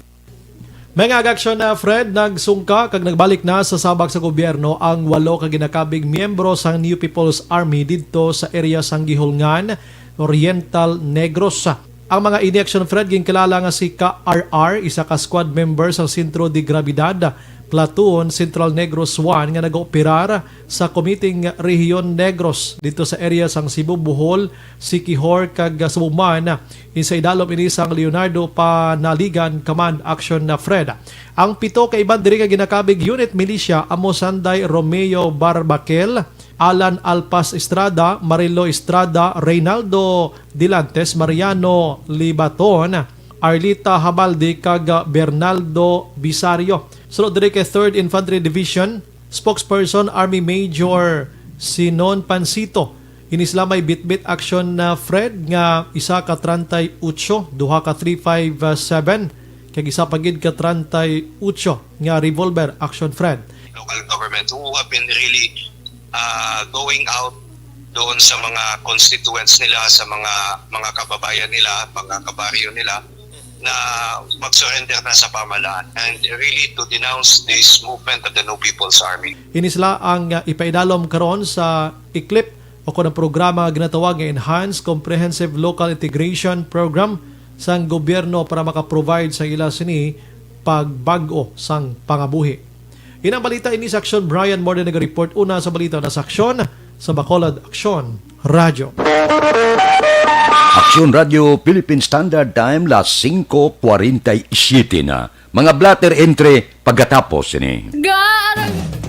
Mga action na, Fred, nagsungka kag nagbalik na sa sabak sa gobyerno ang walo ka ginakabig miyembro sang New People's Army didto sa area sang Guihulngan, Oriental Negros. Ang mga ini, Action Fred, ginkilala nga si Ka R R, isa ka squad member sa Centro de Gravidad Platoon, Central Negros one, nga nag-ooperar sa Committing Region Negros dito sa area sang Cebu, Bohol, Siquijor, kag Sabuman. Insa idalom ini sang Leonardo Panaligan Command, Action na, Fred. Ang pito ka iban diri nga ginakabig unit militia amo sanday Romeo Barbaquel, Alan Alpas Estrada, Marilo Estrada, Reynaldo Dilantes, Mariano Libaton, Arlita Habaldi, kag Bernaldo Bisario. Sunod diri kay Third Infantry Division, spokesperson Army Major Sinon Pansito. Ini sila may bitbit, Action na, Fred, nga isa ka treinta y ocho, duha ka three five seven, kag isa pa gid ka treinta y ocho nga revolver, Action Fred. Local government who have been really, uh, going out doon sa mga constituents nila, sa mga, mga kababayan nila, mga kabaryo nila, na mag-surrender na sa pamahalaan and really to denounce this movement of the New People's Army. Ini sila ang, uh, ipaidalom karon sa ECLIP o kon ang programa nga ginatawag nga Enhanced Comprehensive Local Integration Program sang gobyerno para maka-provide sa ila sini pagbag-o sang pangabuhi. Inang balita ini sa Action. Brian Morden naga-report. Una sa balita na sa Action, sa Bacolod Action Radyo. Action Radio Philippine Standard Time, las singko kwarenta y siyete na. Mga blotter entry pagkatapos ini. Garang-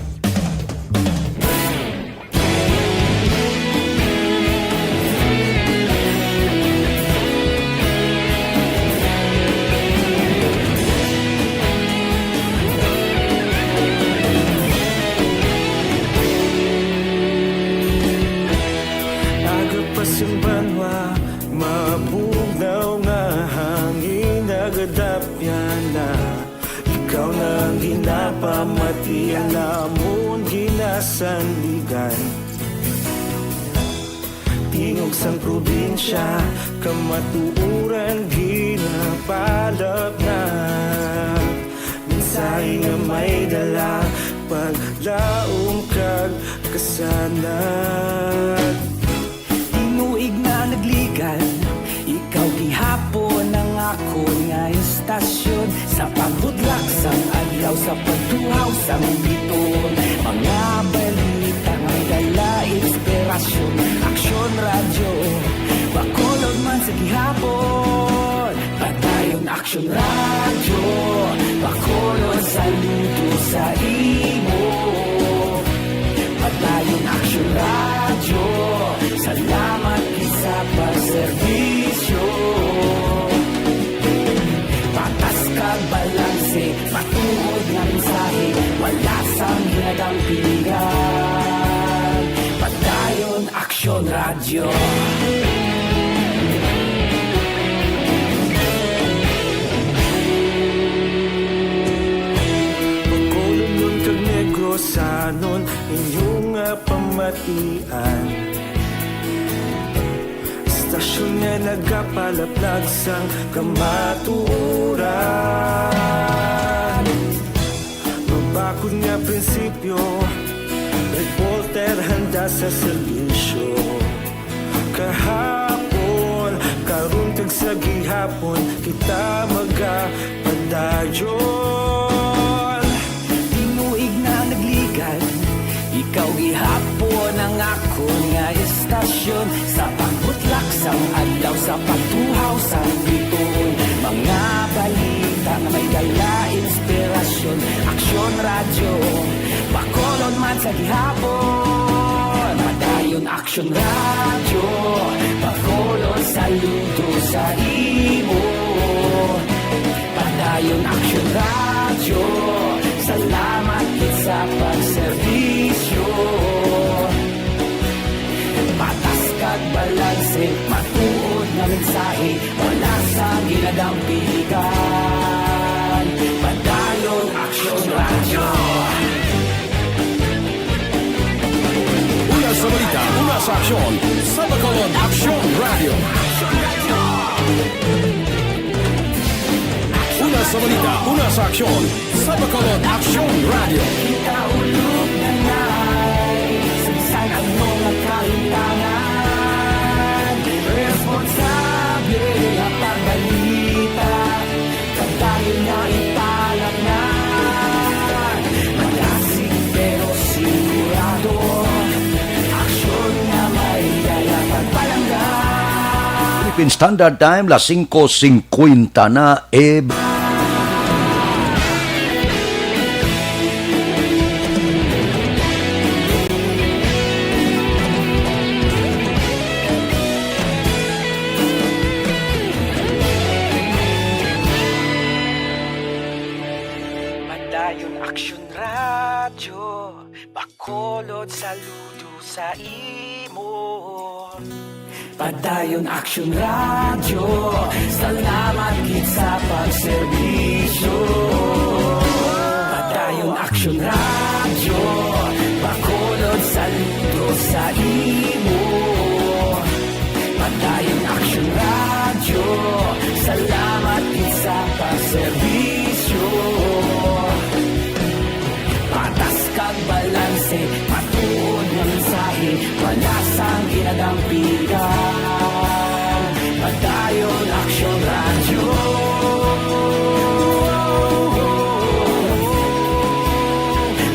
Aga pa sing banwa, mabugnaw nga hangin nagadapyan na. Ikaw na ang ginapamati, ang amon ginasandigan. Tingog sang probinsya, kamatuoran ginapalapnap. Mensahe nga may dala, paglaom kag kasanag. Tinuig na nagligan, ikaw gihapon ang akon nga istasyon. Sa pagbutlak sang adlaw, sa pagtuhaw sang biton, mga balita nga may dala inspirasyon. Aksyon Radyo, Bacolod man sa gihapon. Padayon Aksyon Radyo, Bacolod, saludo sa imo. Padayon Aksyon Radyo, salamat gid sa pagserbisyo. Patas kag balanse, matuod nga mensahe, wala sang ginadampigan. Padayon Aksyon Radyo. Bacolodnon kag Negrosanon, inyo nga pamatian. Istasyon nga nagapalaplag sang kamatuoran. Mabakod nga prinsipyo, reporter handa sa serbisyo. Kahapon, karon kag sa gihapon, kita magapadayon. Tinuig na nagligan, ikaw gihapon ang akon nga istasyon. Sa pagbutlak sang adlaw, sa pagtuhaw sang bituon, mga balita nga may dala inspirasyon. Aksyon Radyo, Bacolod man sa gihapon. Padayon Aksyon Radyo, Bacolod, saludo sa imo. Padayon Aksyon Radyo, salamat gid sa pagserbisyo. Patas kag balanse, matuod nga mensahe, wala sang ginadampigan. Padayon Aksyon Radyo. Aksyon sa Bacolod Aksyon Radio. Una sa balita, una sa aksyon sa Bacolod Aksyon Radio. Kita ulog na nai, sagsag ang mga kahintangan. Responsable at pagbalita. Padayon na ipalapnan. Malasig pero sigurado. Aksyon na may dala pagpalangga. Philippine Standard Time, las singko singkwenta na, eh. Padayon Aksyon Radyo, Bacolod, saludo sa imo. Padayon Aksyon Radyo, salamat gid sa pagserbisyo. Padayon Aksyon Radyo, Bacolod, saludo sa imo. Padayon Aksyon Radyo, salamat gid sa pagserbisyo. Patas kag balanse, matuod nga mensahe, patas ang ginadampigan. Padayon Aksyon Radyo.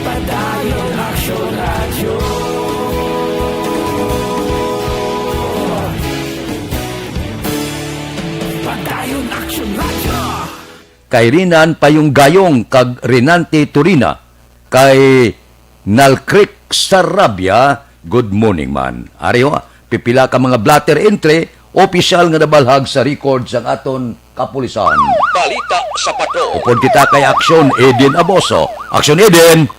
Padayon Aksyon Radyo. Padayon Aksyon Radyo. Kay Rinan Payong Gayong kag Renante Turina, kay Nalcrick Sarabia, good morning man. Ari ho, pipila ka mga blotter entry, opisyal nga nabalhag sa record sang aton kapulisan. Balita sa Patrol. Upod kita kay Aksyon Eden Aboso. Aksyon Eden!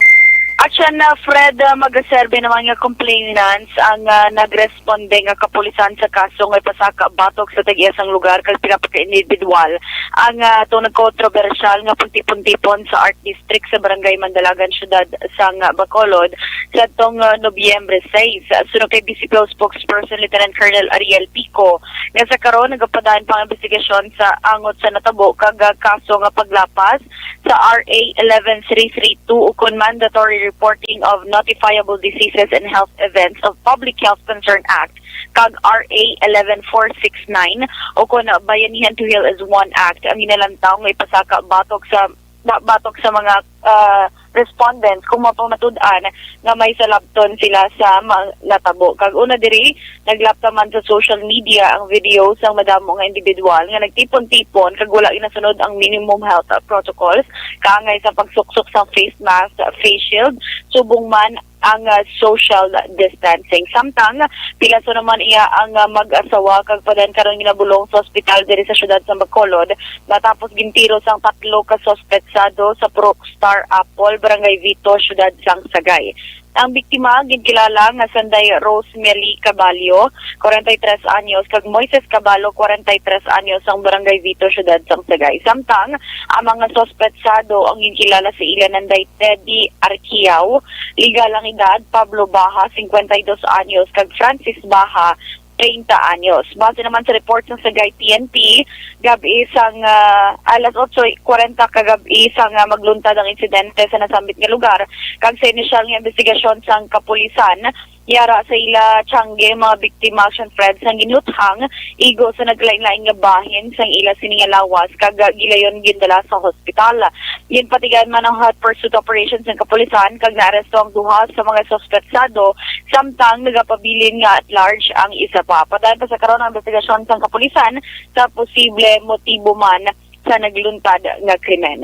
Aksyon na, Fred, ah, magaserbi naman nga complainants ang, ah, nagresponde nga kapulisan sa kaso nga ipasaka batok sa tag-iya sang lugar kag pila pa ka individual ang, ah, atong nagkontrobersyal nga pagtipon-tipon sa Art District sa Barangay Mandalagan, Siyudad sang Bacolod, sa tong, ah, Nobyembre sais. Suno kay B C P O spokesperson Lieutenant Colonel Ariel Pico, nga sa karon nagapadaan pa ang investigasyon sa angot sa natabo kag, ah, kaso nga paglapas sa R A eleven three three two ukon Mandatory Reporting of Notifiable Diseases and Health Events of Public Health Concern Act kag R A eleven four six nine ukon Bayanihan to Heal as One Act ang ginalantaw nga ipasaka batok sa ba-, batok sa mga, ah, respondents kung mapamatud-an nga may salabton sila sa ma-, natabo. Kag una diri, naglapta man sa social media ang video sang madamo nga individual nga nagtipon-tipon kag wala ginasunod ang minimum health, ah, protocols, kaangay sa pagsuksok sang face mask, face shield, subong man ang, ah, social distancing. Samtang pilaso naman iya ang, ah, mag-asawa kag padayon karon ginabulong sa ospital diri sa siyudad sa Bacolod matapos gintiro sang tatlo ka suspetsado sa Purok Star Apple, Barangay Vito, siyudad sang Sagay. Ang biktima ginkilala nga sanday Rosemary Caballo, kwarenta y tres anyos, kag Moises Caballo, kwarenta y tres anyos, sang Barangay Vito, siyudad sang Sagay. Samtang ang mga suspetsado ang ginkilala sa ila nanday Teddy Arquiao, legal ang edad, Pablo Baha, cincuenta y dos anyos, kag Francis Baha, treinta anyos. Base naman sa report sang Sagay P N P, gab-i sang, ah, alas otso kwarenta kagab-i sang, ah, magluntad ang insidente sa nasambit nga lugar, kag sa inisyal nga investigasyon sang kapulisan, yara sa ila tiyangge mga biktima, Action Fred, sang ginluthang igo sa naglain-lain nga bahin sang ila sini nga lawas, kag, ah, gilayon gindala sa hospital. Ginpatigan man ang hot pursuit operation sang kapulisan kag naaresto ang duha sa mga suspetsado, samtang nagapabilin nga at large ang isa pa. Padayon pa sa karon ang investigasyon sang kapulisan sa posible motibo man sa nagluntad nga krimen.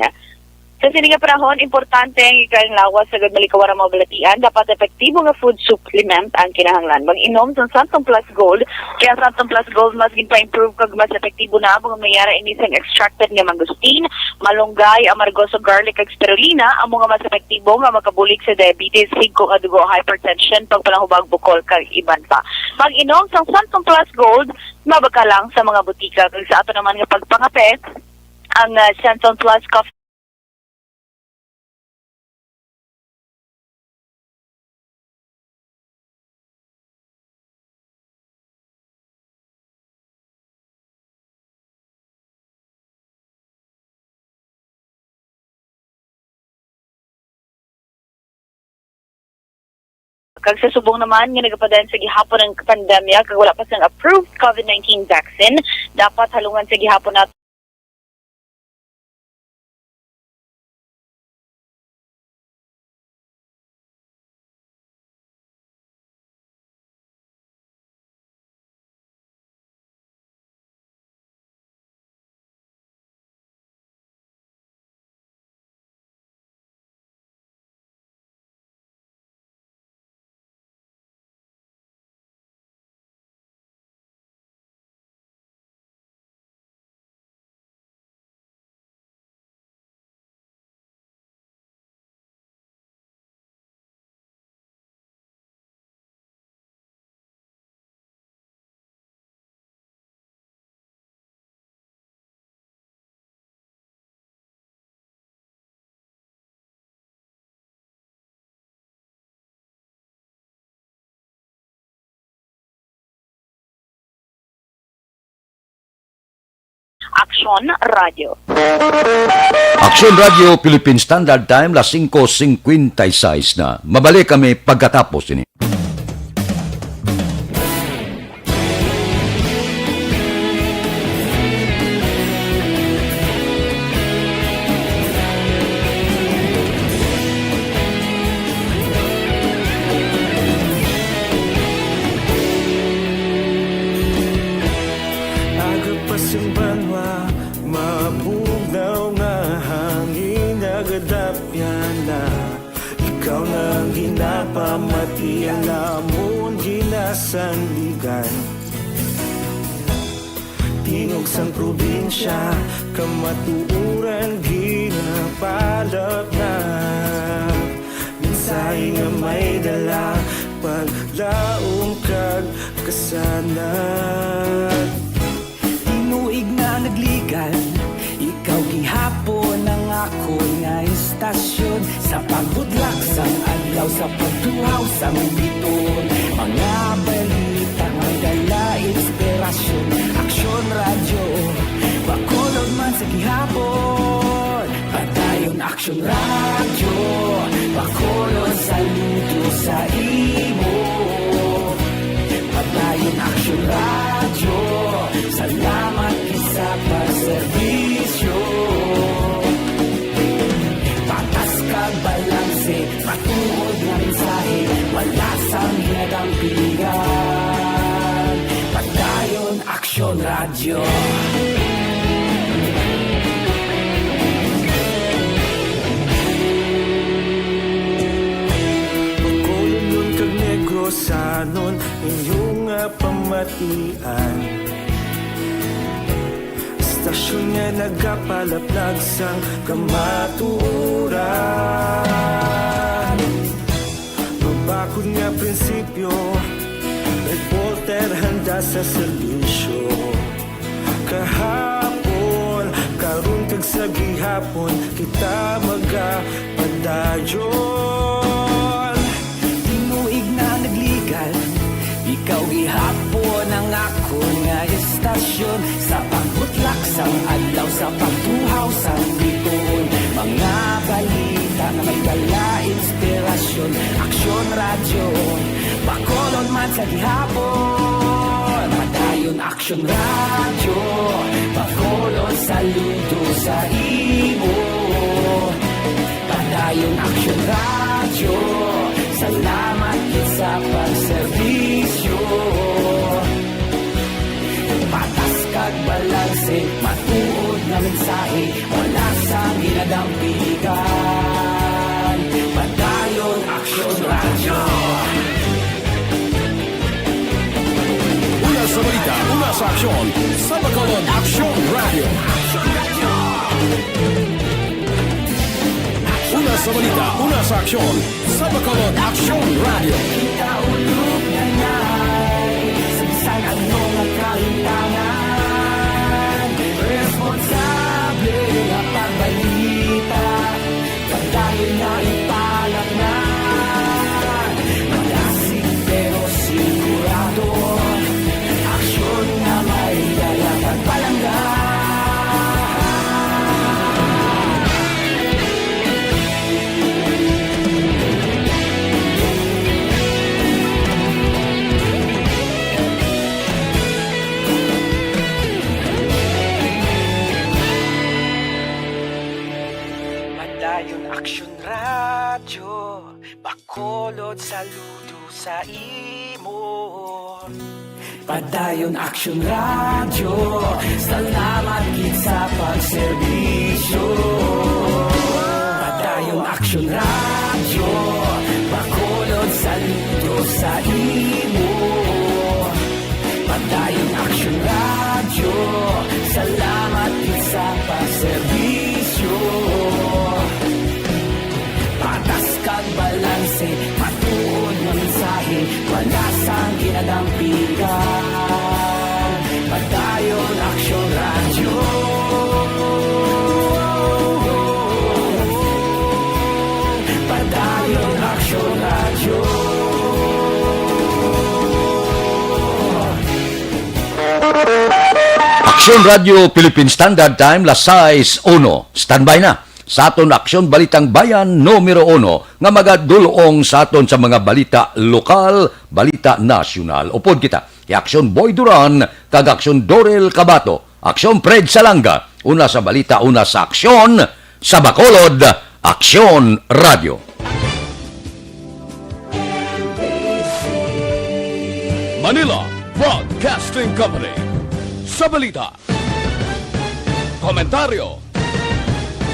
Sa sini nga panahon, importante ang ikaayong lawas, sagad malikawan ang mga balatian. Dapat epektibo nga food supplement ang kinahanglan. Mag-inom sang Santon Plus Gold. Kay ang Santon Plus Gold mas ginpa-improve kag mas epektibo na, mga mayara ini sang extracted nga mangosteen, malunggay, amargoso, garlic, kag spirulina, amo nga mas epektibo nga makabulig sa diabetes, higko nga dugo, hypertension, pagpananghubag bukol, kag iban pa. Mag-inom sang Santon Plus Gold, mabakal lang sa mga butika. Kag sa ato naman nga pagpangape, ang, ah, Santon Plus Coffee Kag sa subong naman nga nagapadayon sa gihapon ang pandemya kag wala pa sang approved COVID nineteen vaccine, dapat halungan sa gihapon nato Aksyon Radyo. Aksyon Radyo Philippine Standard Time, las singko singkwenta y seis na. Mabalik kami pagkatapos ini. Aga pa sing banwa, mabugnaw nga hangin nagadapyan na. Ikaw na ang ginapamati, ang amon ginasandigan. Tingog sang probinsya, kamatuoran ginapalapnap. Mensahe nga may dala, paglaom kag kasanag. Tinuig na nagligal, ikaw gihapon ang akon nga istasyon. Sa pagbutlak sang adlaw, sa pagtuhaw sang biton, mga balita nga dala inspirasyon. Aksyon Radyo, Bacolod man sa gihapon. Padayon Aksyon Radyo, Bacolod, saludo sa imo. Padayon Aksyon Radyo, salamat gid sa pagserbisyo. Patas kag balanse, matuod nga mensahe, wala sang ginadampigan. Padayon Aksyon Radyo. Bacolodnon kag Negrosanon, inyo nga pamatian. Istasyon nga nagapalaplag sang kamatuoran. Mabakod nga prinsipyo, reporter handa sa serbisyo. Kahapon, karon kag sa gihapon, kita magapadayon. Tinuig na nagligal, ikaw gihapon ang akon nga istasyon. Sa pagbutlak sang adlaw, sa pagtuhaw sang biton, mga balita nga may dala inspirasyon. Aksyon Radyo, Bacolod man sa gihapon. Padayon Aksyon Radyo, Bacolod, saludo sa imo. Padayon Aksyon Radyo, salamat gid sa pagserbisyo. Patas kag balanse, matuod nga mensahe, wala sang ginadampigan. Padayon Aksyon Radyo. Una sa balita, una sa aksyon, sa Bacolod Aksyon Radyo. Una sa balita, una sa aksyon, sa Bacolod Aksyon Radyo. Kita ulog na nay, sa bisan ano nga kahintangan, responsable nga pagbalita. Padayon na ipalaknag, malasig pero sigurado. Aksyon nga may dala pagpalangga. Bacolod, saludo sa imo. Padayon Aksyon Radyo, salamat gid sa pagserbisyo. Padayon Aksyon Radyo, Bacolod, saludo sa imo. Padayon Aksyon Radyo, salamat gid sa pagserbisyo. Patas kag balanse, matuod nga mensahe, wala sang ginadampigan. Padayon Aksyon Radyo. Padayon Aksyon Radyo. Aksyon Radyo Philippine Standard Time, las sais uno. Standby na sa aton Aksyon Balitang Bayan numero uno nga magadul-ong sa aton sa mga balita lokal, balita nasyonal. Upod kita kay Aksyon Boy Duran kag Aksyon Dorel Cabato, Aksyon Fred Salanga, una sa balita, una sa aksyon, sa Bacolod, Aksyon Radyo. Manila Broadcasting Company. Sa balita, komentaryo,